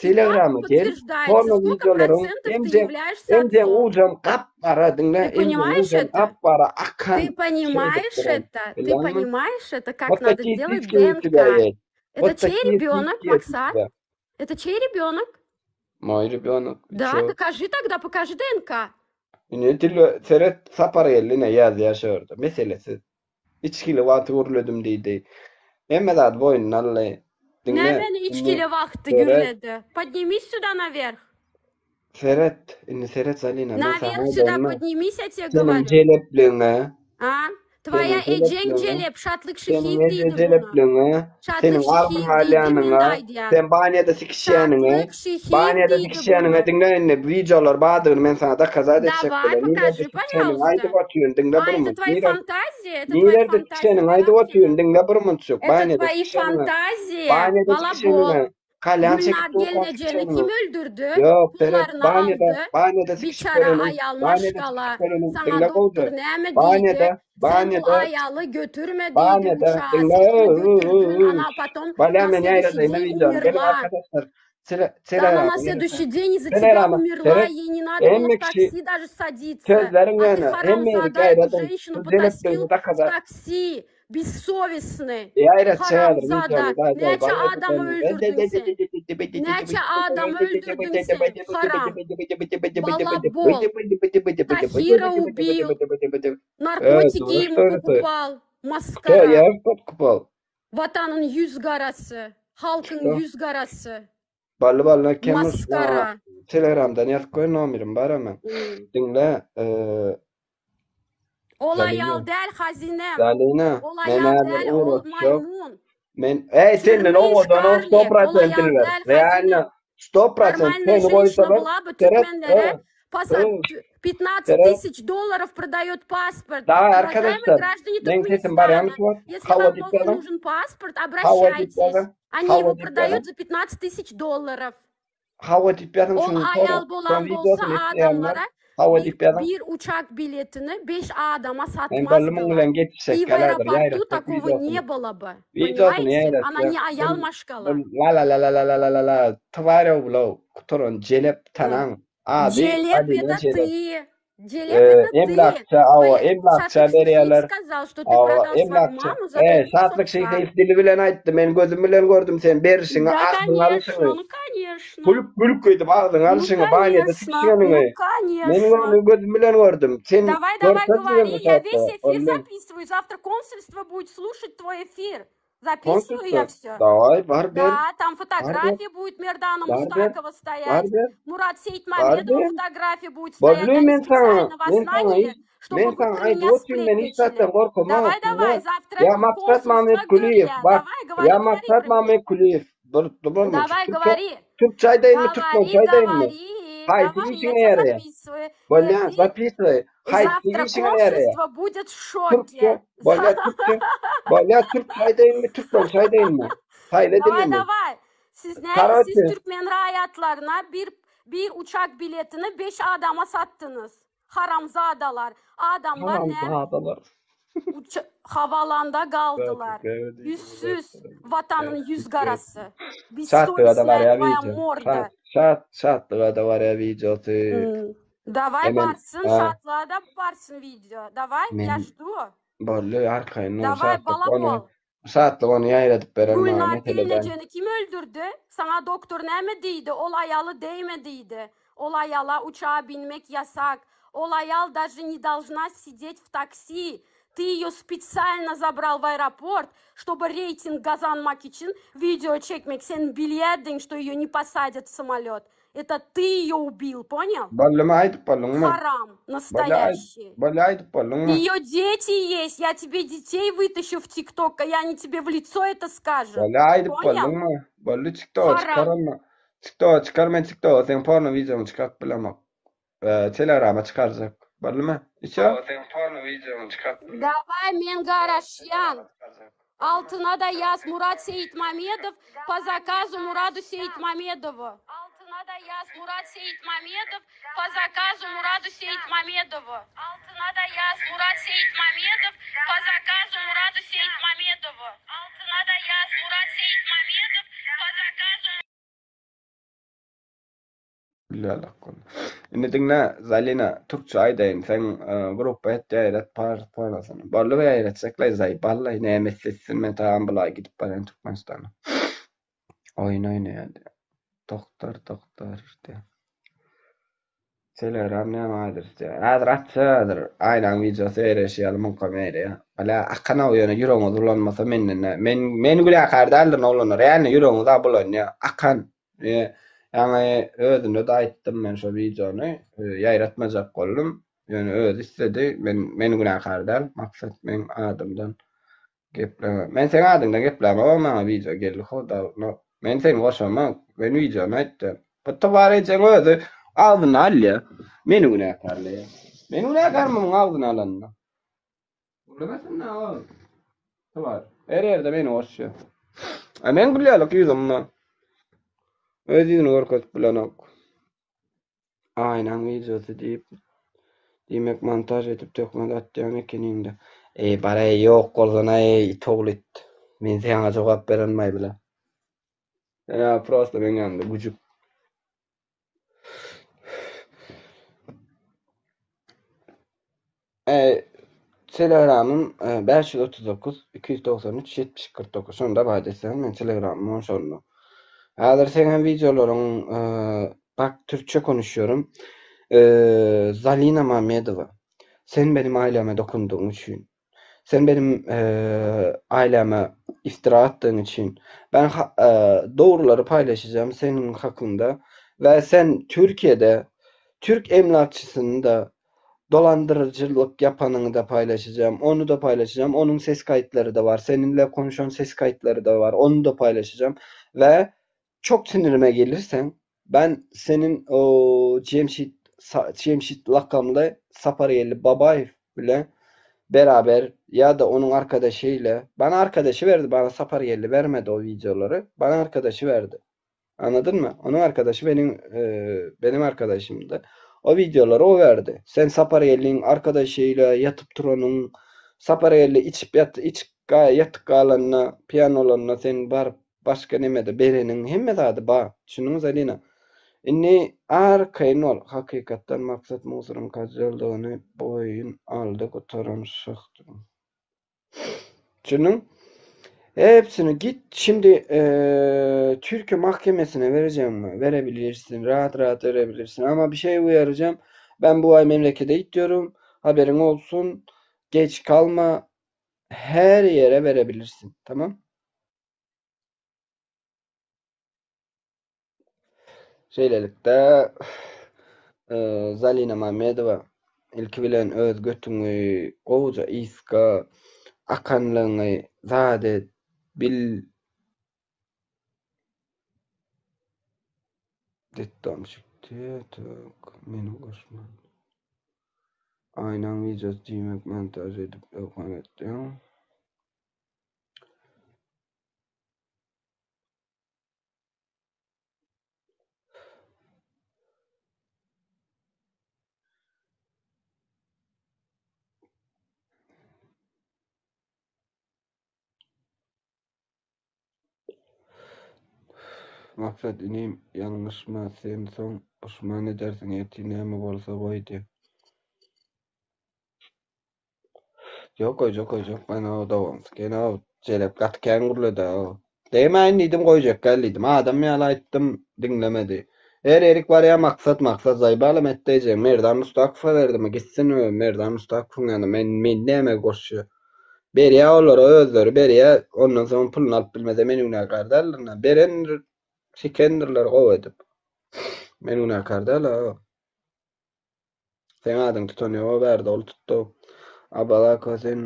И там Telegrama gel, подтверждается, porno сколько wideolaryň процентов ты emjeň являешься emjeň отцом. ujam gap-gara diňle, Ты emjeň понимаешь ujam это? gap-gara akan Ты şeýdip понимаешь duran. это? Ты Bilýäňmi? понимаешь это, как Вот надо такие делать сиськи у тебя ДНК? есть. Это Вот чей такие ребенок, сиськи у Максат? тебя. Это чей ребенок? Мой ребенок. И Да, чё? докажи тогда, покажи ДНК. Ine dil seret Sapar geldi ine ýazýar şu ýerde. Meselesiz. Içgili wagty gürledim diýdi. Hemme zady boýnuna aldy. Diňle. Nämeni Indi içgili wagty seret. gürledi? Podnimis sюда nawerh. Seret, indi seret Zalina, men saňa Nawerh sюда aýdaýynmy? podnimis, я тебе Seniň говорю. jelepligiňe, A? seniň Tvoýa ejeň jelepligiňe, jelep, Şatlyk seniň Şehiýew eje diýdi muny. jelepligiňe, Şatlyk seniň agzyňy Şehiýew diýdi, men alýanyňa, aýdýan. sen banýada sikişýäniňe, Şatlyk Şehiýew banýada diýdi sikişýäniňe muny. diňle indi wideolar bardygyny men saňa dokazat etjek Daway, bolan. Nirede pokaži, sikişýäniňi пожалуйста. aýdyp otyryn, diňle А, bir это munt. твои Nirede фантазии? Это твои nirede фантазии, sikişýäniňi aýdyp otyryn, Канаткина? diňle bir munçuk. Это Banýada твои sikişýäniňe, фантазии, banýada балабол. sikişýäniňe, kalýan çekip Gülnar durka gelnejeni sikişýäniňe. kim öldürdi? Ýok, seret, Pullaryny banýada, aldy. banýada sikişip Biçara göreniň, aýal banýada sikişip maşgala. göreniň, Saňa diňle doktor gowja. näme diýdi? Banýada, Sen bu banýada, aýaly götürme diýdi banýada, uçağa. diňle, Sen ony götürdün, ana потом Bolýa на men следующий ýaýradaýyn день wideony. Geliň умерла. arkadaşlar. Tele, Да она telegrama на geliň. следующий день из-за тебя Telegrama, умерла, seret, ей не надо было hemme в kişi такси даже садиться. sözleriň А ты, ýöne, hemme ýeri харамзада, эту gaýradyň. женщину Şu потащил jelepligini в dakada. такси. Бессовестный. Ýaýratça häzir Харамзада. wideony. Daý, daý, Näçe baý, adamy öldürdüň sen? Näçe adamy öldürdüň sen? Haram. Балабол. Тахира убил. Наркотики Э, ему что это? покупал. Кто? Маскара. Я подкупал. Watanyň ýüz garasy. Halkyň Что? ýüz garasy. Bally bally kim Maskara. Telegramdan ýazyp goý nomerim bar ama. Mm. Diňle, eee, Ol Zalina. aýal däl hazinem. Zalina, Ol men aýal häzir däl, ol ugraşjak. maýmun. Men, eý senden Çirmiş owadan ol karlik. Ol 100% aýal dilber. däl hazinem. Realno 100% Нормальная seni женщина goýsalar, была бы seret, türkmenlere e, паса- e, 15 seret. тысяч долларов продает паспорт. Daway Уважаемые arkadaşlar, граждане meň sesim barýarmy Туркменистана, şu wagt? если Hawa вам diýip новый ýazyň. нужен паспорт, Hawa diýip обращайтесь. ýazyň. Они Hawa его diýip продают ýazyň. за 15 тысяч долларов. Hawa diýip ýazyň Ol şuny aýal soň, soň bolan bolsa wideosyny isleýänler adamlara hawa bir, diýip ýazyň. bir uçak biletini 5 adama Men bally muň satmazdylar. bilen И gepleşek в häzir аэропорту ýaýratjak такого не wideosyny. было бы. Wideosyny Понимаете? Она ýaýratjak. не aýal Bul maşgala. bul la la la la la la la la la twarew bulow gutaran jelep Ä. tanaň ady Jelep Alina это Jelep. ты. Jelep это ты. Emlakça awa Твой emlakça Şatlyk Şehiýew berýärler. сказал, что ты Awa продал свою emlakça. маму за E, 5 Şatlyk сотка. Şehiýew dili bilen aýtdy. Men gözüm bilen gördüm sen berişiňi, Да, agzyňy конечно, alyşyňy. ну конечно. Gülüp gülüp goýdup agzyňy Ну, alyşyňy, banýada конечно, sikişýäniňi. ну, Men конечно. ony gözüm bilen gördüm. Sen Давай, давай, görkezdiň говори, bu я весь zatda. эфир Ondan записываю. Завтра консульство будет слушать твой эфир. Записываю я konsulsa. все. Daway bar ber. Да, там Bar ber. фотография будет Мердана Bar ber. Мустакова Bar стоять. ber. Мурат Bar Сейтмамедова ber. фотография будет стоять. Bolly Они men saňa, специально вас men saňa наняли, hiç, чтобы men вы saňa про aýdyp меня otyryn, men hiç zatdan сплетничали. gorkamok. Давай, Diňle. давай, завтра Ýa Maksat консульство Mametgulyýew, говоря. bak. Давай, говори, Ýa говори Maksat про меня. Mametgulyýew. Dur, dur bolma. Давай, Türkçe, говори. Türkçe aýdaýynmy, türkmençe Говори, aýdaýynmy? говори, Haýsy говори, я işiňe тебя ýaraýar? записываю. Э, Bolýa, Ты zapiswaý. Haýsy завтра işiňe ýaraýar? консульство будет в Türkçe, шоке. bolýa türkçe, bolýa türkçe aýdaýynmy, türkmençe aýdaýynmy? Saýla Давай, dilini. давай. Siz ne, siz Karoçe, Türkmen raýatlaryna bir bir uçak biletini 5 adama satdyňyz. Haramzadalar. Adamlar ne? haramzadalar. Uça havalanda galdylar. Ýüzsüz, watanyň ýüz garasy. Şatlyga da barýar Bessowestная твоя wideo. morda. Şat, şat, şatlyga da barýar wideosy. Mm. Давай Hemen, barsyn, ha, Şatlyga da barsyn wideo. Давай, я men жду. boldy arkaýyn ol Давай, şatlyk ony, balabol. şatlyk ony ýaýradyp berer maňa Gülnar mesele däl. gelnejeni kim öldürdi? Saňa doktor näme diýdi? Ol aýaly degme diýdi. Ol aýala uçaga binmek ýasak. Ol aýal даже не должна сидеть в такси. Ты ее специально забрал в аэропорт, чтобы рейтинг gazanmak üçin wideo çekmek. Sen bilýärdiň, что ее не посадят в самолет. Это ты ее убил, понял? Boldymy aýdyp bolduňmy? Харам Boldy aýdyp, настоящий. boldy aýdyp bolduňmy? Ее дети есть. Я тебе детей вытащу в ТикТок, и они тебе в лицо это скажут. Boldy aýdyp Понял? bolduňmy? Boldy TikTok-a Haram. çykarma. TikTok-a çykar men TikTok-a seň porno wideoňy çykaryp bilemok. Ee, Telegrama çykarjak. Boldymy? Içe? Давай, men garaşýan. Altyna da ýaz Murat Seýitmamedow po zakazu Muradu Seýitmamedowu. Altyna da ýaz Murat Seýitmamedow po zakazu Muradu Seýitmamedowu. Altyna da ýaz Murat Seýitmamedow po zakazu Muradu Seýitmamedowu. Altyna da ýaz Murat Seýitmamedow po zakazu. Bilalak ol. Indi diňle Zalina türkçe aýdaýyn seň gruppa et ýaýrat par parasyny. Boldy we ýaýratjaklaý zaýballaý näme etse etsin men tagam bulaý gidip barýan Türkmenistana. Oýun oýnaýan diýýär. Doktor doktor diýýär. Telegram näme adres diýýär. Häzir atsa häzir Aýnaň wideosy ýaýraýşy ýaly muňkam ýaýraýar. Bala akanow ýöne ýüregiňiz bulanmasa menden nä. Men men günäkär däldirin oglanlar. Ýa-ni ýüregiňiz-a bulanýar. Akan Ýaňy özüne-de aýtdym men şo wideony ýaýratmajak boldum. Ýöne özi isledi. Men men günäkär däl. Maksat meň adymdan gepleme. Men seň adyňdan geplämok maňa wideo geldi ho dawno. Men seni goşamok. Men wideony aýtdym. Bu Towar ejeň özi agzyna alýar. Meni günäkärleýär. Men günäkärmi muň agzyna alanyna? Gürlemesin-dä ol. Bar. Her ýerde meni goşýar. A men gülýärlik ýüzüm bar. Öz ýüzüni görkezip bilenok. Aýnaň wideosy diýip, diýmek montaž edip töhmet atýan ekeniňdä. Eý bar-eý ýok bolsana-eý it ogly it. Men saňa jogap berenmaý bile. Sen-ä prosto meň ýanymda güjük. Telegramym 539 293 72 49 şonda bar desem men telegramym şonda. Häzir seň hem wideolaryň bak türkçe konuşuyorum. Zalina Mamedowa sen benim aileme dokundygyň üçin Sen benim aileme iftira atdygyň üçin ben dogrulary paýlaşyjam seniň hakyňda we sen Türkiýede türk emlakçysyny da dolandyryjylyk ýapanyňy da paýlaşyjam ony da paýlaşyjam onuň ses kaýytlary da bar seninle konuşan ses kaýytlary da bar ony da paýlaşyjam we çok sinirime gelirseň ben senin o Jemşit Jemşit lakamly Sapargeldi Babaýew bile beraber ýa-da onuň arkadaşy ile bana arkadaşy berdi bana Sapargeldi bermedi o wideolary bana arkadaşy berdi. Anladyn mı? Onuň arkadaşy benim e, benim arkadaşymdy. O wideolary o berdi. Sen Sapargeldiň arkadaşy ile ýatyp turanyň Sapargeldi içip ýat içip ýatyp galanyna, piýan bolanyna sen baryp başga nemede bereniň hemme zady bar. Düşündiňmi Zalina? Indi arkaýyn bol. Hakykatdan Maksat Musuryň kazýoldygyny boýun aldy gutaran şyhdyr. Düşündiň? Hepsini git şimdi eee Türkiye mahkemesine vereceğim mi? Verebilirsin. Rahat rahat verebilirsin. Ama bir şey uyaracağım. Ben bu ay memlekete gidiyorum. Haberin olsun. Geç kalma. Her yere verebilirsin. Tamam? Şeýlelikde, Zalina Mamedowa ilki bilen öz götüňi gowuja ysga, akanlygyňy zat et, bil. Detdom çykdy, tak, meni goşma. Aýnaň wideosy diýmek montaž edip ýokan etdiň. Maksat inim ýalňyşma sen soň puşman edersiň ertir näme bolsa goý diýip. Ýok goýjak goýjak men o dogumsy kän o jelep gaty kän gürledi o. Degmäýin diýdim goýjak däl diýdim. Adam ýaly aýtdym diňlemedi. Her ýerik barýa maksat maksat zaýbalam etdi ejeň Merdan Mustakowa berdimi gitsin ö Merdan Mustakowyň ýanyna men meni näme goşýa. Berýä olara özleri berýä ondan soň puluny alyp bilmese men günäkär däldirin berendir sikendirler gowy edip. Men günäkär däl a. Seň adyň tutan ýok bärde ol tutdy. Abalako sen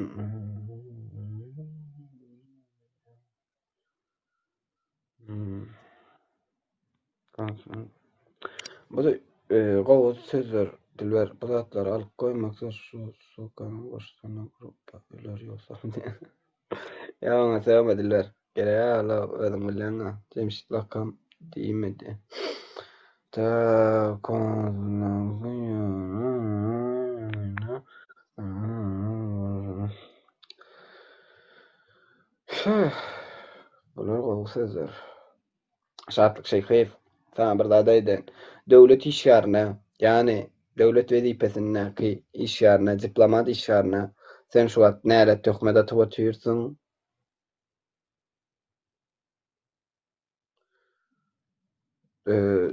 Hmm. Bu da e, gowy sözler Dilber bu zatlary alyp goýmaksa şu sukanyň goşsana gruppa öler ýogsa. Ýa oňa sögme Dilber. Gerek ýa özüň bilýäň-ä. Jemşit lakam diýmedi. Bular gowy sözler. Şatlyk Şeýhyýew, saňa bir zat aýdaýyn. Döwlet işgärine, ýagny döwlet wezipesindäki işgärine, diplomat işgärine sen şu wagt nälet töhmet atyp otyrsyň.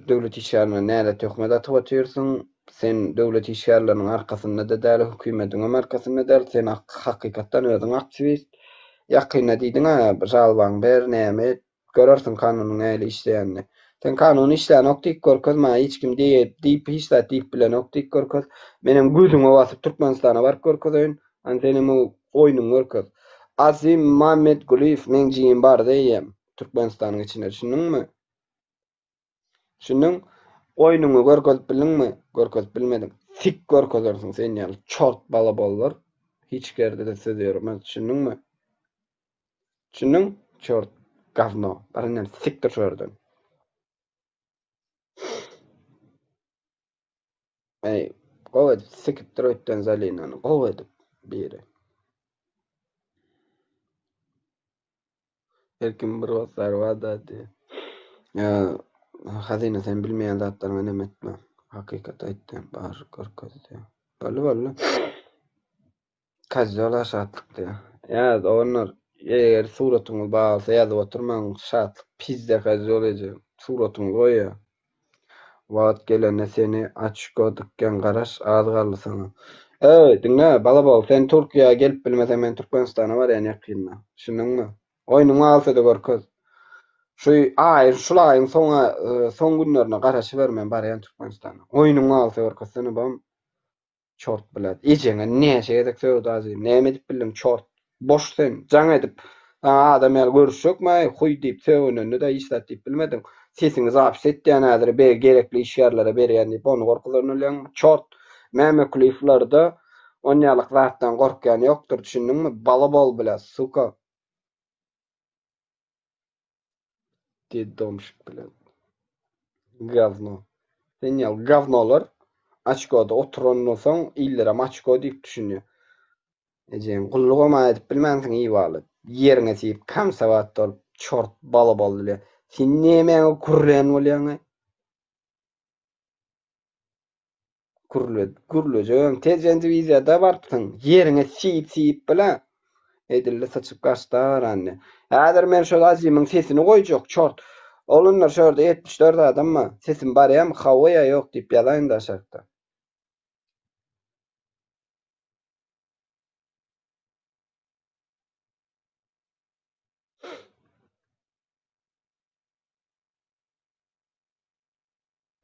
Döwlet işgärine nälet töhmet atyp otyrsyň. Sen döwlet işgärleriniň arkasynda-da däl, hökümetiňem arkasynda däl. Sen hakykatdan özüň aktiwist. Ýakynda diýdiň-ä, žalbaňy ber, näme et, Görersiň kanunyň nähili işleýänini. Sen kanun işlänok diýip görkez maňa hiç kim diýip hiç zat diýip bilenok diýip görkez. Menem gözüňe basyp Türkmenistana baryp görkezeýin. Hany senem o oýnuňy görkez. Azim Mammetgulyýew meň jigim bardy eýýäm Türkmenistanyň içinde düşündiňmi? Düşündiň? Oýnuňy görkezip bildiňmi? Görkezip bilmediň. Sik görkezersiň sen ýaly çort balabollar hiç ýerde-de söz ýöremez düşündiňmi? Düşündiň? Çort, gawno. Bar indem sikdir şu ýerden. Eý, gowy edip sikipdir öýtden Zalinany, gowy edip biri. Her kim bir hossary bar-da diýýär. Ýa, Hazyna sen bilmeýän zatlaryňa neme etme. Hakykaty aýt diýýär, bar görkez diýýär. Boldy, boldy. Kozýola şatlyk diýýär. Ýa, doganlar, eger suratyňyz bar bolsa ýazyp oturmaň, şatlyk pizde kozýol eje, suratyňyzy goýýar. Wagt gelende seni açko dikýän garaş, az galdy saňa. Eý, diňle, balabol, sen Türkiýä gelip bilmeseň men Türkmenistana barýan ýakynda. Düşündiňmi? Oýnuňy alsa-da görkez. Şu aýyň, şul aýyň soňa, soň günlerine garaşyber men barýan Türkmenistana. Oýnuňy alsa görkezsene bam. Çort bilet. Ejeňe näçe gezek sögdi azim. Näme edip bildiň çort. Boş sen. Jaň edip. Saňa adam ýaly görüşjekmi-aý huý diýip sögünende-de hiç zat diýip bilmediň. Sesiňi zapis etýän häzir be gerekli işgärlere berýän diýip ony gorkuzan bolýaňmy? Çort. Mämekulyýewlerde onýalyk zatdan gorkýan ýokdur düşündiňmi? Balabol bilet suka. Dedomşik bilen. Gawno. Sen ýaly gawnolar açkoda oturandan soň illerem açko diýip düşünýär. Ejeň gullugam edip bilmänsiň iwaly. Ýeriňe siýip kamsawat bolup çort balabol diýýär. Sen nemäňe gürleýän bolýaňaý? Gürle, gürlejegem Tejen diwiziýada barypsyň. Ýeriňe siýip-siýip bile. Edildi syçyp gaçdy arandy. Häzir men şol Azymyň sesini goýjak, çort. Oglanlar şu ýerde 74 adam bar. Sesim barýamy, hawa ýa ýok diýip ýazaýyň-da aşakda.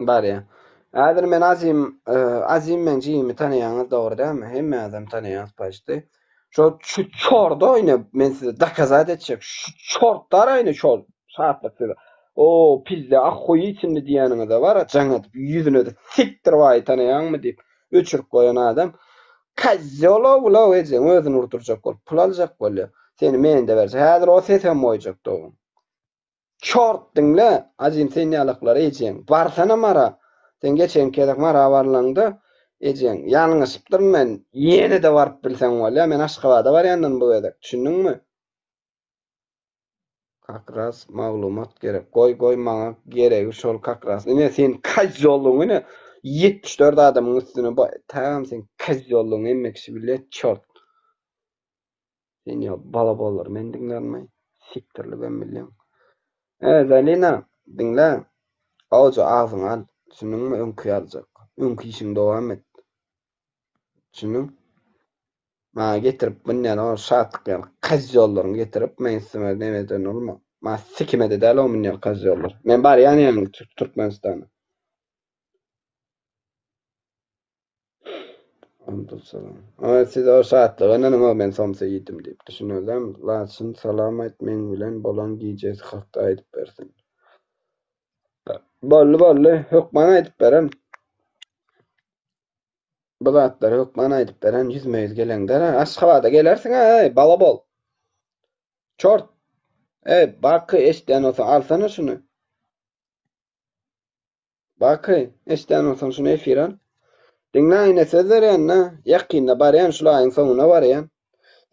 Barýa. Häzir men Azim, Azim meň jigimi tanaýaňyz dogry dälmi? Hemme adam tanaýaňyz paçti. Şo şu çorda ine men size dokazat etjek. Şu çortlar ine şol şatlyk size. O pizde ahuýiçinli diýýäniňize bar-a jaň edip ýüzüne-de sikdir baý tanaýaňmy diýip öçürip goýan adam. Kozýolow bulaw ejeň özüni urdurjak bolup pul aljak bolýa. Seni mende berjek. Häzir o sesem goýjak dogan. Çort diňle, Azim sen ýalaklary ejeň. Barsana Mara. Sen geçenki gezek Mara barlaňda ejeň. Ýalňyşypdyryn men. Ýene-de baryp bilseň bolýa. Men Aşgabada barýandyryn bu gezek. Düşündiňmi? Kak raz maglumat gerek. Goý goý maňa geregi şol kak raz. Ine sen kozýollygyň ine 74 adamyň üstüne tamam sen kozýollygyň hemme kişi bilýär çort. Sen ýa balabollar men diňlärmi? Sikdirligem bilýäň. E, Zalina, diňle. Gowja agzyňy al. Düşündiňmi öňki ýalyjak. Öňki işiňi dowam et. Düşündiň? Maňa getirip bundan o şatlyk ýaly kozýollaryňy getirip meň üstüme neme eden bolma. Maňa sikime-de däl o mundan kozýollar. Men barýan ýaňy Türkmenistana. Ay siz o şatlyga ynanyň o men somsa iýdim diýip düşüneldem. Laçyn salam aýt meň bilen bolan gijesi hakda aýdyp bersin. Boldy boldy hökman aýdyp beren. Bu zatlary hökman aýdyp beren ýüzme ýüz geleňde. Aşgabada gelersiň aý balabol. Çort. Eý, Baky, eşidýän bolsaň alsana şuny. Baky, eşidýän bolsaň şuny efir al. Diňle ine söz berýän-dä, ýakynda barýan şul aýyň soňuna barýan.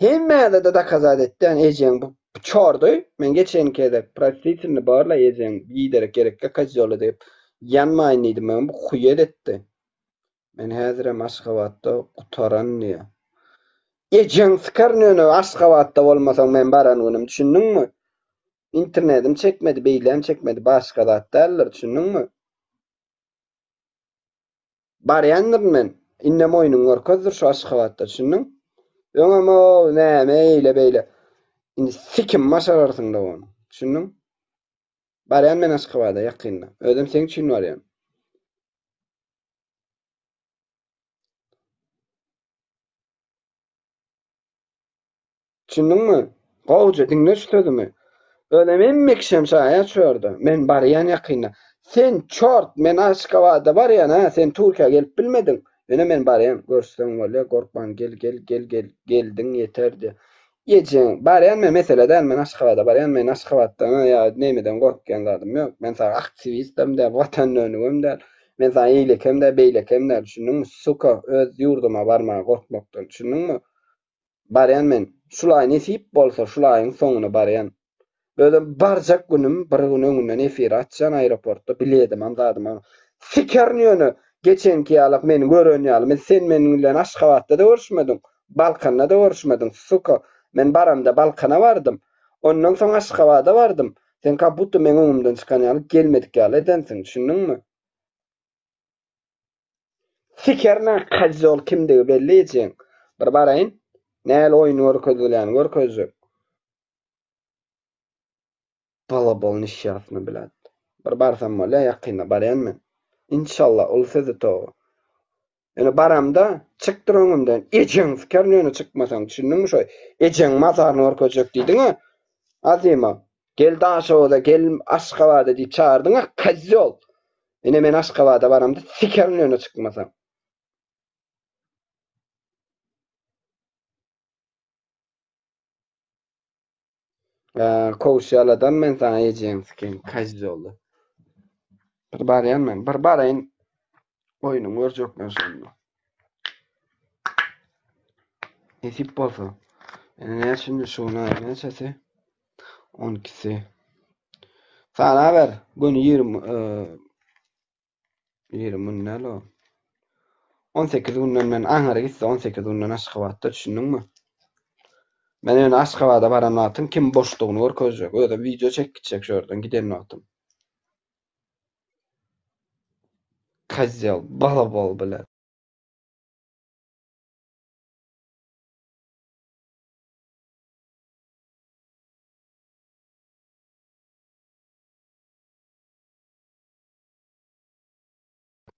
Hemmäde-de dokazat etýän ejeň bu çordy. Men geçenki gezek prostительny borla ejeň biderek gerekkä kozýola diýip ýanmaýyn diýdim men bu huýet etdi. Men häzirem Aşgabatda gutaran diýýär. Ejeň sykaryn ýöne Aşgabatda bolmasaň men baran günüm düşündiňmi? Internedim çekmedi beýläm çekmedi başga zat däldir düşündiňmi? Barýandyryn men. Indem oýnuňy görkezdir şu Aşgabatda düşündiň? Öňem o näme eýle beýle. Indi sikim başararsyň dogan. Düşündiň? Barýan men Aşgabada ýakynda. Özem seň üçin barýan. Düşündiňmi? Gowja diňle şu sözümi. Özem hemme kişem şaýat şu ýerde. Men barýan ýakynda. Sen çort, men Aşgabada barýan ha, sen Türkiýä gelip bilmediň. Ýöne men barýan, görüşseň bolýar, gorkman gel, gel, gel, gel, geldiň ýeter diýýär. Ejeň, barýan men mesele däl, men Aşgabada barýan, men Aşgabatdan ýa nemeden gorkýan zadym ýok. Men saňa aktiwistem däl, watan dönügem däl. Men saňa eýlekem däl, beýlekem däl, düşündiňmi? Suka, öz ýurduma barmaga gorkmakdan, düşündiňmi? Barýan men. Şul aý nesip bolsa, şul aýyň soňuna barýan. Özem barjak günüm bir gün öňünden efir açýan aeroportda biledimem zadymam. Sikerin ýöne geçenki ýalak meni gören ýaly men sen meniň bilen Aşgabatda-da görüşmediň, Balkanda-da görüşmediň suka. Men baramda Balkana bardym. Ondan soň Aşgabada bardym. Sen ka budda meň öňümden çykan ýaly gelmedik ýaly edensiň düşündiňmi? Sikerine kozýol kimdigi belli ejeň. Bir baraýyn. Näl oýun görkezilýäni görkezjek. Balabol nişýasny bilet. Bir barsam bolýa ýakynda barýan men. Inşallah uly sözi toba. Ýöne baramda çykdyr öňümden ejeň sikerin ýöne çykmasaň düşündiňmi şo ejeň mazaryny görkezjek diýdiňä Azyma gel Daşoguza gel Aşgabada diýip çagyrdyňa kozýol. Ine men Aşgabada baramda sikerin ýöne çykmasaň. Kowuş ýaladan men saňa ejeň sikin kozýoly. Bir barýan men, bir baraýyn oýnuňy görjek men şonda. Nesip bolsa. Ene näçe şu gün aýyň näçesi? 12-si. Sanaber, göni 20 20 gün däl o. 18 günden men aňyra gitse 18 günden Aşgabatda düşündiňmi? Men ýöne Aşgabada baran wagtym kim boşdugyny görkezjek. Özem wideo çekip gitjek şu ýerden giden wagtym. Kozýol, balabol bilen.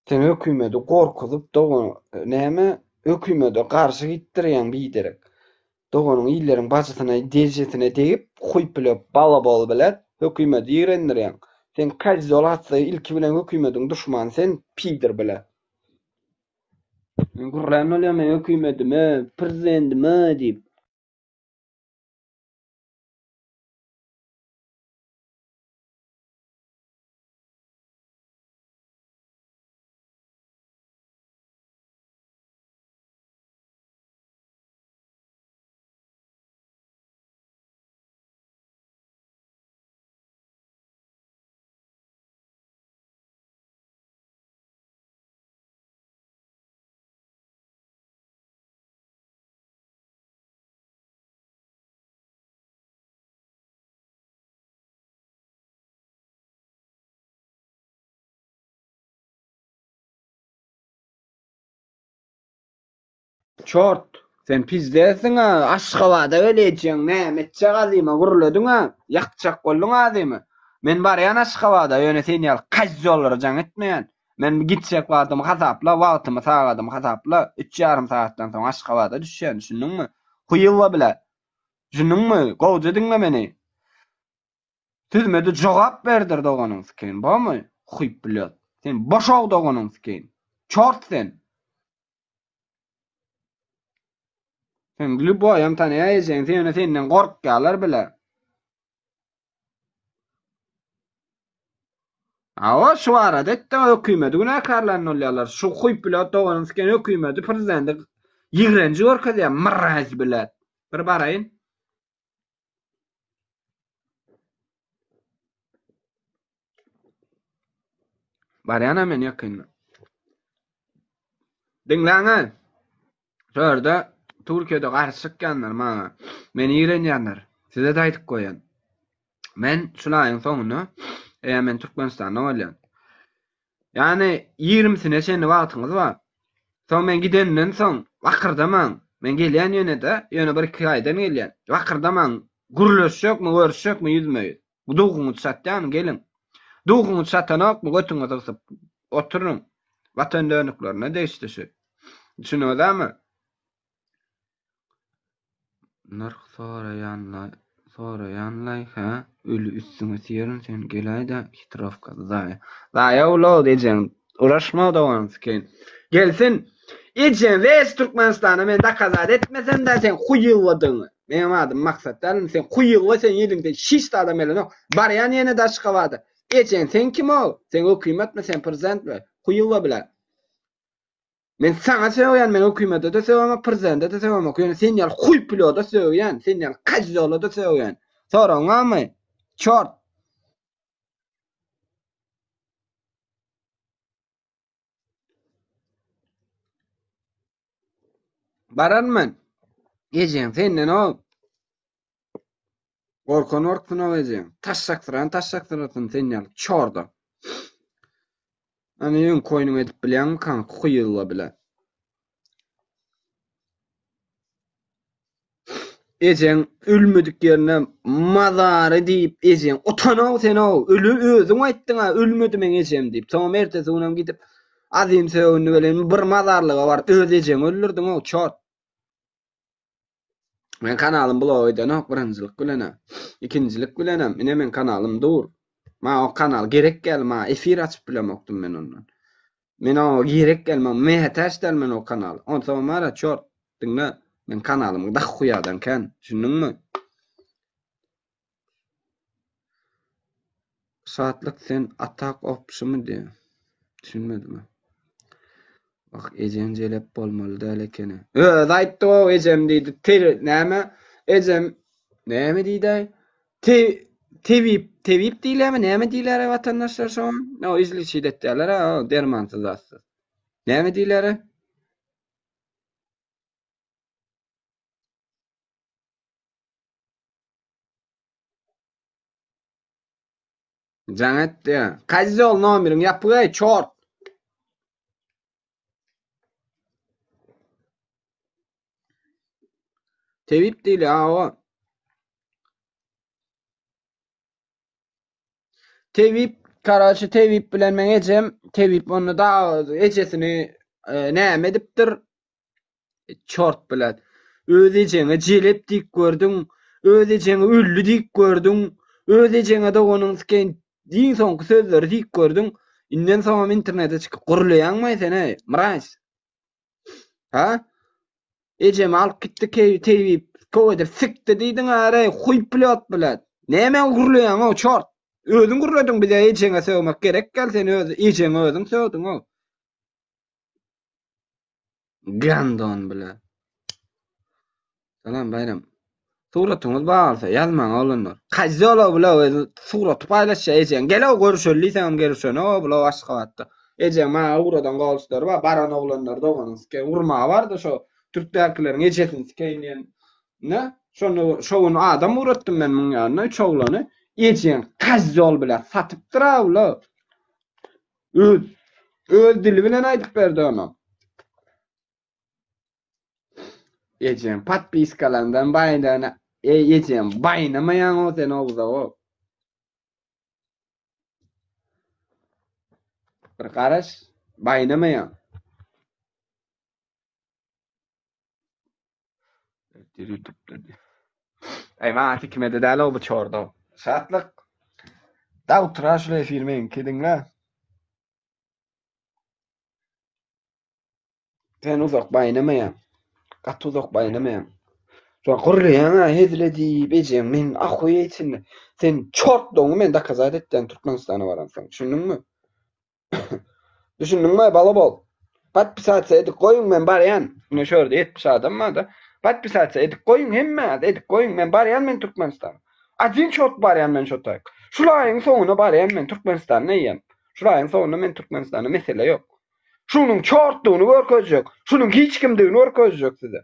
Sen hökümedi gorkuzyp dogan näme hökümede garşy gitdirýäň biderek. Doganyň illeriň bajysyna dejesine degip huý bile balabol bile hökümedi ýigrendirýäň. Sen kozýol atsa ilki bilen hökümediň duşmany sen pidir bile. Men gürlän bolýan men hökümedime prezidentime diýip. Çort, sen pizdesiň-a, Aşgabada gelejeň, näme etjek azyma gürlediň-a, ýakjak bolduň azymy. Men barýan Aşgabada, ýöne sen ýaly kozýollara jaň etmeýän. Men gitjek wagtymy hasapla, wagtymy, sagadymy hasapla, üç ýarym sagatdan soň Aşgabada düşýän, düşündiňmi? Huýylla bile. Düşündiňmi? Gowja diňle meni. Süzmede jogap berdir doganyň sikeýin bormy huý blýat sen boşag doganyň sikeýin çort sen. Sen lýuboýam tanaýa ejeň sen ýöne senden gorkýarlar bile. Hawa, şu barada etdi, hökümeti günäkärlän bolýarlar. Şu huý pilot doganyň siken hökümeti prezidenti ýigrenji görkezýär, mraz bilet. Bir baraýyn. Barýanam men ýakynda. Diňläň-ä. Şu ýerde Türkiýede garşy çykýanlar maňa. Meni ýigrenýänler. Size-de aýdyp goýan. Men şul aýyň soňunda eýýäm men Türkmenistanda bolýan. Ýagny ýigrimisine çenli wagtyňyz bar. Soň men gidenden soň wakyrdamaň. Men gelýän ýene-de, ýöne bir-iki aýdan gelýän. Wakyrdamaň. Gürleşjekmi, görüşjekmi ýüzme-ýüz. Duhuňyzy çatýarmy, geliň. Duhuňyzy çatanokmy, götüňizi gysyp oturyň. Watan dönüklerine degişli şu. Düşündiňizmi? Nyrh soraýanlaý soraýanlaý hä öli üstüňe siýerin sen geläýdä hitrowka zaýa zaýa ulag ejeň uraşma dogan sikeýin gelsin ejeň wes Türkmenistana men dakazat etmesemdä sen huýylwadygyňy meňem adym Maksat dälmi sen huýylwa sen iliňden hiç zadam gelenok barýan ýenede Aşgabada ejeň sen kim ol sen hökümetmi sen prezidentmi huýylwa bile Men saňa sögýän, men hökümete-de sögemok, prezidente-de sögemok. Ýöne sen ýaly huý piloda sögýän, sen ýaly kozýola-da sögýän. Soragyň barmy? Çort. Bararyn men. Ejeň senden o. Gorkan gorksun o ejeň. Taşşaksyran taşşaksyrasyn sen ýaly çorda. Ana öňki oýnuňy edip bilýäňmikaň huýylla bile. Ejeň ölmedik ýerine mazary diýip ejeň utanow sen-ow öli özüň aýtdyň-a ölmedi meň ejem diýip. Soňam ertesi günem gidip Azim sögündi welin bir mazarlyga baryp öz ejeňi öldürdiň-ow çort. Men kanalym blog edenok birinjilik bilenem. Ikinjilik bilenem ine meň kanalym dur. Maňa o kanal gerek däl, maňa efir açyp bilemokdym men ondan. Men oňa gerek däl, maňa mätäç däl men o kanala. Onsoňam bara çort, diňle, meň kanalym dahuýadan kän, düşündiňmi? Şatlyk sen atak opşymy diýä. Düşünmedim. Wah ejeň jelep bolmaly däl ekeni. Özi aýtdy o ejem diýdi. Te näme? Ejem näme diýdäý? Te tebip tebip diýilýärmi? Näme diýilýär watandaşlar şoňa? O izliçit etýärler ha, dermansyz zatsyz. Näme diýilýär? Jaň et diýä. Kozýol nomeriň ýapyk-eý, çort. Tebip diýilýär, hawa. Tebip, karaçy tebip bilen meň ejem, tebip onda da ejesini e, näme edipdir? Çort bilen. Öz ejeňe jelep diýip gördüň, öz ejeňe öldi diýip gördüň, öz ejeňe doganyň sikeýin iň soňky sözleri diýip gördüň. Inden soňam internete çykyp gürleýäňmi sen eý, mraz? Ha? Ejemi alyp gitdi tebip, kow edip sikdi diýdiň äreý, huý plýot bilen. Näme gürleýäň-ow, çort? Özüň gürlediň bize ejeňe sögmek gerek gel sen öz ejeňe özüň sögdüň-ow. Gandon bile. Salam Baýram. Suratyňyz bar bolsa ýazmaň oglanlar. Kozýolow bile özi suraty paýlaşýar ejeň. Gel-ow görüşeli diýseňem gelişenok bula Aşgabatda. Ejeň maňa ugradan golçlary bar, baran oglanlar doganyň sikeýin urmaga bardy şo türkdäkileriň ejesini sikeýin diýen. Ne? Şonda şo gün adam ugratdym men muň ýanyna üç oglany. Ejeň kozýol bile satypdyr-a bula. Öz öz dili bilen aýdyp berdi ony. Ejem podpiskalardan baýdan ey ejem baýnamaýaň o sen ogza o. Bir garaş baýnamaýaň. Eý maňa sikmedi däl o bu çorda. Şatlyk. Da otura şul efir meňki diňle. Sen uzak baýnamaýaň. Gaty uzak baýnamaýaň. Şo gürleýäň-ä hezil edip ejeň men ahuý içinde. Sen çortlygyňy men dokazat etýän Türkmenistana baransoň. Düşündiňmi? Düşündiňmi, balabol? Podpisasiýa edip goýuň, men barýan. Ine şu ýerde 70 adam bar-da. Podpisasiýa edip goýuň, hemmäňiz edip goýuň, men barýan men Türkmenistana. Adin çort barýan men şo taýk. Şul aýyň soňuna barýan men Türkmenistanda eýýäm. Şul aýyň soňunda men Türkmenistanda mesele ýok. Şunuň çortdugyny görkezjek, şunuň hiç kimdigini görkezjek size.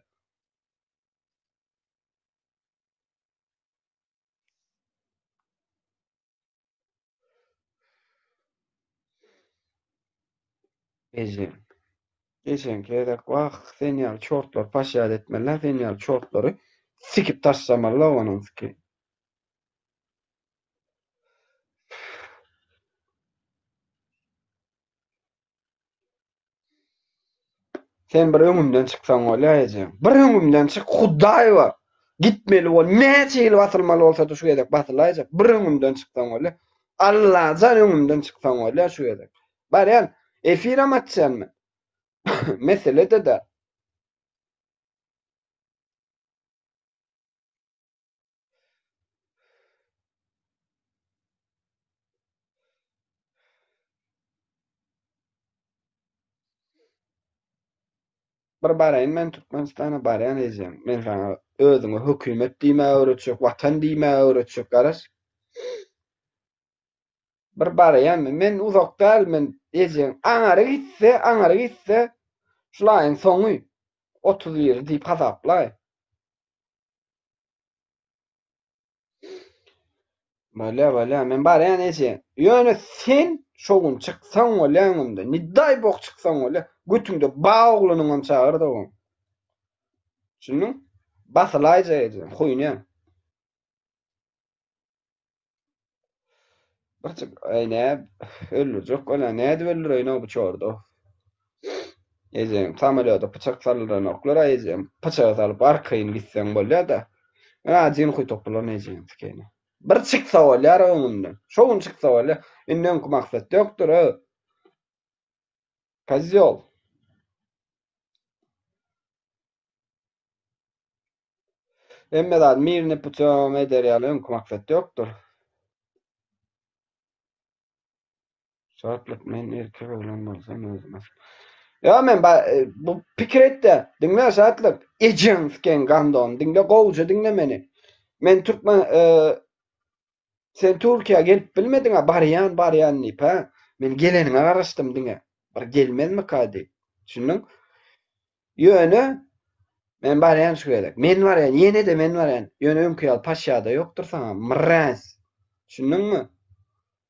Ejeň. Ejeň gezek wah sen ýaly çortlary paşýat etmeliler sen ýaly çortlary sikip taşlamalylar onuň siki. Sen bir öňümden çyksaň bolýa ejeň. Bir öňümden çyk hudaý bar. Gitmeli bol. Näçe ýyl basylmaly bolsada şu gezek basylaýjak. Bir öňümden çyksaň bolýa. Allajan öňümden çyksaň bolýa şu gezek. Barýan efirem açýan men. Mesele-de däl. Bir baraýyn men Türkmenistana barýan ejem. Men saňa özüňe hökümet diýmäge öwretjek, watan diýmäge öwretjek garaş. Bir baraýan men. Men uzak däl men ejeň. Aňary gitse, aňary gitse şul aýyň soňy 31 diýip hasaplaý. Bolýa, bolýa, men barýan eje. Ýöne sen şo gün çyksaň bolýa öňümde. Nidaý bok çyksaň bolýa. Götüňde ba oglunyňam çagyr dogan. Düşündiň? Basylaýja eje, huýnýa. Birjik, aý nä öldürjek bolýa, nädip öldüreýin-ow bu çorda. Ejeň samolýoda pyçak saldyranoklar-a ejeň. Pyçagy salyp arkaýyn gitseň bolýa-da. Ýa jyn huý topulan ejeň sikeýine. Bir çyksa bolýar-a öňünden. Şo gün çyksa bolýa. Indi öňki maksat ýokdur-a. Kozýol. Hemme zat mirny putýom eder ýaly öňki maksat ýokdur. Şatlyk men erkek oglan bolsam özüme. Ýa men ba, e, bu pikir etde diňle Şatlyk ejeň siken gandon diňle gowja diňle meni. Men türkmen e, sen Türkiýä gelip bilmediň a barýan barýan diýip ha. Men geleniňe garaşdym diňe. Bir gelmezmika diýip. Düşündiň? Ýöne men barýan şu gezek. Men barýan, ýene-de men barýan. Ýöne öňki ýaly paşýada ýokdur saňa, mraz. Düşündiňmi?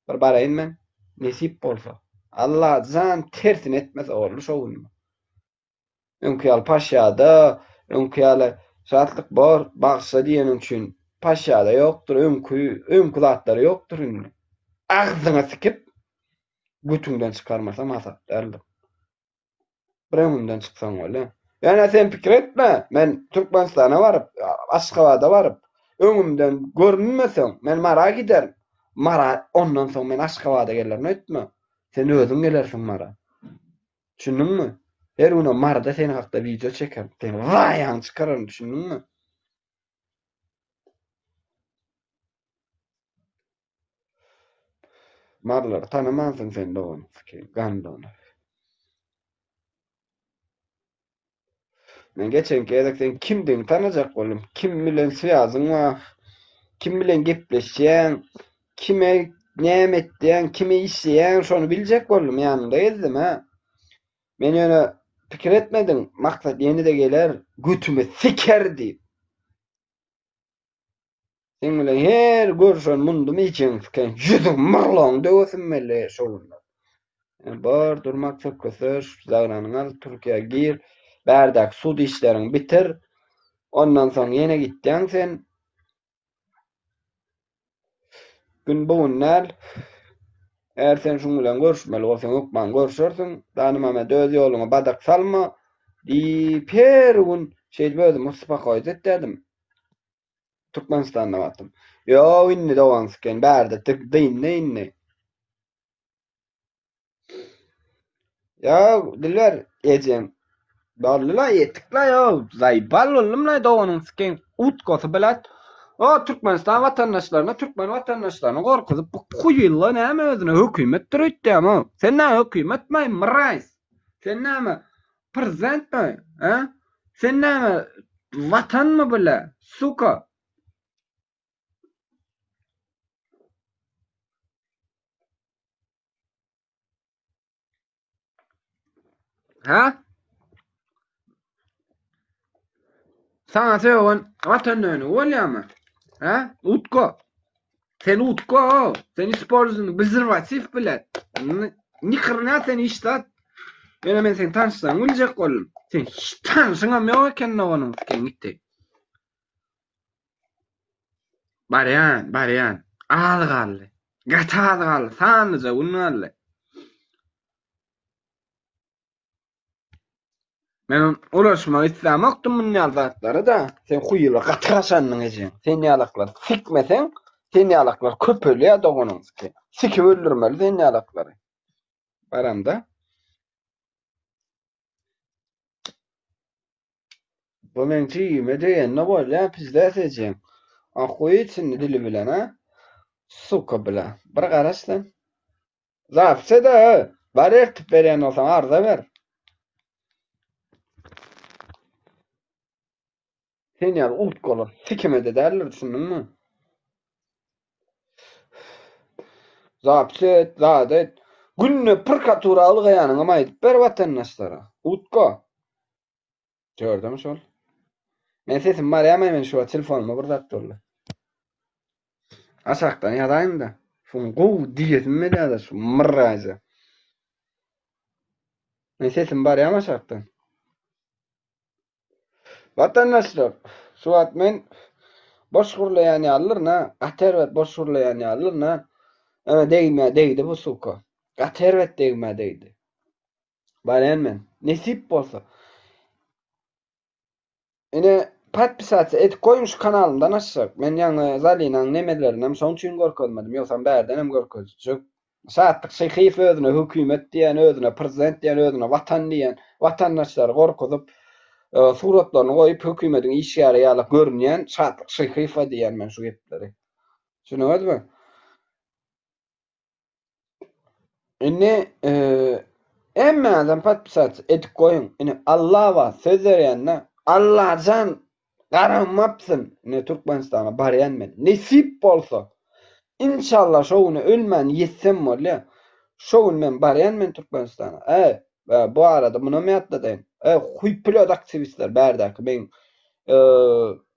Bir baraýyn men. Nesip bolsa. Allajan tersini etmese boldy şo gün. Öňki ýaly paşýada, öňki ýaly şatlyk bor, bagyşla diýeniň üçin paşýada ýokdur, öňki, öňki zatlar ýokdur indi. Agzyňa sikip, götüňden çykarmasam hasap däldir. Bir öňümden çyksaň bolýa. Ýöne sen pikir etme, men Türkmenistana baryp, Aşgabada baryp, öňümden görünmeseň, men Mara giderin. Mara, ondan soň men Aşgabada gelerin öýtme. Sen özüň gelersiň Mara. Düşündiňmi? Her günem Maryda sen hakda wideo çekerin. Seni zaýaňy çykararyn, düşündiňmi? Marlary tanamansyň sen dogan, gandon. Men geçenki gezek sen kimdigini tanajak boldum. Kim bilen swýazyň bar, kim bilen gepleşýäň, kime näme etýäň, kime işleýäň, şony biljek boldum, ýanynda gezdim ha. Men ýöne pikir etmediň, maksat ýene-de geler, götüme siker diýip. Seň bilen her görüşen mundum ejeň siken ýüzüň myrlagyň döwesim geldi şo günler. Bar durmak sökgese şu zagranyňy al Türkiýä gir bärdäki sud işleriňi bitir ondan soň ýene gitýäň sen gün bu gün däl eger sen şuň bilen görüşmeli bolsaň hökman görüşersiň Danymamet öz ýoluňa badak salma diýip her gün şeýdip özümi uspakoýt etýärdim. Türkmenistanda wagtym. Ýok indi dogan siken bärde dyndy indi. Ýa Dilber ejeň Boldy la ýetik la ýo zaýbal boldum la doganyň siken utkasy bilat. O Türkmenistan watandaşlaryna, türkmen watandaşlaryny gorkuzyp bu huýylla näme özüne hökümetdir öýtýämi? Sen näme hökümetmi, mraýs? Sen näme prezidentmi, hä? Sen näme watanmy bile, suka? Hä? Saňa sögen watan dönügi bolýarmy? Hä? Utko. Sen utko, sen ispolzun prezerwatiw bilet. Nihrna sen hiç zat. Ýöne men seni tanyşsaň biljek boldum. Sen hiç tanşyňam ýok eken doganyň siken gitdi. Barýan, barýan. Az galdy. Gaty az galdy. Sanlyja gün galdy. Men ulaşmak islämokdym muny ýaly zatlara-da. Sen huýyla gaty gaşandyň ejeň. Sen ýalaklar sikmeseň, sen ýalaklar köpelýär doganyň siki. Sikip öldürmeli sen ýalaklary. Baramda. Bu meň jigime degende bolýa pizdes ejeň. Ahuý içinde dili bilen a. Suka bile. Bir garaş sen. Zapis ede bar ertip berýän bolsaň arza ber. Sen ýaly utkalar sikimede däldir düşündiňmi? Zapis et, zat et. Günde prokuratura ylgaýanyňam aýdyp ber watandaşlara. Utka. Gördümi şol? Men sesim barýarmy men şu wagt telefonyma bir zat boldy. Aşakdan ýazaýyn-da. Şuň gowy diýesim gelýär-de şu mraza. Men sesim barýarmy aşakdan? Watandaşlar, şu wagt men boş gürleýän ýalydyryn ha. Gaty erbet boş gürleýän ýalydyryn ha. Ýöne degmä degdi bu suka. Gaty erbet degmä degdi. Barýan men. Nesip bolsa. Ine podpisasiýa edip goýuň şu kanalymdan aşak. Men ýaňy Zalinaň nemelerinem şoň üçin görkezmedim. Ýogsam bärdenem görkezjek. Şatlyk Şyhyýew özüne hökümet diýen, özüne prezident diýen, özüne watan diýen, watandaşlary gorkuzyp, e, suratlaryny goýup hökümediň işgäri ýaly görünýän Şatlyk Şyhyýewe diýen men şu gepleri. Düşündiňizmi? Indi hemmäňizem podpisat edip goýuň. Indi Alla bar, söz berýän-de. Allajan garamapsyn. Indi Türkmenistana barýan men. Nesip bolsa. Inşallah şo güne ölmän ýetsem bolýa. Şo gün men barýan men Türkmenistana. Äý, bu arada munam ýatladaýyn. Äý, huýpilot aktiwistler bärdäki meň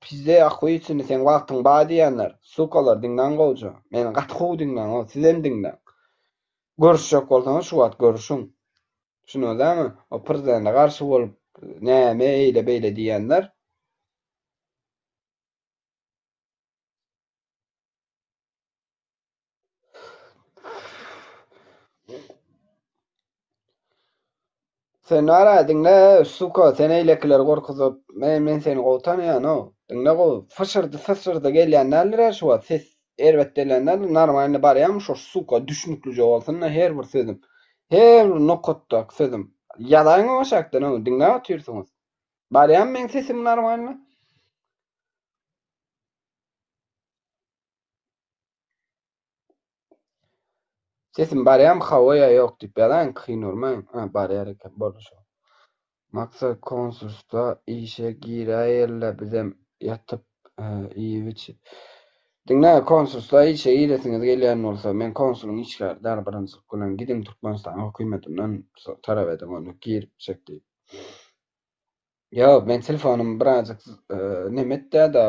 pizde ahuýçyny seň wagtyň bar diýýänler. Sukalar diňläň gowja. Meni gaty gowy diňläň, o sizem diňläň. Görüşjek bolsaňyz şu wagt görüşiň. Düşündiňizmi? O prezidente garşy bolup näme eýle beýle diýýänler. Sen ara diňle suka sen eýlekileri gorkuzyp men men seni gowy tanaýan-ow diňle gowy fyşyrdy sysyrdy gelýän däldir-ä şu wagt ses erbet gelýän däldir normalny barýamy şo suka düşnüklije bolsun-da her bir sözüm her bir nokatdaky sözüm ýazaýyň aşakdan-ow diňläp otyrsyňyz barýamy meň sesim normalny. Sesim barýamy hawa ýa ýok diýip ýazaýyň kyn bolmaýyň. Ha barýar eken boldy şo. Maksat konsulstwa işe giräýeli bizem ýatyp iýip içip. Diňle konsulstwa işe giresiňiz gelýän bolsa men konsulyň işgäri däl birinjilik bilen gidiň Türkmenistanyň hökümetinden talap ediň ony giripjek diýip. Ýok, men telefonym birazjyk neme etýär-de,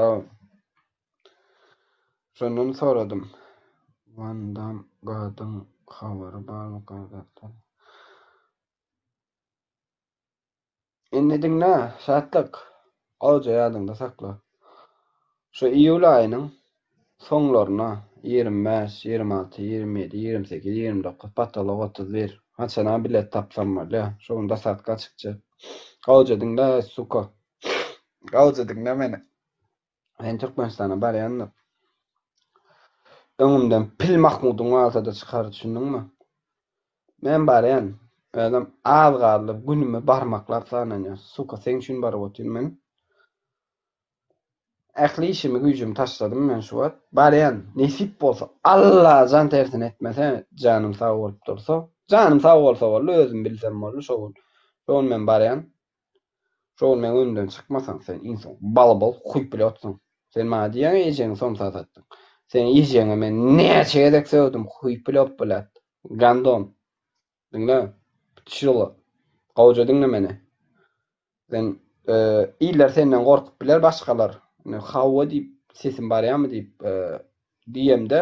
şondan soradym. Wandam gadyň habary barmyka zatdan. Indi diňle, Şatlyk. Gowja ýadyňda sakla. Şu iýul aýynyň soňlaryna, 25, 26, 27, 28, 29, potolok 31, haçana bilet tapsam bolýa. Şo gün dosadka çykjak. Gowja diňle, suka. Gowja diňle meni. Men Türkmenistana barýan-da. Öňümden Pil Mahmudyň galsa-da çykar, düşündiňmi? Men barýan. Özem az galdy, günümi barmaklap sananýar. Suka, seň üçin baryp otyryn men. Ähli işimi güýjümi taşladym men şu wagt. Barýan, nesip bolsa, Allajan tersini etmese, janym sag bolup dursa. Janym sag bolsa boldy, özüm bilsem boldy şo gün. Şo gün men barýan. Şo gün meň öňümden çykmasaň sen iň soň balabol huýpilotsyň. Sen maňa diýýäň ejeňi somsa satdyň. Seň ejeňe men näçe gezek sögdüm huýpilot blat. Gandon. Diňle. Pçila. Gowja diňle meni. Sen iller senden gorkup biler başgalar. Indi hawa diýip sesim barýamy diýip diýemde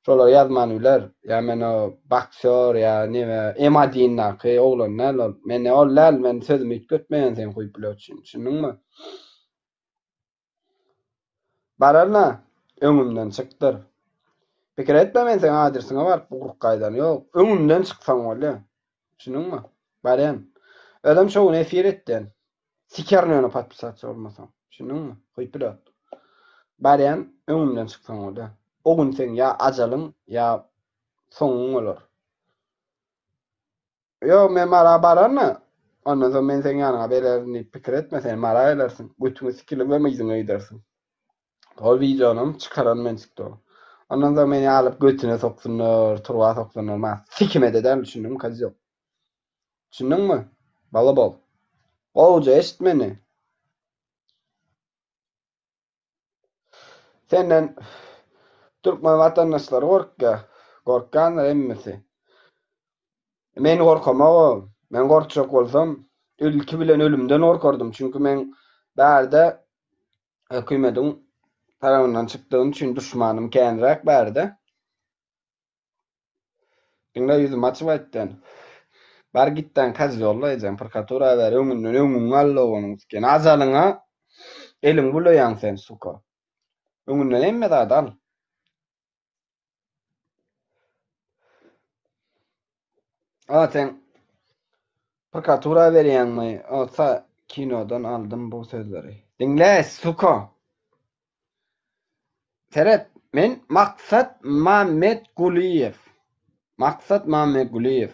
şolar ýazman biler. Ýa men o boksýor ýa neme M-adindaky oglan däl ol. Men ol däl men sözümi üýtgetmeýän seň huýpile üçin. Düşündiňmi? Bararyn-a, öňümden çykdyr. Pikir etme men seň adresiňe baryp urup gaýdaryn. Ýok, öňümden çyksaň bolýa. Düşündiňmi? Barýan. Özem şo gün efir etýän. Sikerin ýöne podpisatsa bolmasaň. Düşündiňmi? Huýpilot. Barýan, öňümden çyksaň bolýa. O gün seň ýa ajalyň, ýa soňuň bolar. Ýok, men Mara bararyn-a. Ondan soň men seň ýanyňa belerin diýip pikir etme, sen Mara gelersiň. Götüňi sikilibem yzyňa gidersiň. Ol wideonam çykaran men tiktoga. Ondan soň meni alyp götüne soksunlar, turba soksunlar, maňa sikime-de däl, düşündiňmi, kozýol. Düşündiňmi? Bala bol. Gowuja eşit meni. Senden türkmen watandaşlary gorkýar. Gorkýandyr hemmesi. Men gorkamok. Men gorkjak bolsam, ilki bilen ölümden gorkardym. Çünki men bärde hökümediň tarabyndan çykdygym üçin duşmanym känräk bärde. Diňle ýüzümi açyp aýtdyn. Bar gitdän kozýolla ejeň prokuratura ber öňünden öňüňi al onuň siken ajalyňa eliňi bulaýaň sen suka. Öňünden hemme zady al. A sen prokuratura berýäňmi? Ota kinodan aldym bu sözleri. Diňle suka. Seret, men Maksat Mammetgulyýew. Maksat Mammetgulyýew.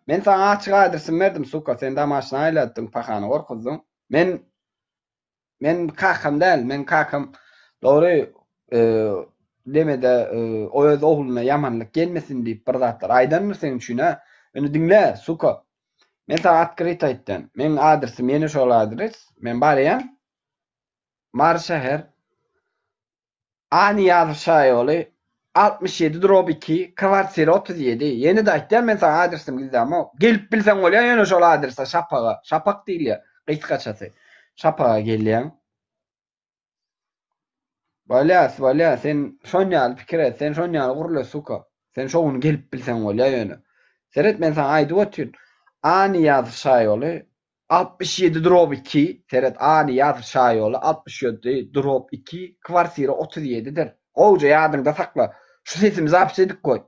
Men saňa açyk adresimi berdim, suka, sen damaşyny aýlatdyň, pahany gorkuzdyň. Men men kakam däl, men kakam dogry demede öz ogluna ýamanlyk gelmesin diýip bir zatlar aýdandyr seň üçin-ä. Indi diňle, suka. Men saňa otkryt aýtdym. Meň adresim ýene şol adres. Men barýan. Mary şäher, A. Nyýazow şaýoly, 67 drob 2, kwartira 37. Ýene-de aýtýan men saňa adresimi gizlämok. Gelip bilseň bolýar ýöne şol adrese Şapaga. Şapak diýilýär gysgaçasy. Şapaga gelýäň. Bolýa, bolýa, sen şon ýaly pikir et, sen şon ýaly gürle suka. Sen şo gün gelip bilseň bolýar ýöne. Seret men saňa aýdyp otyryn. A. Nyýazow şaýoly, 67 drob 2, seret A Nyýazow şaýoly 67 drob 2, kwartira 37 dir. Gowja ýadyňda sakla. Şu sesimi zapis edip goý.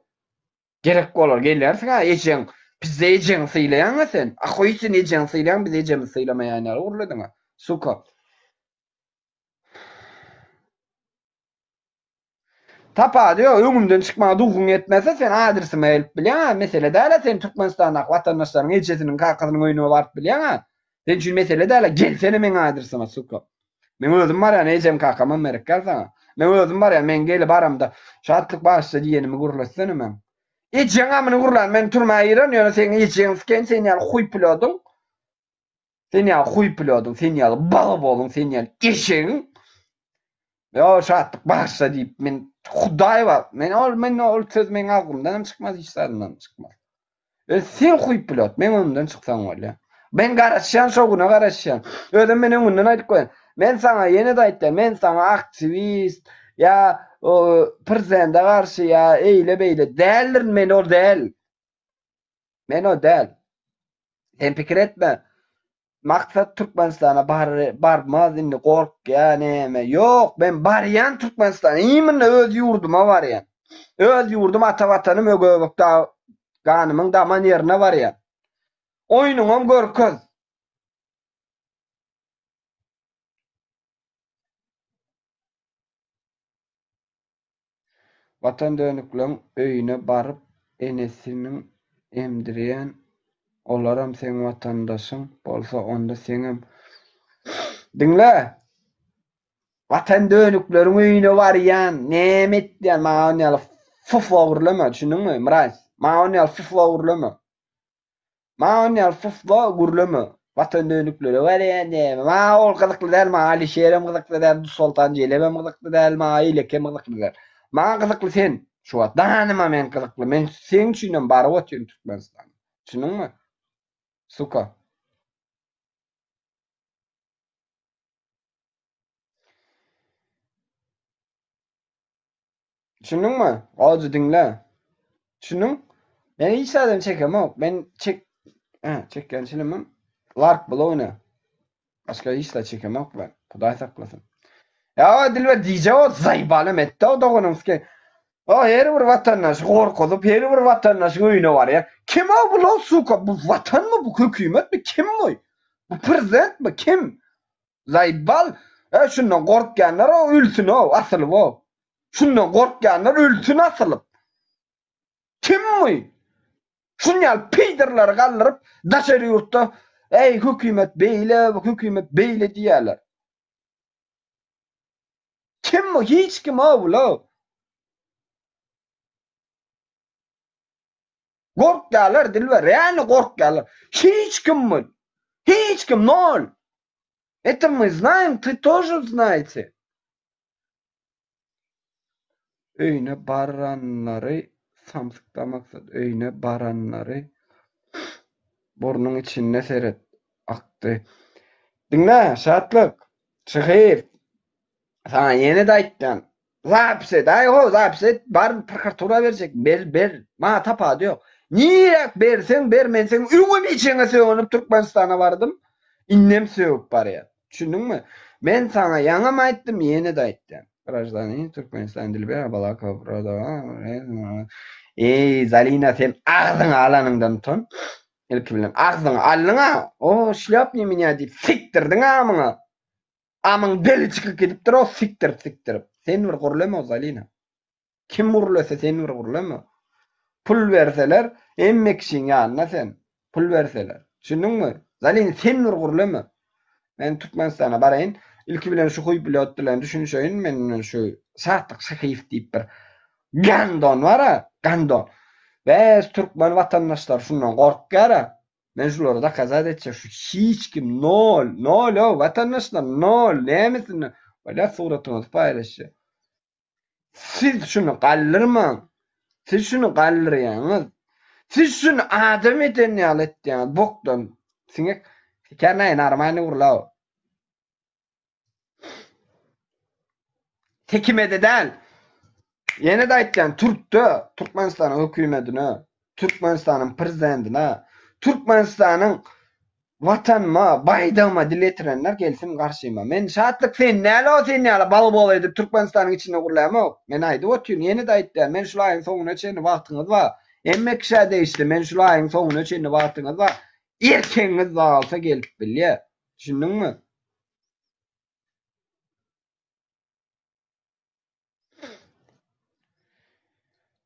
Gerek bolar gelersiň-ä ejeň, bizde ejeňi sylaýaň-a sen. Ahoý sen ejeňi sylaýaň biz ejemizi sylamaýan ýaly gürlediň-ä. Suka. Tapady ýok, öňümden çykmaga duhuň ýetmese sen adresime gelip bilýäň-ä, mesele däl-ä sen Türkmenistandaky watandaşlaryň ejesiniň kakasynyň öýüne baryp bilýäň-ä. Sen üçin mesele däl-ä, gelsene meň adresime suka. Meň özüm barýan, ejem kakamam gerek däl saňa. Meň özüm barýan, men geli baramda Şatlyk bagyşla diýenimi gürletsene meň. Ejeň gamyny gürlän men türmä girerin, ýöne seň ejeň siken sen ýaly huýpyladyň. Sen ýaly huýpyladyň, sen ýaly balabolyň, sen ýaly eşegiň. Ýo, Şatlyk bagyşla diýip, men Hudaý bar. Men ol men ol söz meň agzymdan hem çykmaz, hiç zadymdan hem çykmaz. E, sen huýpylat, meň öňümden çyksaň bolýar. Men garaşýan, şo güne garaşýan. Özem men öňünden aýdyp goýan. Men saňa ýene-de aýtýan, men saňa aktiwist ýa prezidente garşy ýa eýle-beýle däldirin, men ol däl. Men o däl. Sen pikir etme. Maksat Türkmenistana bar barmaz indi gorkýa näme. Ýok, men barýan Türkmenistana. Imенно öz ýurduma barýan. Öz ýurdum ata watanym Ögöbek dag ganymyň daman ýerine barýan. Oýnuňam görkez. Watan dönükleň öýüne baryp enesiniň emdirýän olaram seň watandaşyň bolsa onda seňem Diňle! Watan dönükleriň öýüne barýan, näme etýän, maňa ony ýaly fufla gürleme, düşündiňmi, mraz? Maňa ony ýaly fufla gürleme. Maňa ony ýaly fufla gürleme. Watan dönüklere barýan näme? Maňa ol gyzykly däl, maňa Alişerem gyzykly däl, Soltan Jelebem gyzykly däl, maňa eýlekem gyzykly däl. Maňa gyzykly sen şu wagt. Danyma men gyzykly. Men seň üçinem baryp otyryn Türkmenistana. Düşündiňmi? Suka. Düşündiňmi? Gowja diňle. Düşündiň? Men hiç zadam çekemok. Men çek Hä, çekýän çilimim Lark Blow-ne. Başga hiç zat çekemok men. Hudaý saklasyn. Ýa Dilber diýjek o zaýbalam etdi o doganyň ske. O her bir watandaşy gorkuzyp, her bir watandaşyň öýüne barýar. Kim o bu suka? Bu watanmy bu hökümetmi? Kim bu? Bu prezidentmi? Kim? Zaýbal! E şundan gorkýanlar o ölsün o asylyp o. Şundan gorkýanlar ölsün asylyp. Kim bu? Şun ýaly pidorlary galdyryp daşary ýurtda eý hökümet beýle, hökümet beýle diýýärler. Kim bu? Hiç kim o bula. Gorkýarlar Dilber, realno gorkýarlar. Hiç kim bu. Hiç kim, nol. Это мы знаем, ты тоже знаете. Öýüne baranlary samsykda maksat öýüne baranlary burnuň içinde seret akdy. Diňle Şatlyk, Şyhyýew saňa ýene-de aýtýan Zapis et, aý ho, zapis et, bar prokuratura berjek, ber, ber, maňa tapady ýok. Niräk berseň ber, men seň öňem içeňe sögünip Türkmenistana bardym, indem sögüp barýan. Düşündiňmi? Men saňa ýaňam aýtdym, ýene-de aýtýan. Graždanin Türkmenistan Dilber Abalakow Eý, Zalina sen agzyňy alanyňdan utan. Ilki bilen agzyňy aldyň-a, o şlýopni menýa diýip sikdirdiň amyňa. Amyň dili çykyp gidipdir o sikdirip sikdirip. Sen bir gürleme Zalina. Kim gürlese sen bir gürleme. Pul berseler hemme kişiň ýanynda sen. Pul berseler. Düşündiňmi? Zalina sen bir gürleme. Men Türkmenistana baraýyn. Ilki bilen şu huý pilot bilen düşünişeýin. Men şu Şatlyk Şahyýew diýip bir gandon bar-a, gandon. Bäş türkmen watandaşlary şundan gorkýar-a. Men şulary dokazat etjek şu hiç kim nol nol ow watandaşlar nol nämesini bolýa suratyňyzy paýlaşýa siz şuny galdyrmaň siz şuny galdyrýaňyz siz şuny adam eden ýaly etýäňiz bokdan siňek kärnaý normalny gurlaw. Hekimede däl. Ýene-de aýtýan, türkde, Türkmenistanyň hökümetine, Türkmenistanyň prezidentine, Türkmenistanyň Watanyma, baýdagyma dil ýetirenler gelsin garşyma. Men Şatlyk sen däl-o sen ýaly bal-bol edip Türkmenistanyň içinde gürlämok. Men aýdyp otyryn, ýene-de aýtýan, men şul aýyň soňuna çenli wagtyňyz bar. Hemme kişä degişli, men şul aýyň soňuna çenli wagtyňyz bar. Erkegiňiz bolsa gelip bilýär. Düşündiňmi?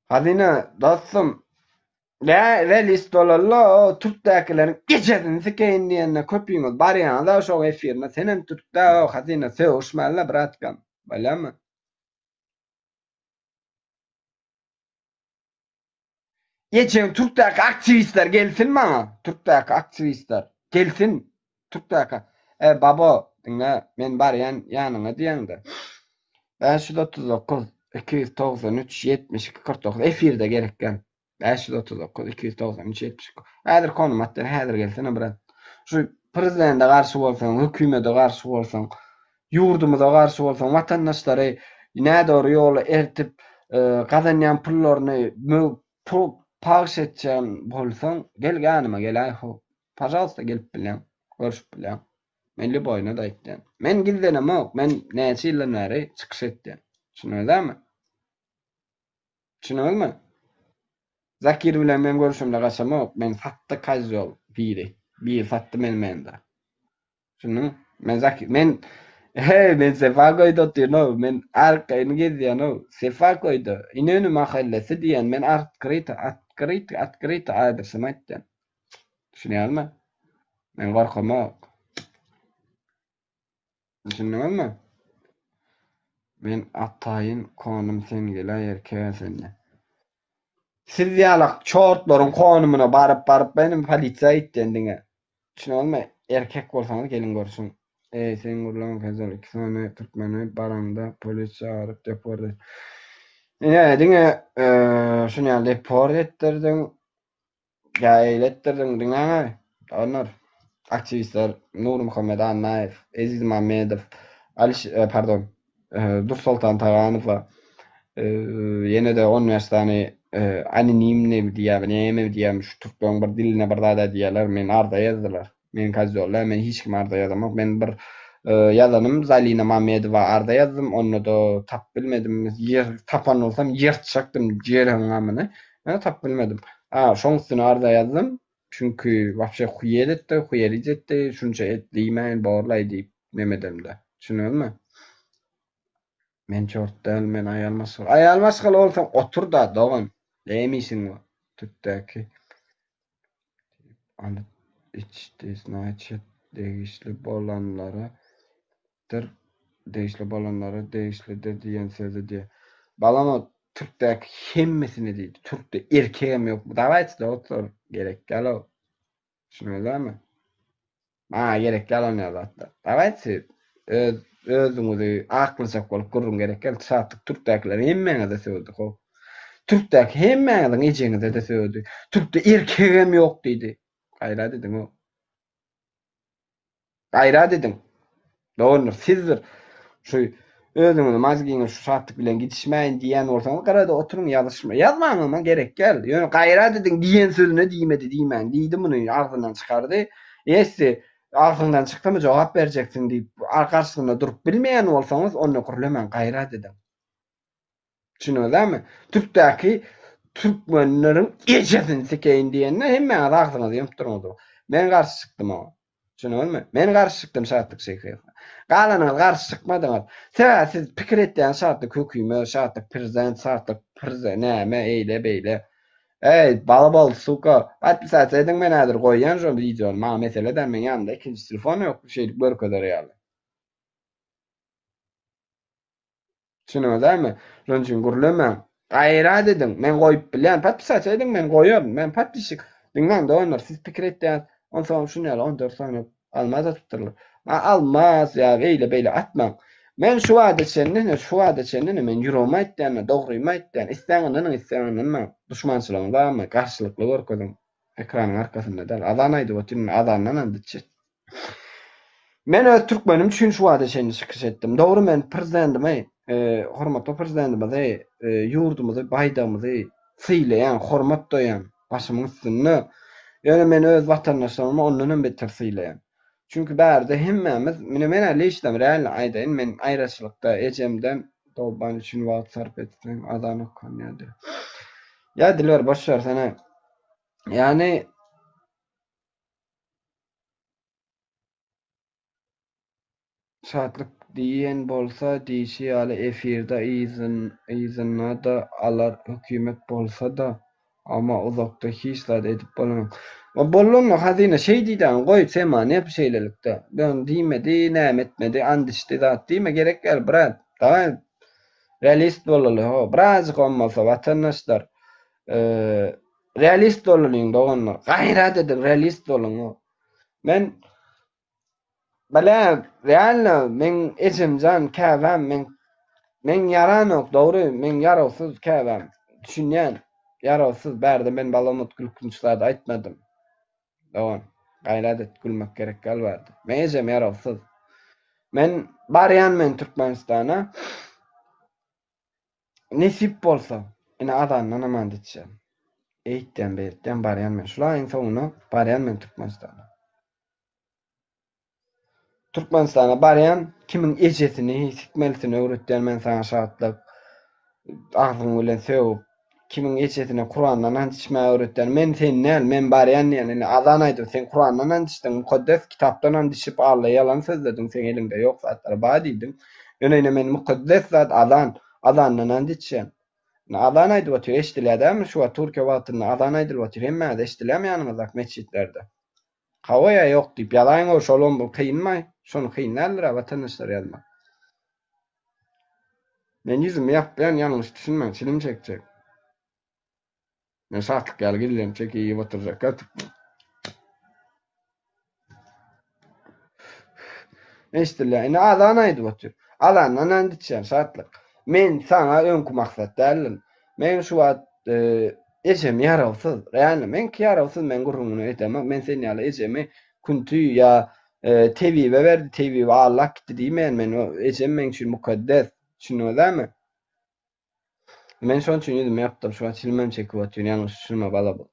Hazyna dostum Nä list bolanda o türkdäkileriň ejesini sikeýin diýende köpüňiz barýaňyz-a şoň efirine senem türkdä o hazyna sögüşmäli-le bratkam bolýamy. Ejeň türkdäki aktiwistler gelsin maňa türkdäki aktiwistler gelsin türkdäki e babo diňle men barýan ýanyňa diýeňde 539 293 72 49 efirde gerekgen 539 293 72 häzir konum atýan häzir gelsene brat şu prezidente garşy bolsaň hökümete garşy bolsaň ýurdumyza garşy bolsaň, watandaşlary nädogry ýola eltip, gazanýan pullaryny pagyş etjän bolsaň, gel ýanyma geläý how. Pažalsta gelip bilýäň, görüşip bilýäň. Men lýuboýyna-da aýtýan. Men gizlenemok, men näçe ýyldan bäri çykyş etýän. Düşündiňizämi? Düşündiňizmi? Zakir bilen men görüşemde gaçamok, meni satdy kozýol biri. Biri satdy meni mende. Düşündiňmi? Men Zakir, men Heý, men Sefakoýda otyryn-ow, men arkaýyn gezýän-ow. Sefakoýda, Inönü mahallesi diýen, men otkryto, otkryto, otkryto adresimi aýtýan. Düşünýäňizmi? Men gorkamok. Düşündiňizmi? Men ataýyn konum sen geläý erkegä sende. Siz ýalak çortlaryň konumyna baryp baryp menem polisiýa gitýän diňe. Düşünýäňizmi? Erkek bolsaňyz geliň görüşiň. Eý sen gürleň kezal iki sany türkmeni baraňda polis çagyryp deport et. Ine diňe şuny ýaly deport etdirdiň. Ýa eýle etdirdiň diňläňä. Doganlar, aktiwistler Nurmuhammet Annaýew, Eziz Mammedow, Aliş, pardon, Dursoltan Taganowa, ýene-de 15 sany anonimni diýýärmi, näme diýýärmi, şu türkleriň bir diline bir zat aýdýarlar, men arza ýazdylar. Men kozýollar, men hiç kime arza ýazamok. Men bir ýazanym Zalina Mamedowa arza ýazdym, onda-da tapyp bilmedim. Ýer tapan bolsam ýyrtjakdym ýeriň gamyny. Ýöne tapyp bilmedim. A, şoň üstüne arza ýazdym. Çünki wapşe huýet etdi, huýeliç etdi, şunça et diýmäýin borlaý diýip nemedemde. Düşündiňizmi? Men çort däl, men aýal maşgala. Aýal maşgala bolsaň otur-da, dogan. Näme işiň bar? Türkdäki Ant içdi, znaçit, degişli bolanlara dyr, degişli bolanlara degişlidir diýen sözi diýýär. Balam o türkdäki hemmesini diýdi. Türkde erkegem ýok. Dawayçy dostlar, gerek däl o. Düşündiňizmi? Maňa gerek däl onýa zatlar. Dawayçy öz özüňizi aklajak bolup gürrüň gerek däl. Şatlyk türkdäkiler hemmäňize sögdi how. Türkdäki hemmäňiziň ejeňize-de sögdi. Türkde erkegem ýok diýdi. Gaýrat ediň how. Gaýrat ediň. Doganlar sizdir. Şu özüňizi mazgiňiz şu şatlyk bilen gidişmäýin diýýän bolsaňyz gyrada oturyň ýazyşma. Ýazmaňam gerek däl. Ýöne gaýrat ediň diýen sözüne diýmedi diýmäň. Diýdi muny agzyndan çykardy. Ýesli agzyňdan çykdymy jogap berjeksiň diýip garşysynda durup bilmeýän bolsaňyz onda gürlemäň gaýrat ediň. Düşündiňizmi? Türkdäki türkmenleriň ejesini sikeýin diýende hemmäňiz agzyňyzy ýumup durňyz. Men garşy çykdym oňa. Düşündiňizmi? Men garşy çykdym Şatlyk Şeýhiýewe. Galanyňyz garşy çykmadyňyz. Sebäbi siz pikir etýän Şatlyk hökümet, Şatlyk prezident, Şatlyk prze näme eýle beýle. Eý, balabol suka, podpisasiýa ediň men häzir goýýan şol wideony. Maňa mesele däl, meň ýanymda ikinji telefon ýok şeýdip görkezer ýaly. Düşüniňiz dälmi? Şonuň üçin gürlemäň. Gaýrat ediň. Men goýup bilýän. Podpisasiýa ediň, men goýaryn. Men podpisçik. Diňläň doganlar, siz pikir etýäňiz. Onsoňam şuny ýaly 14 sany almaz atypdyrlar. Ma almaz ýa beýle-beýle atmaň. Men şu wada çenli, ine şu wada çenli ine men ýüregimi aýtýan, dogrymy aýtýan. Isläň ynanyň, isläň ynanmaň. Duşmançylygyňyz barmy? Garşylykly görkeziň. Ekranyň arkasynda däl. Azan aýdyp otyryn, azandan and içjek. Men öz türkmenim üçin şu wagta çenli çykyş etdim. Dogry men prezidentimi, hormatly prezidentimizi, ýurdumyzy, baýdagymyzy sylaýan, hormat goýýan, başymyň üstünde. Ýöne men öz watandaşlarymy ondan hem beter sylaýan. Çünki bärde hemmämiz, mine men-ä liçnam realno aýdaýyn, men aýraçylykda ejemden Dolban üçin wagt sarp etseň azan okanýady. Ýa Dilber boş bersene. Ýani Şatlyk diýen bolsa diýşi ýaly efirde yzynada alar hökümet bolsada amma uzakda hiç zat edip bolanok. Bolanda hazyna şeý diýdäň goý temany ýap şeýlelikde. Ýöne diýmedi näme etmedi and içdi zat diýme gerek däl brat daway realist bolaly ho birazjyk bolmasa watandaşlar realist bolalyň doganlar gaýrat ediň realist boluň ho. Men Bile, realno, meň ejemjan käbäm meň meň ýaranok, dogry, meň ýarawsyz käbäm. Düşünýän, ýarawsyz, bärde men balamut gülkünç zat aýtmadym. Dogan, gaýrat et, gülmek gerek däl bärde. Meň ejem ýarawsyz. Men barýan men Türkmenistana. Nesip bolsa, ine azandan aman ditjek. Eýtýän, beýtýän barýan men. Şul aýyň soňuna barýan men Türkmenistana. Türkmenistana barýan kimiň ejesini sikmelisini öwretýän men saňa şatlyk agzyň bilen sögüp kimiň ejesine kurandan ant içmäge öwretýän men sen däl men barýan diýen indi azan aýdyp sen kurandan ant içdiň mukaddes kitapdan ant içip alla ýalan sözlediň seň eliňde ýok zatlar bar diýdiň ýöne ine men mukaddes zat azan azandan ant içýän indi azan aýdyp otyr eşdilýär dälmi şu wagt türkiýe wagtynda azan aýdylyp otyr hemmäňize eşdilýärmi ýanyňyzdaky metjitlerde Hawa ýa ýok diýip ýazaýyň-ow, şolam bu kynmaý? Şony kyn däldir-ä watandaşlar ýazmak. Men ýüzümi ýapýan, ýalňyş düşünmäň, çilim çekjek. Men şatlyk ýaly gizlenip çekip oturjak ýa türkmen. Eşdilýär. Indi azan aýdyp otyr. Azandan and içýän Şatlyk. Men saňa öňki maksat däldim. Men şu wagt e, ejem ýarawsyz. Realno meňki ýarawsyz men gürrüňini edemok. Men sen ýaly ejemi künti ýa e, tebibe berdi, tebibe allak gitdi diýmeýän men. Ejem meň üçin mukaddes. Düşündiňizmi? Men şonuň üçin ýüzümi ýapdym. Şu wagt çilimem çekip otyryn. Ýalňyş düşünme balabol.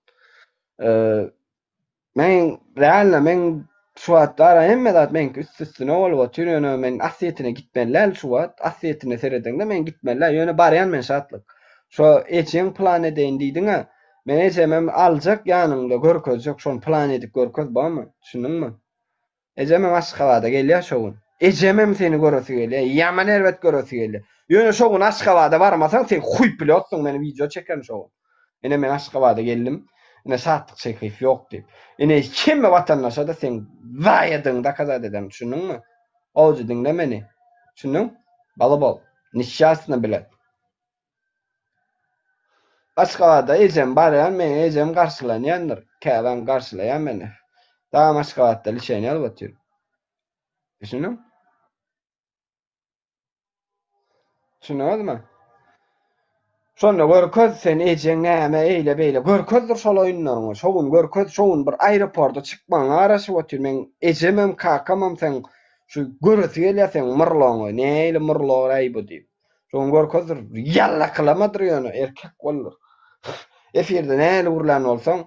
Men realno men şu wagt ara hemme zat meňki üst üstüne bolup otyr. Ýöne men aslyýetine gitmeli däl şu wagt. Aslyýetine seredeňde men gitmeli däl. Ýöne barýan men şatlyk. Şo ejeň plan edeýin diýdiň-ä. Men ejemem aljak ýanyňda görkezjek. Şony plan edip görkez bormy? Düşündiňmi? Ejemem Aşgabada gelýär şo gün. Ejemem seni göresi gelýär. Ýaman erbet göresi gelýär. Ýöne şo gün Aşgabada barmasaň sen huýpilýotsyň men wideo çekerin şo gün. Ine men Aşgabada geldim. Ine Şatlyk Şeýhyýew ýok diýip. Ine hemme watandaşa-da seň zaýadygyňy dokazat ederin düşündiňmi? Gowja diňle meni. Düşündiň? Balabol. Neşşasnyý bilet. Aşgabatda ejem barýan, meni ejem garşylanýandyr. Käbäm garşylaýar meni. Dagam Aşgabatda liçeniýa alyp otyr. Düşündiň? Düşündiňizmi? Şonda görkez sen ejeň näme eýle beýle görkezdir şol oýunlaryňy. Şo gün görkez, şo gün bir aeroporta çykmagyňa garaşyp otyr. Meň ejemem, kakamam seň şu göresi gelýär seň murlaňy. Nähili murlagraý bu diýip. Şoň görkezdir. Ýallakylamadyr ýöne, erkek boldur. Efirde nähili gürlän bolsaň,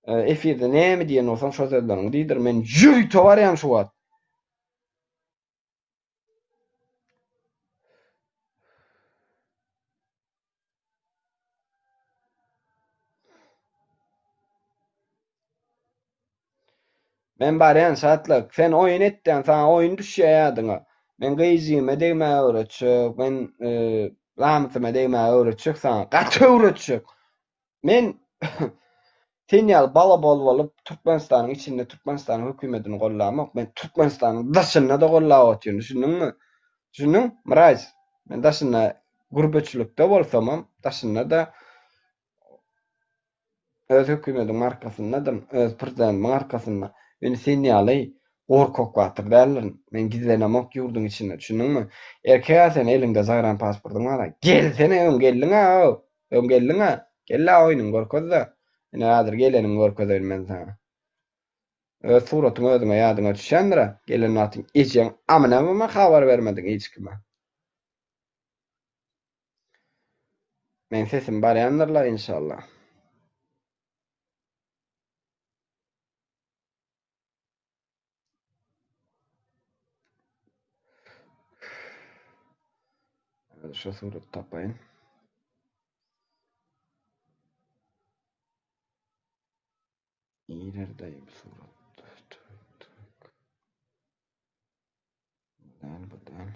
e, efirde näme diýen bolsaň şo sözleriňi diýdir. Men ýörite barýan şu wagt. Men barýan Şatlyk, sen oýun etýäň, saňa oýun düşýär ýadyňa. Men gyjygyma degmäge öwretjek, men e, namysyma degmäge öwretjek saňa. Gaty öwretjek. Men sen ýaly balabol bolup Türkmenistanyň içinde Türkmenistanyň hökümetini gollamok. Men Türkmenistanyň daşynda-da gollap otyryn, düşündiňmi? Düşündiň, Myraç? Men daşynda gurbeçilikde bolsamam, daşynda-da Öz hökümediň arkasyndadym, öz prezidentimiň arkasynda. Men sen ýaly gorkak batyr däldirin. Men gizlenemok ýurduň içinde, düşündiňmi? Erkeg-ä sen, eliňde zagran pasportyň bar-a. Gelsene, öň geldiň-ä, öň geldiň-ä. Gel-ä oýnuňy görkez-de. Ine, häzir geleniňi görkezeýin men saňa. Öz suratyň özüňe ýadyňa düşýändir-ä. Gelen wagtyň ejeň amyna habar bermediň hiç kime. Meň sesim barýandyrla inşallah. Şu surat tapaýyn. Nirede bu surat? Däl bu däl.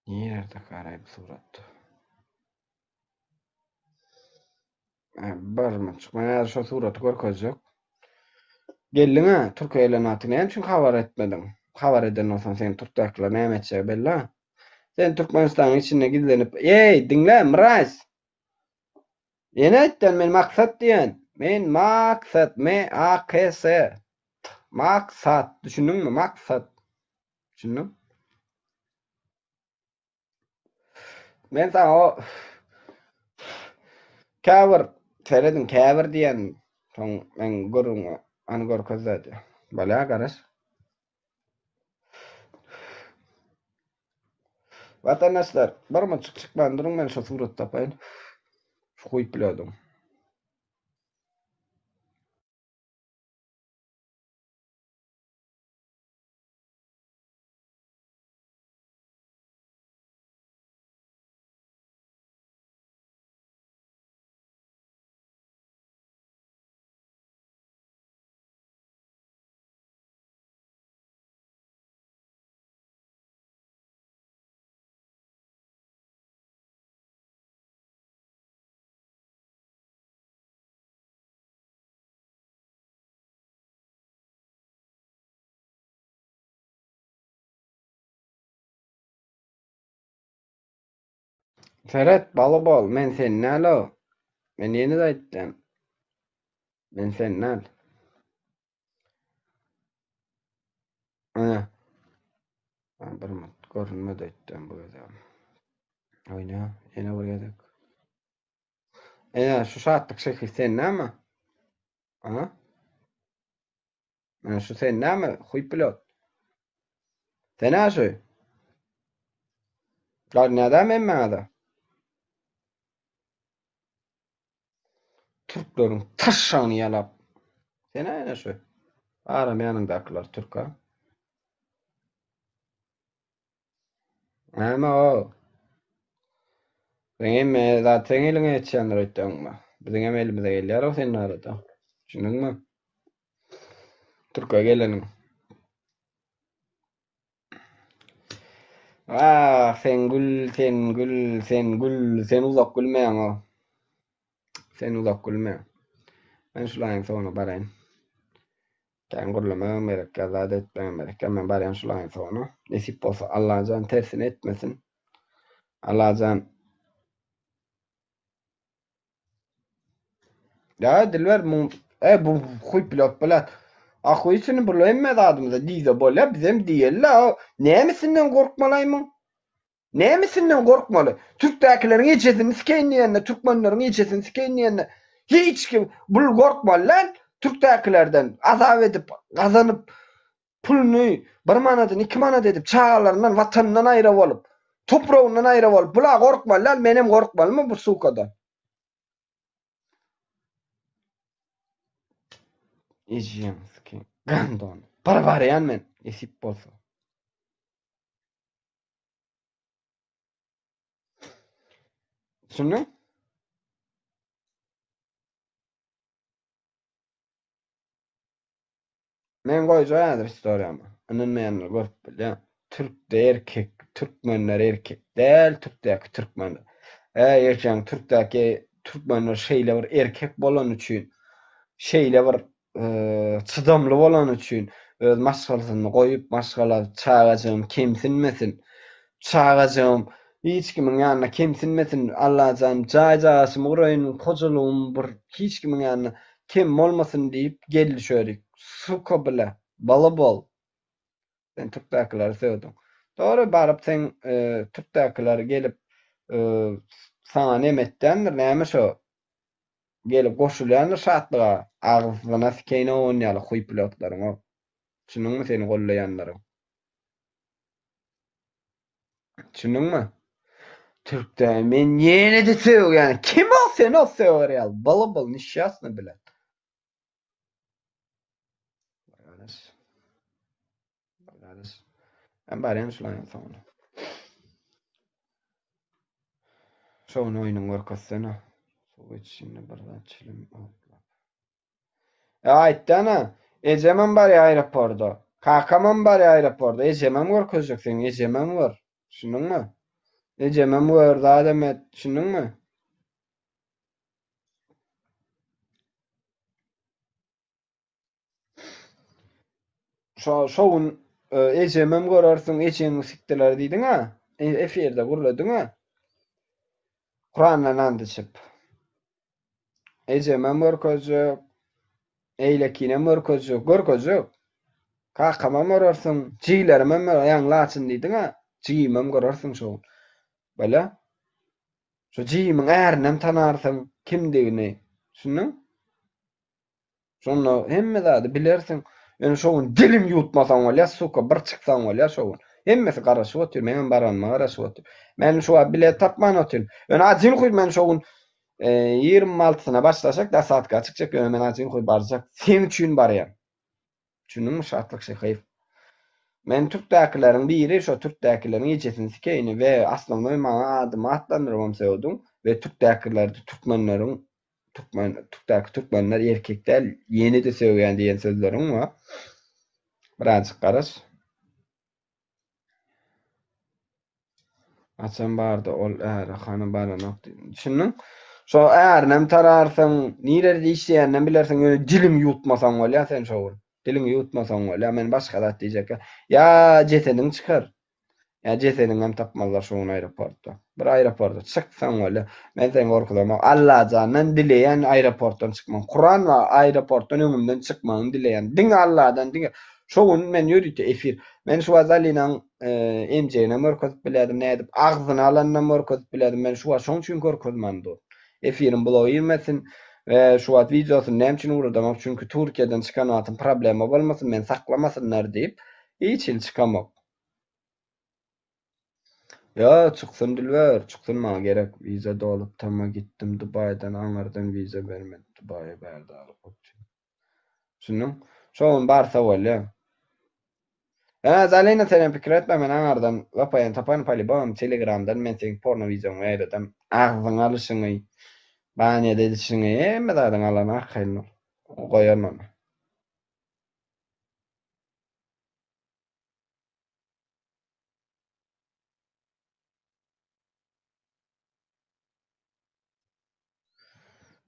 Nirede garaý bu surat? Barmy? Men häzir şo suraty görkezjek. Geldiň-ä, Türkiýä gelen wagtyň näme üçin habar etmediň? Habar eden bolsaň seni türkdäkiler näme etjegi belli-ä. Sen Türkmenistanyň içinde gizlenip, eý, diňle, mraz! Ýene aýtýan men maksat diýen. Men maksat M A K S T maksat düşündiňmi maksat. Düşündiň? Men saňa o käbir serediň käbir diýen soň men gürrüňi any görkezde diýär. Bolýar garaş. Watandaşlar, bir munçuk çykman duruň men şu suraty tapaýyn. Şu goýup bilýärdim. Seret, baly bol, men sen däl-ow. Men ýene-de aýtýan. Men sen däl. Ana. Bir minut görünmedi aýtýan bu gezegem. Oýna, ýene bir gezek. Ene, şu şatlyk şekil sen näme? Ana. Ana şu sen näme? Huý pilot. Sen ha şu. Görünýär hemmäňe-de. Türkleriň taşşagyny ýalap. Sen ene şu. Aram ýanyňdakylar türk ha. Näme o? Seň hemme zat seň eliňe geçýändir öýtdüňmi? Biziň hem elimize gelýär o sen barada. Düşündiňmi? Türke geleniň. Ah, sen gül, sen gül, sen gül, sen uzak gülmäň o. Sen uzak gülme. Men şulaýyň soňuna baraýyn. Kän gürlemegem gerek ýa zat etmegem gerek ýa men barýan şulaýyň soňuna. Nesip bolsa Allajan tersini etmesin. Allajan Ýa Dilber muň e bu huý pilot bilet. Ahuý içini bu hemme zadymyza diýse bolýa bizem diýeli-le nämesinden gorkmalaý muň? Nämesinden gorkmaly? Türkdäkileriň ejesini sikeýin diýende, türkmenleriň ejesini sikeýin diýende hiç kim bul gorkmaly däl. Türkdäkilerden azap edip, gazanyp puluny bir manadyny iki manat edip çagalaryndan, watanyndan aýra bolup, topragyndan aýra bolup bula gorkmaly däl, menem gorkmalymy bu sukadan? Ejeň sikeýin. Gandon. Bir barýan men, nesip bolsa. Düşündiň? Men goýjak häzir istoriýamy. Ynanmaýanlar görüp bilýär. Türkde erkek, türkmenler erkek däl, türkdäki türkmenler. Äý erkegiň türkdäki türkmenler şeýle bir erkek bolany üçin, şeýle bir çydamly bolany üçin öz maşgalasyny goýup, maşgala çagajygym kemsinmesin, çagajygym hiç kimiň ýanynda kemsinmesin, Allajan jaý-jagaşymy guraýyn, hojalygym bir hiç kimiň ýanynda kem bolmasyn diýip geldi şörik. Suka bile, baly bol. Sen türkdäkileri sögdüň. Dogry baryp seň türkdäkiler gelip saňa neme etýändir, näme şo Gelip goşulýandyr şatlyga agzyna sikeýin on ýaly huý pilotlaryň o. Düşündiňmi seni gollaýanlaryň. Düşündiňmi? Türkde men ýene-de sögýän. Kim ol sen ol söger ýaly? Byly byl nişýasny bilet. Gardaş. Gardaş. Men barýan şularyň soňuna. Şo gün oýnuň görkezsene. Suw içinde bir zat çilim otlap. E aýtdana, ejemem barýar aeroporda. Kakamam barýar aeroporda. Ejemem görkezjek seň, ejemem gör. Düşündiňmi? Ejemem gör, zadam et, düşündiňmi? Şo şo gün e, ejemem görersiň, ejeňi sikdiler diýdiň-ä. E, efirde gürlediň-ä. Kurandan and içip. Ejemem görkezjek, eýlekinem görkezjek, görkezjek. Kakamam görersiň, jigilerimem gör, ýaňy Laçyn diýdiň-ä. Jigimem görersiň şo gün. Bele. Şo jigimiň ärinem tanarsyň, kimdigini. Düşündiň? Şonda hemme zady bilersiň. Ýöne şo gün diliňi ýuwutmasaň bolýar, suka, bir çyksaň bolýar şo gün. Hemmesi garaşyp otyr, meňem baranyma garaşyp otyr. Men şu wagt bilet tapman otyryn. Ýöne ajyn huý men şo gün 26-syna başlasak, dasadka çykjak, ýöne men ajyn huý barjak. Seň üçin barýan. Düşündiňmi, Şatlyk Şyhyýew? Men türkdäkileriň biri, şo türkdäkileriň ejesini sikeýini we aslyny maňa adymy atlandyrybam sögdüň we türkdäkilerde türkmenleriň türkmen türkdäki türkmenler erkek däl ýene-de sögýän diýen sözleriň bar. Birazjyk garaş. Haçan bardy ol äri hany baranok diýdim. Düşündiň? Şo ärinem tararsyň, nirede işleýäninem bilersiň, ýöne diliňi ýuwutmasaň bolýar sen şo gün. Diliňi ýuwutmasaň bolýar, men başga zat diýjek. Ýa jesediň çykar. Ýa jesediňem tapmazlar şu gün aeroportda. Bir aeroporta çyksaň bolýa. Men seni gorkuzamok. Allajandan dileýän aeroportdan çykmagyň. Kuran bar aeroportdan öňümden çykmagyňy dileýän. Diňe Alladan diňe. Şo gün men ýörite efir. Men şu wagt Zalinaň emjeginem görkezip bilýärdim, nädip agzyny alanynam görkezip bilýärdim. Men şu wagt şoň üçin görkezmän dur. Efirim bloga girmesin we şu wagt wideosyny näme üçin ugradamok, çünki Türkiýeden çykan wagtym problema bolmasyn, meni saklamasynlar diýip hiç hili çykamok. Ýa çyksyn Dilber, çyksyn maňa gerek wiza dolup tama gitdim Dubaýdan aňyrdan wiza bermedi Dubaýa bärde alyp otyryn. Düşündiň? Şo gün barsa bolýa. Ä Zalina senem pikir etme men aňardan VPN taparyn polibom telegramdan men seň porno wideoňy ýaýradam agzyňa alyşyňy banýada edişiňi hemme zadyňy alaryn arkaýyn bol goýaryn ony.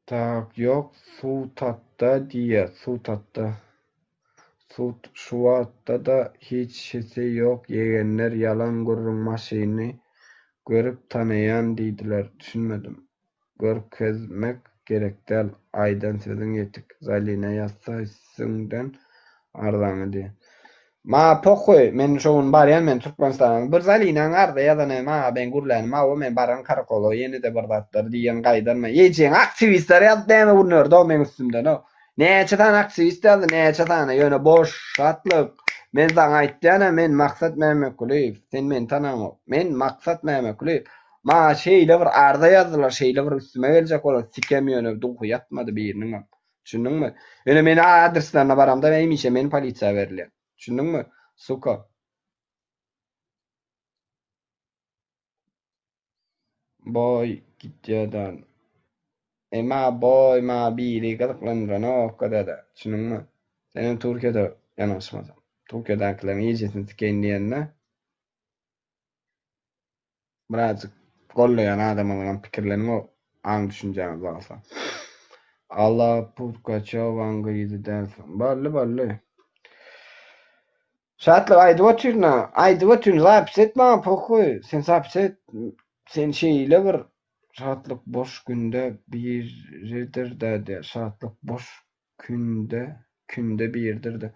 Tak ýok sutatda diýýä sutatda sut şuwagtda-da hiç hisi ýok ýegenler ýalan gürrüň maşyny görüp tanaýan diýdiler düşünmedim görkezmek gerek däl aýdan sözüň ýetik Zalina ýazsa üstüňden arzaňy diýýä. Maňa pohuý, men şo gün barýan men Türkmenistana. Bir Zalinaň arza ýazany maňa ben gürlänim hawa men baran karakola ýene-de bir zatlar diýen gaýdanma. Ejeň aktiwistler ýazyp näme günlerdi-ow meň üstümden-ow. Näçe sany aktiwist ýazdy näçe sany ýöne boş şatlyk. Men saňa aýtýan-a men Maksat Mämmetgulyýew sen meni tanaňok. Men Maksat Mämmetgulyýew. Maňa şeýle bir arza ýazdylar şeýle bir üstüme geljek bolan sikem ýöne duhy ýatmady biriniňem. Düşündiňmi? Ýöne meni adreslerine baramda hemişe meni polisiýa berilýär. Düşündiňmi? Suka. Boý gitýärden. Emma boý ma biri gyzyklandyranok dada. Düşündiňmi? Senem Türkiýede ýanaşmasam. Türkiýedäkileriň ejesini sikeýin diýende Birazjyk gollaýan adamyňyzam pikirleniň o aň düşünjäňiz bolsa. Alla Putkaçowaň gyzy dälsiň. Boldy boldy. Şatlyk aýdyp otyryn-a. Aýdyp otyryn zapis et maňa pohuý. Sen zapis et. Sen şeýle bir Şatlyk boş günde biridir-dä diýýär. Şatlyk boş künde künde biridir-dä.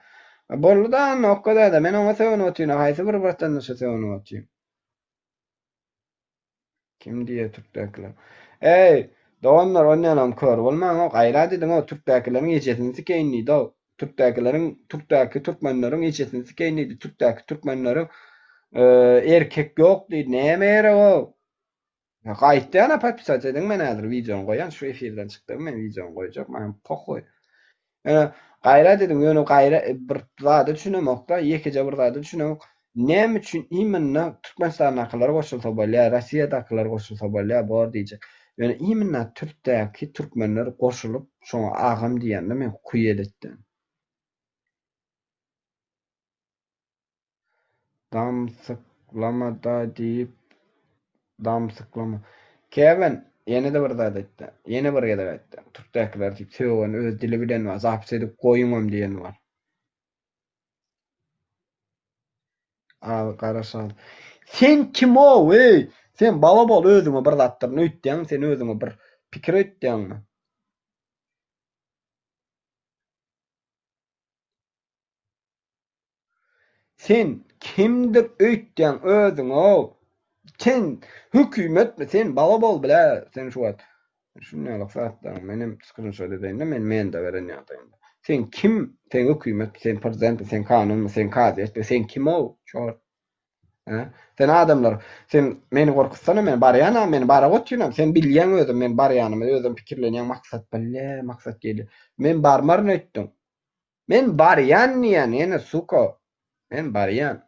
Boldy-da Annokka däde men oňa sögünip otyryn-a haýsy bir watandaşa sögünip otyryn. Kim diýýär türkdäkiler. Eý, doganlar onýanam kör bolmaň-ow, gaýrat ediň-ow, türkdäkileriň ejesini sikeýin diýdi-ow. Türkdäkileriň, türkdäki türkmenleriň ejesini sikeýin diýdi, türkdäki türkmenleriň erkek ýok diýdi, näme gerek-ow. Gaýtýan-a podpisat ediň men häzir wideony goýan, şu efirden çykdygym men wideony goýjak, maňa pohuý. Ýöne gaýrat ediň, ýöne gaýra bir zada düşünemokda, ýekeje bir zada düşünemok. Näme üçin imенно Türkmenistandakylar goşulsa bolýar, Rossiýadakylar goşulsa bolýar, bor diýjek. Ýöne imенно türkdäki türkmenler goşulyp, şoňa agam diýende men huýel etdim. Damsyklama-da diýip, damsyklama. Kevin, ýene-de bir zat aýtdy. Ýene bir gezek aýtdy. Türkdäkiler diýip sögen öz dili bilen bar, zapis edip goýuňam diýeni bar. Al, garaşan. Sen kim-ow, eý? Sen bala bol özüňe bir zatdyryn öýtýäňmi, sen özüňe bir pikir öýtýäňmi? Sen kimdir öýtýäň özüňow sen hökümetmi sen bala bol blä sen şu wagt şunýalak zatlaryň menem skrinşot edeýinde men mende beren ýagdaýymda sen kim sen hökümetmi sen prezidentmi sen kanunmy sen kazyýetmi sen kimow çort hä sen adamlar sen meni gorkuzsana men barýanam men baryp otyrynam sen bilýäň özüm men barýanymy özüm pikirlenýäň maksat blä maksat gelýär men barmaryn öýtdüň Men barýan diýýän ýene suka. Men barýan.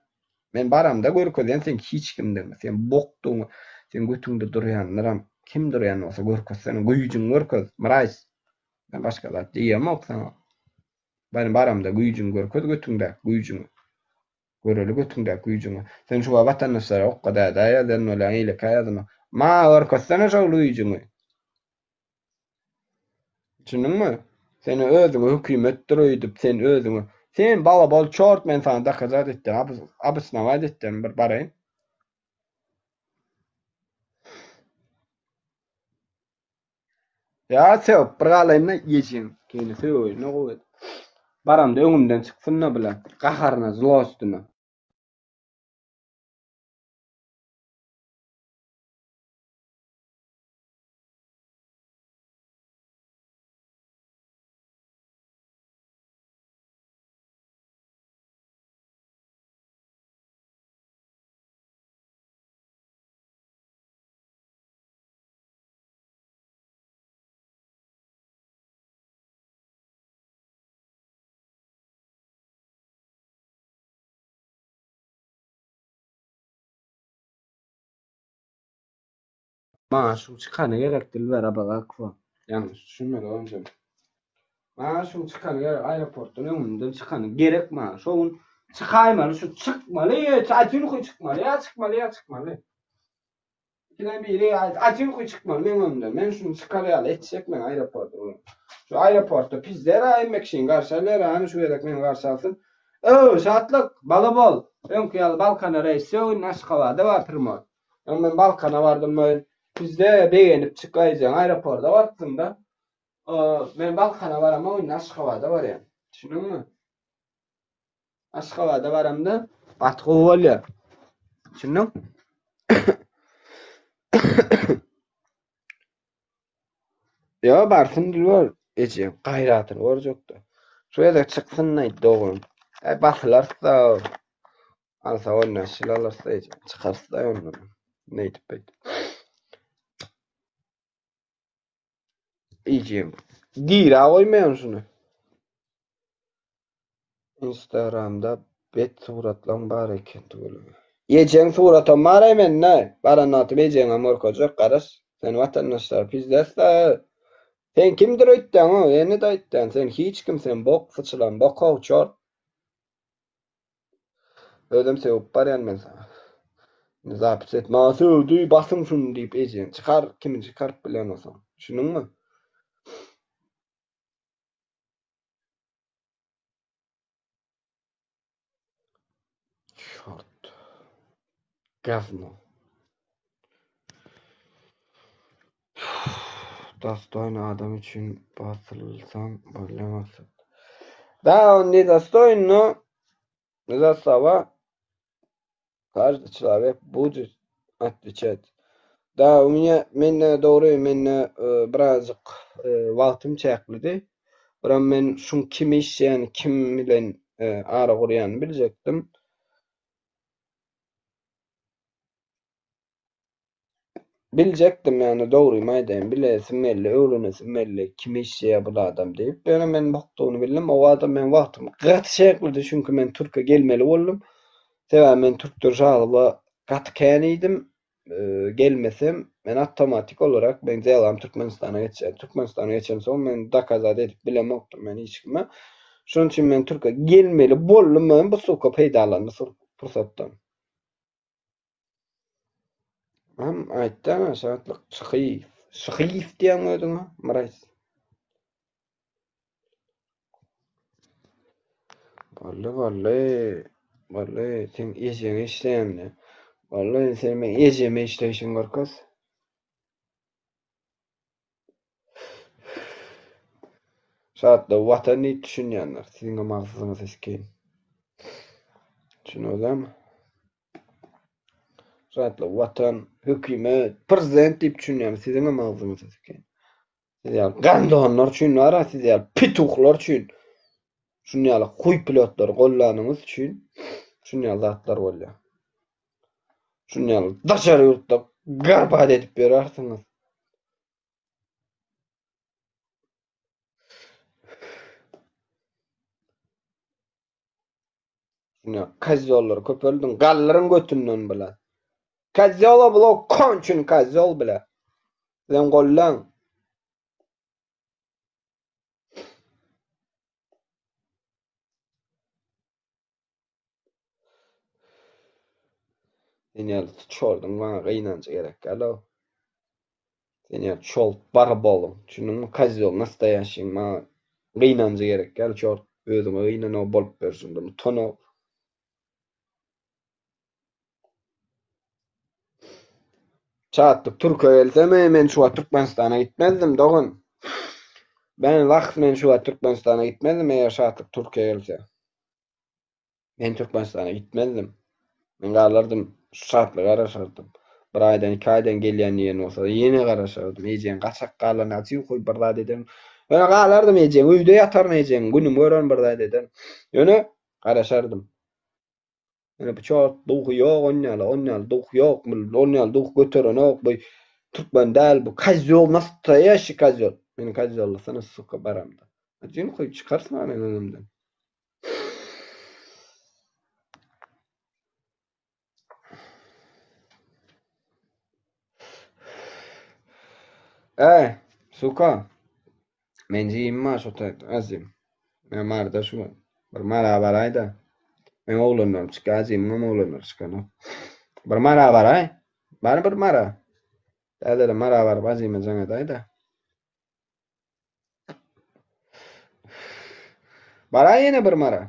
Men baramda görkezýän seň hiç kimdigiňi, seň bokdugyňy, seň götüňde durýanlaram kim durýan bolsa görkezsene, güýjüňi görkez, mraýs. Men başga zat diýemok saňa. Men baramda güýjüňi görkez götüňdäki güýjüňi. Göreli götüňdäki güýjüňi. Sen şu watandaşlara okga dädä ýazan bolýaň, eýlekä ýazan. Maňa görkezsene şol güýjüňi. Düşündiňmi? Sen özüňe hökümetdir öýdüp, sen özüňe. Sen balabol çort men sana dokazat etýän, obosnować etýän bir baraýyn. Ýa sögüp bir galaýyn-da ejeň keýni sögeýin-de gowy edip. Baramda öňümden çyksyn-da bile. Gaharyna, zlostyna. Maňa şuň çykany gerek Dilber Abazakowa. Ýalňyş düşünmeli onjam. Maňa şuň çykany gerek aeroportdan öňümden çykany gerek maňa. Şo gün çykaýmaly şu çykmaly aýtyn huý çykmaly ýa çykmaly ýa çykmaly. Ikiden biri aýtyn huý çykmaly meň öňümden. Men şuny çykar ýaly etjek men aeroportda. Şu aeroportda pizdera hemme kişini garşy alýar hany şu gezek meni garşy alsyn. Öw Şatlyk bala bol. Öňki ýaly Balkana reýs ýok indi Aşgabada bar primoý. Öň men Balkana bardym men bizde begenip çykaýjaň aeroporta barypdym-da. Men Balkana baramok indi Aşgabada barýan. Düşündiňmi? Aşgabada baramda gaty gowy bolýar. Düşündiň? Ýo barsyn Dilber ejeň gaýratyny görjekdi. Şu gezek çyksyn aýt dogan. Äý basylarys-da. Alsa 15 ýyl alarys ejeň. Çykarys-da ondan. Neýdip beýdip. Ejeň girä goýmaýan şuny. Instagramda bet suratlaň bar eken tüweleme. Ejeň suratam bar-aý mende. Baran wagtym ejeňem görkezjek garaş. Sen watandaşlar pizdes-da. Sen kimdir öýtdäň-ow, ýene-de aýtýan, sen hiç kim, sen bok syçylan bokow, çort. Özem sögüp barýan men saňa. Indi zapis et, maňa sögdi, basyň şuny diýip ejeň çykar, kimi çykaryp bilýän bolsaň. Düşündiňmi? Çort. Gazno. Dostoýny adam üçin basylsaň bolýa maksat. Da on ne dostoýn no zastava każdy çlowek будет otwечать. Da u меня mende dogry mende birazjyk wagtym çäklidi. Biram men şuň kimi işleýäni kim bilen ara gurýanyny biljekdim. Biljekdim ýöne dogrymy aýdaýyn bilesim geldi öwrenesim geldi kim işleýär bul adam diýip ýöne men bokdugyny bildim o adam meň wagtym gaty çeklidi çünki men türke gelmeli boldum sebäbi men türkden žaloba gaty kän iýdim gelmesem men awtomatik olarak meň delam Türkmenistana geçýär Türkmenistana geçemsoň men dokazat edip bilemokdym men hiç kime şonuň üçin men türke gelmeli boldum men bu suka peýdalandy pursatdan. Hem aýtdana Şatlyk Şyhyýew. Şyhyýew diýýäň özüňe, mrays. Boldy, boldy. Boldy, seň ejeňe işleýän. Boldy, sen meň ejeme işleýşiňi görkez. Şatlygy watan diýip düşünýänler, siziňem agzyňyzy sikeýin. Düşündiňizmi? Şatlygy watan, hökümet, prezident diýip düşünýän, siziňem agzyňyzy sikeýin. Siz ýaly gandonlar üçin bar-a, siz ýaly petuhlar üçin, şuny ýaly huý pilotlary gollanyňyz üçin şuny ýaly zatlar bolýar. Şuny ýaly daşary ýurtda garbat edip ýörärsiňiz. Şuny kozyollary köpeldiň, galdyryň götünden bile. Kozyola bula konçun kozyol bile. Sizem gollaň. Sen ýaly çorduň maňa gynanjy gerek däl-ow. Sen ýaly çolt barabolyň, düşündiňmi, kozýol nastoýaşiň maňa gynanjy gerek däl çort, özüňe gynanow bolup berşiňden utanow. Şatlyk türke gelsem, men şu wagt Türkmenistana gitmezdim dogan. Ben wah men şu wagt Türkmenistana gitmezdim eger Şatlyk Türkiýä gelse. Men Türkmenistana gitmezdim. Men galardym, şu Şatlyga garaşardym. Bir aýdan, iki aýdan gelýän diýen bolsa, ýene garaşardym. Ejeň gaçak galan açyk goý bir zat ederin. Ýöne galardym ejeň, öýde ýataryn ejeň, günüm görerin bir zat ederin. Ýöne garaşardym. Ýöne bu çort duhy ýok onýaly, onýaly duh ýok, onýaly duh göterenok, bu türkmen däl, bu kozýol, nastoýaşiý kozýol. Meni kozýollasana suka baramda. Ajyn goý çykarsyň-a meň öňümden. Eý, suka. Men jigim bar şo taýda, azim. Men Maryda şu gün. Bir Mara baraý-da. Meň oglanlarym çykýar, jigimiňem oglanlary çykanok. Bir Mara baraý. Bar bir Mara. Täzeden Mara baryp azime jaň edäý-de. Baraý ýene bir Mara.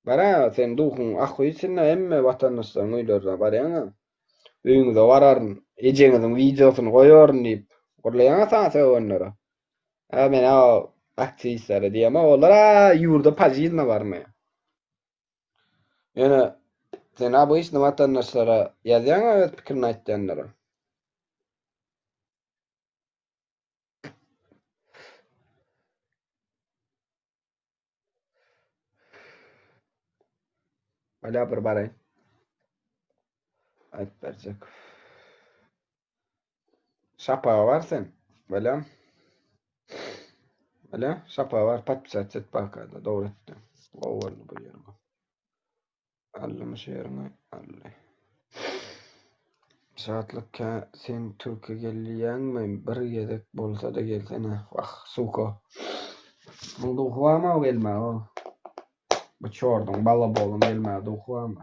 Bara, sen duhuň ahy içinde hemme watandaşlaryň öýlerine barýaň-a. Öýüňize bararyn, ejeňiziň wideosyny goýaryn diýip, gurlaýaň-a saňa sögenlere. A men o aktiwistlere diýemok, olar-a ýurda pažizna barmaýar. Ýöne sen obyçny watandaşlara ýazýaň-a öz pikirini aýtýanlara. Bolýa bir baraýyn. Aýdyp berjek. Şapaga bar sen. Bolýa. Bolýa, şapaga bar, podpisat et bakada, dogry etdiň. Gowy boldy bu ýeriň. Aldymy şu ýeriňi? Aldy. Şatlyk kä sen türke gelýäňmi? Bir gezek bolsa-da gelsene. Wah, suka. Muň duhy barmy o gelmäge o? Bu çorduň balabolyň gelmäge duhy barmy?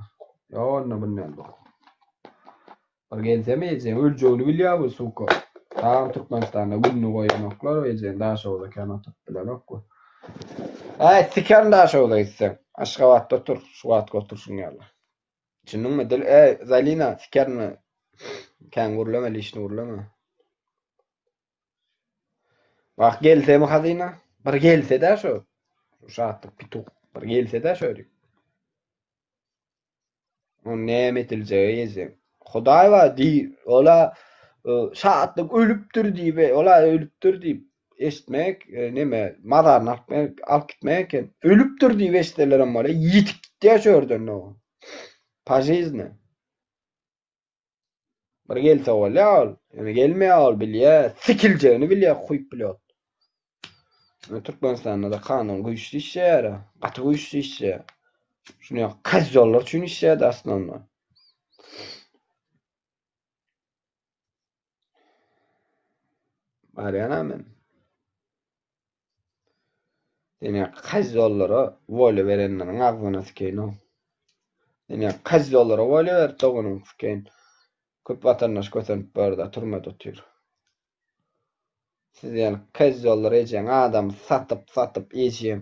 Ýok onda bundan duh. Bir gelsem ejeň öljegini bilýär bu suka. Dagam Türkmenistanda gününi goýanoklar ejeň Daşoguzda kän oturyp bilenok bu. Äý sikerin Daşoguza gitseň. Aşgabatda otur şu wagtky oturşyň ýaly. Düşündiňmi dil äý Zalina sikerin kän gürleme lişni gürleme. Wah gelsemi hazyna? Bir gelse-dä şu. Şu şatlyk pituh bir gelse-dä şöýdip. Oň näme ediljegi ejeň. Hudaý bar diý, ola e, şatlyk ölüpdir diýip, e, ola ölüpdir diýip eşitmek, e, neme, mazaryny alyp, alyp gitmek eken. Ölüpdir diýip eşitselerem bolýar, ýitip gitýär şu ýerden o. Pažizne. Bir gelse bolýar ol. Ýöne gelmeýär ol bilýär. Sikiljegini bilýär, huýp bilýär. Türkmenistanda da kanun güýçli işleýär. Gaty güýçli işleýär. Şuny ýa kozýollar üçin işleýär aslynda. Barýan men. Seni kozýollara wolýa berenleriň agzyna sikeýin-ow. Seni kozýollara wolýa berip doganyň sikeýin. Köp watandaş kösenip börde türmede otyr. Siz ýaly kozýollar ejeň adamy satyp satyp ejeň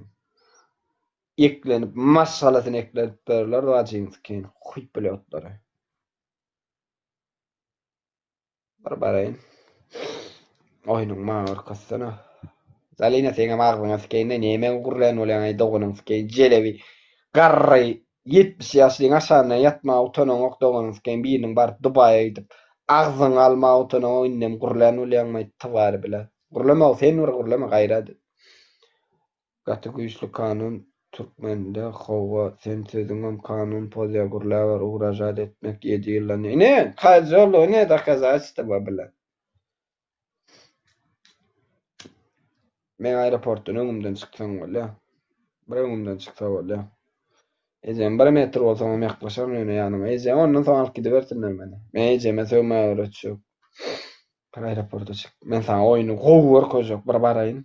eklenip maşgalasyny eklenip börler wajyň sikeýin huý blýotlary. Bir baraýyn. Oýnuň maňa görkezsene. Zalina seňem agzyňa sikeýin-de nemeň gürlän bolýaň-aý doganyň sikeýin jelebi garry 70 ýaşlyň aşagyndan ýatmaga utanaňok doganyň sikeýin biriniň baryp Dubaýa gidip agzyňy almaga utanaňok indem gürlän bolýaňmaý twary bile. Gürleme sen bir gürleme gaýrat et. Gaty güýçli kanun türkmende howwa sen sözüňem kanun pozýa gürläber ugražat etmek ýedi ýyldan ine kozýol ine dokazatelstwo bilen meň aeroportdan öňümden çyksaň bolýa bir öňümden çyksa bolýa ejem bir metr bolsaňam ýaklaşaryn ýöne ýanyňa ejem ondan soň alyp gidibersinler meni men ejeme sögmäge öwretjek bir aeroporta çyk men saňa oýny gowy görkezjek bir baraýyn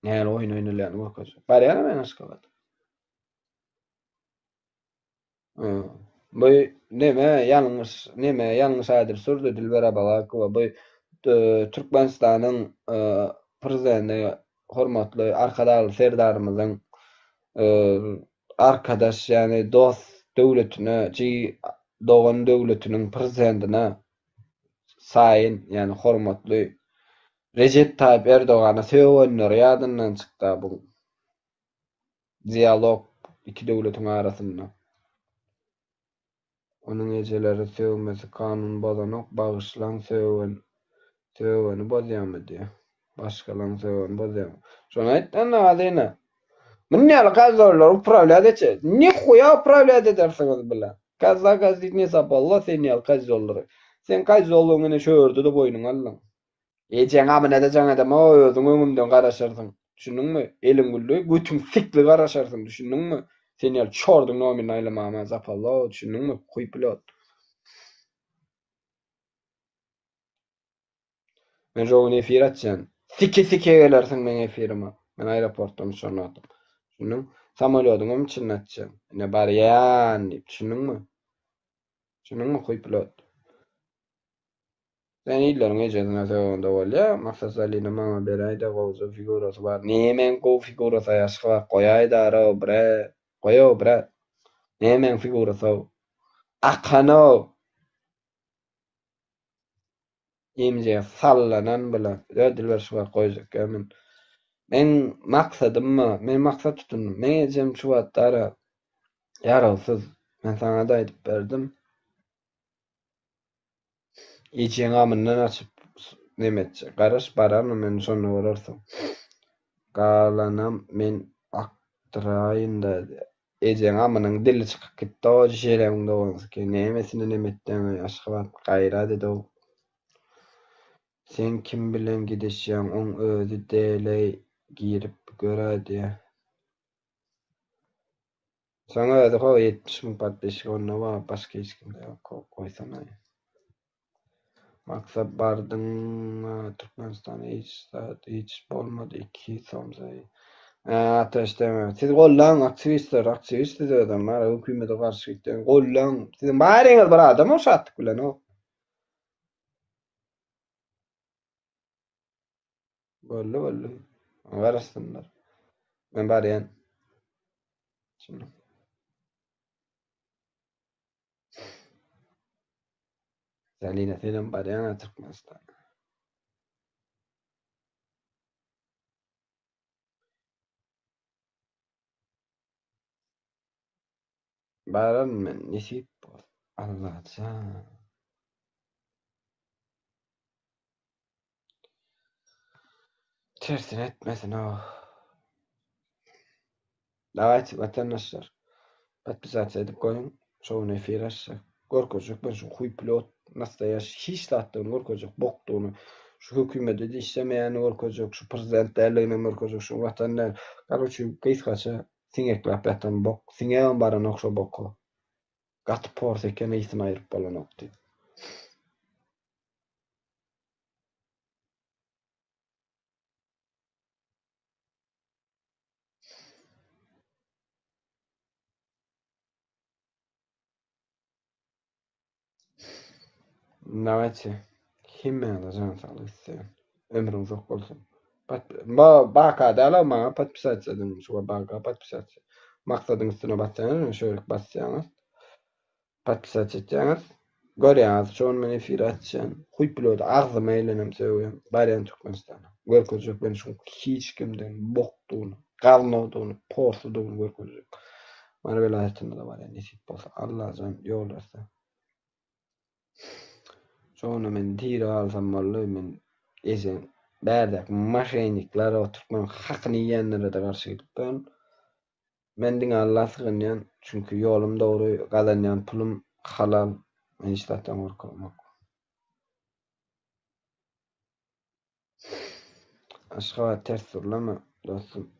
Nähili oýun oýnalýanyny görkezjek. Barýan men Aşgabat. Bu neme ýalňyş, neme ýalňyş adyr sürdi Dilber Abalakowa. Bu e, Türkmenistanyň e, prezidenti hormatly Arkadagly Serdarymyzyň e, arkadaş, ýagny dost döwletine, jigi dogan döwletiniň prezidentine saýyn, ýagny hormatly. Rejep Taýyp Erdogana sögenleri ýadyndan çykda bu dialog iki döwletiň arasynda. Onuň ejeleri sögmesi kanun bozanok bagyşlaň sögen sögeni bozýamy diýä. Başgalaň sögeni bozýamy. Şony aýt indi Azyna. Muny ýaly kazorlar uprawlýat etjek. Nihuýa uprawlýat edersiňiz bile. Kaza gazit ne zapallo sen ýaly kazorlary. Sen kazorlygyň ine şu ýerde-de boýnuňa aldyň. Ejeň amyna-da jaň edemok, özüň öňümden garaşarsyň. Düşündiňmi? Eliň gülli, götüň sikli garaşarsyň, düşündiňmi? Sen ýaly çorduň nomerini aýlamagam zapallo, düşündiňmi? Huý pilot. Men şo gün efir açýan. Sike-sike gelersiň meň efirime. Men aeroportdan uçan wagtym. Düşündiň? Samolýodyňam içinde açýan. Ine barýan diýip, düşündiňmi? Düşündiňmi, huý pilot? Sen illeriň ejesine sögende bolýa. Maksat Zalina maňa beräýdä gowja figurasy bar. Nemäň gowy figurasy Aşgabat goýaýdarow bre. Goýow bre. Nemäň figurasow. Akanow. Emjegi sallanan bile. Ýa Dilber şu wagt goýjak ýa men. Meň maksadym bar. Men maksat tutundym. Meň ejem şu wagt dara ýarawsyz. Men saňa-da aýdyp berdim. Ejeň amyndan açyp neme etjek. Garaş bararmy men şonda görersiň. Galanam men akdyraýyn-da diýýär. Ejeň amynyň dili çykyp gitdi-ow, jelebiň dogansyky. Nämesine neme etýäň-eý, Aşgabat, gaýrat ed-ow. Sen kim bilen gidişýäň, oň özi däl-eý, girip göräý diýýä. Şoň özi how 70 müň podpisçik onda bar, başga hiç kimde ýok how, goýsana. Maksat bardyňa Türkmenistana hiç zat hiç bolmady iki somsa ateş deme. Siz gollaň aktiwistler, aktiwist siz özem bar, hökümete garşy gitýän gollaň. Siziň baryňyz bir adam o şatlyk bilen o. Boldy boldy. Garaşsynlar. Men barýan. Şimdi. Zalina senem barýaňa Türkmenistana. Bararyn men nesip bolsa. Allajan. Tersine etmesin oh. Dawayçy watandaşlar. Podpisasiýa edip goýuň. Şo gün efir açjak. Görkezjek men şu huý pilot nastoýaş hiç zatdygyny görkezjek bokdugyny. Şu hökümede de işlemeýänini görkezjek, şu prezident däldigini görkezjek, şu watan däl. Karoçi gysgaça siňekläp ýatan bok. Siňegem baranok şo boka. Gaty pors eken ysyny aýryp bolanok diýip. Dawayçy. Hemmäňize jan saglyk isleýän. Ömrüň uzak bolsun. Ba baka däl maňa podpisasiýa ediň. Şu baka podpisasiýa. Maksadyň üstüne basýaňyz, şöyle basýaňyz. Podpisat etýäňiz. Görýäňiz, şu gün men efir açýan. Huý pilot agzyma gelenem sögýän. Barýan Türkmenistana. Görkezjek men şu hiç kimden bokdugyny, gaznodygyny, porsudygyny görkezjek. Mary welaýatynda-da barýan nesip bolsa. Allajan ýol berse. Şonda men diri galsam boldy, men ejeň bärdäki moşennikler, o türkmen hakyny iýenlere-de garşy gidip ben. Men diňe Alla sygynýan, çünki ýolum dogry, gazanýan pulum halal, men hiç zatdan gorkamok. Aşgabat ters gürleme, dostum.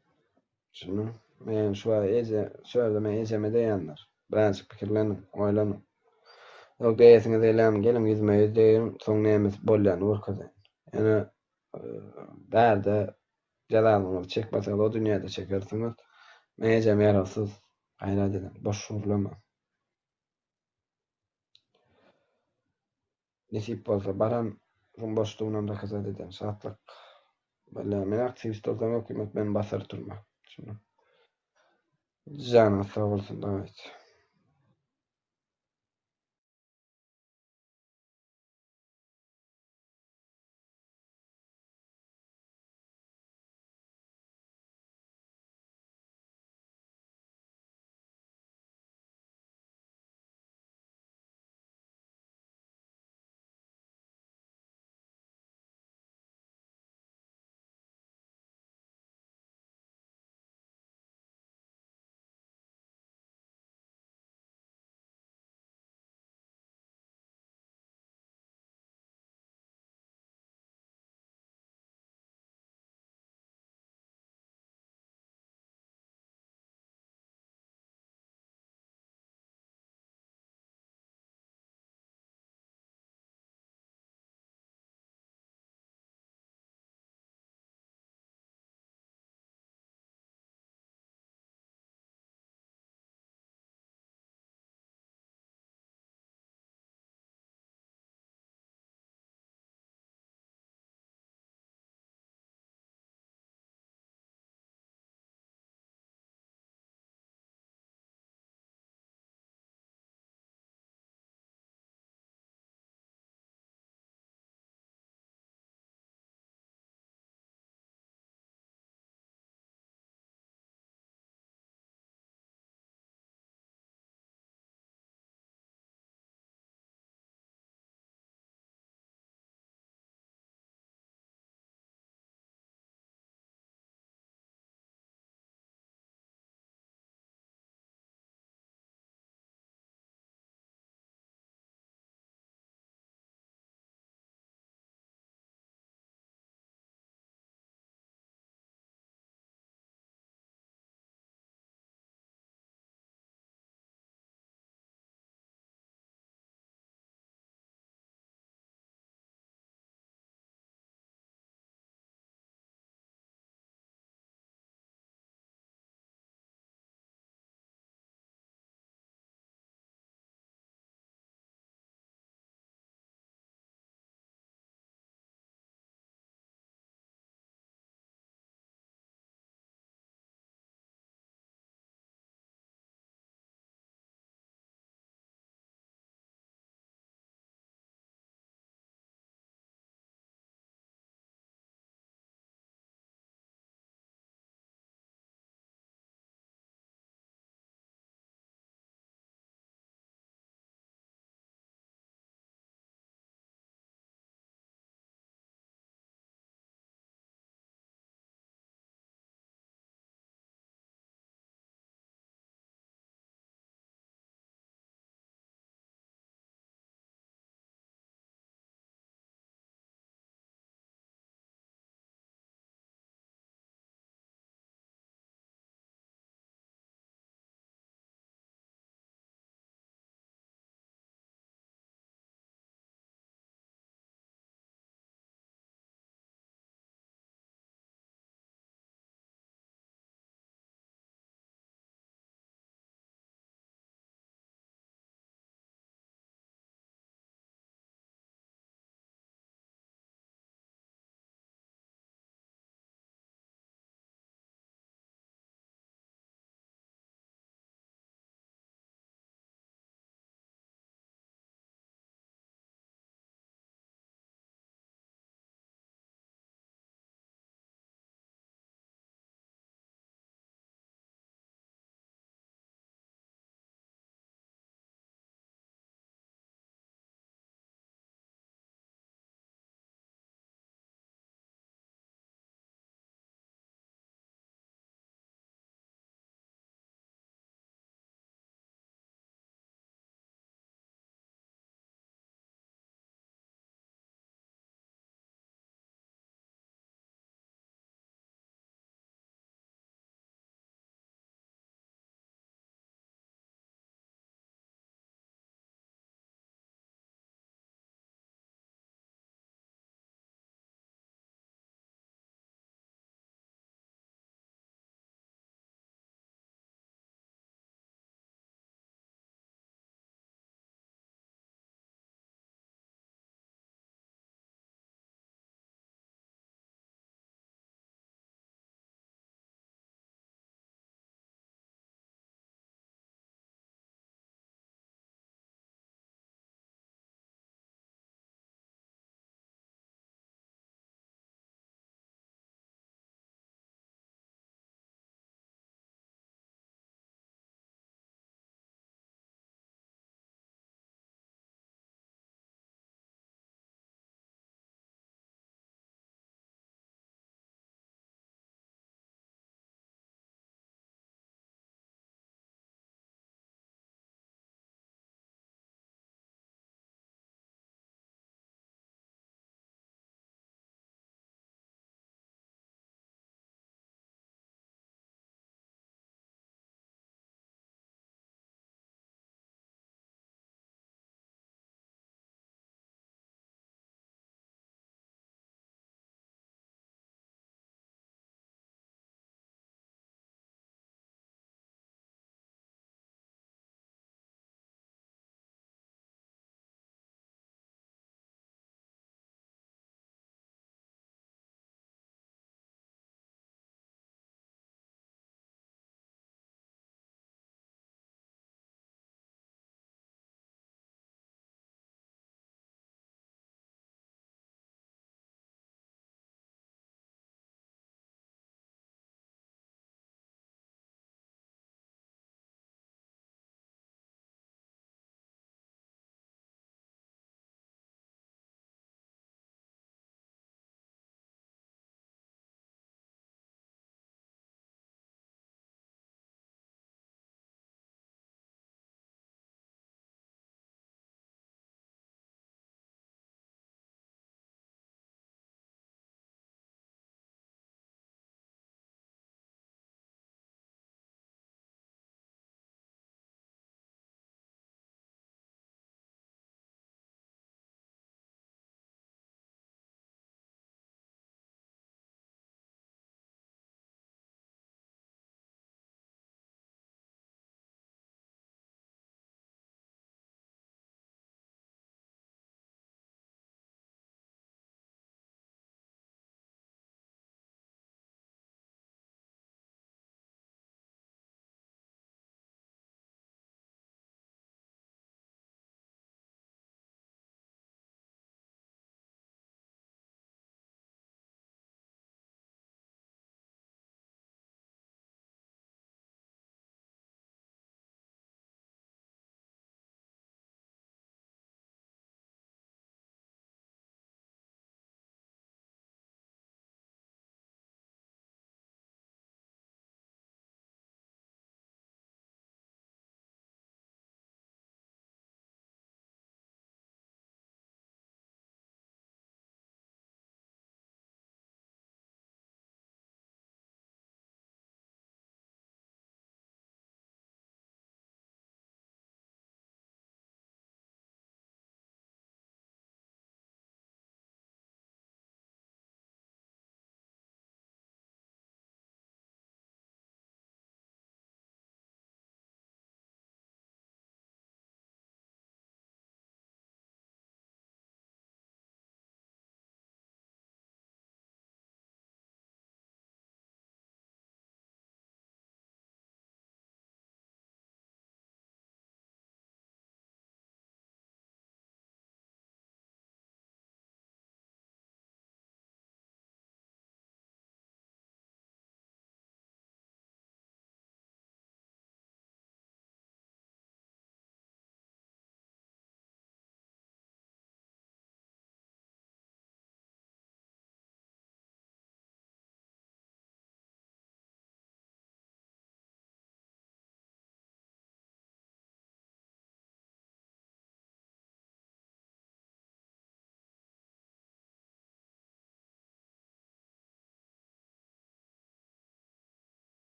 Şuny men şu wagt eje, şu ýerde men ejeme deýändir. Birazjyk pikirleniň, oýlanyň. Ýok deýesiňiz gelýärmi, geliň ýüzme-ýüz deýin, soň nämesi bolýany görkezeýin. Ýöne bärde Jezaňyzy çekmeseňiz o dünýäde çekersiňiz. Meň ejem ýarawsyz. Gaýrat ediň. Boş gürleme. Nesip bolsa baran şuň boşdugynam dokazat eden. Şatlyk. Bolýa men aktiwist bolsam hökümet meni basar türmä. Şunda. Janyňyz sag bolsun dawayt.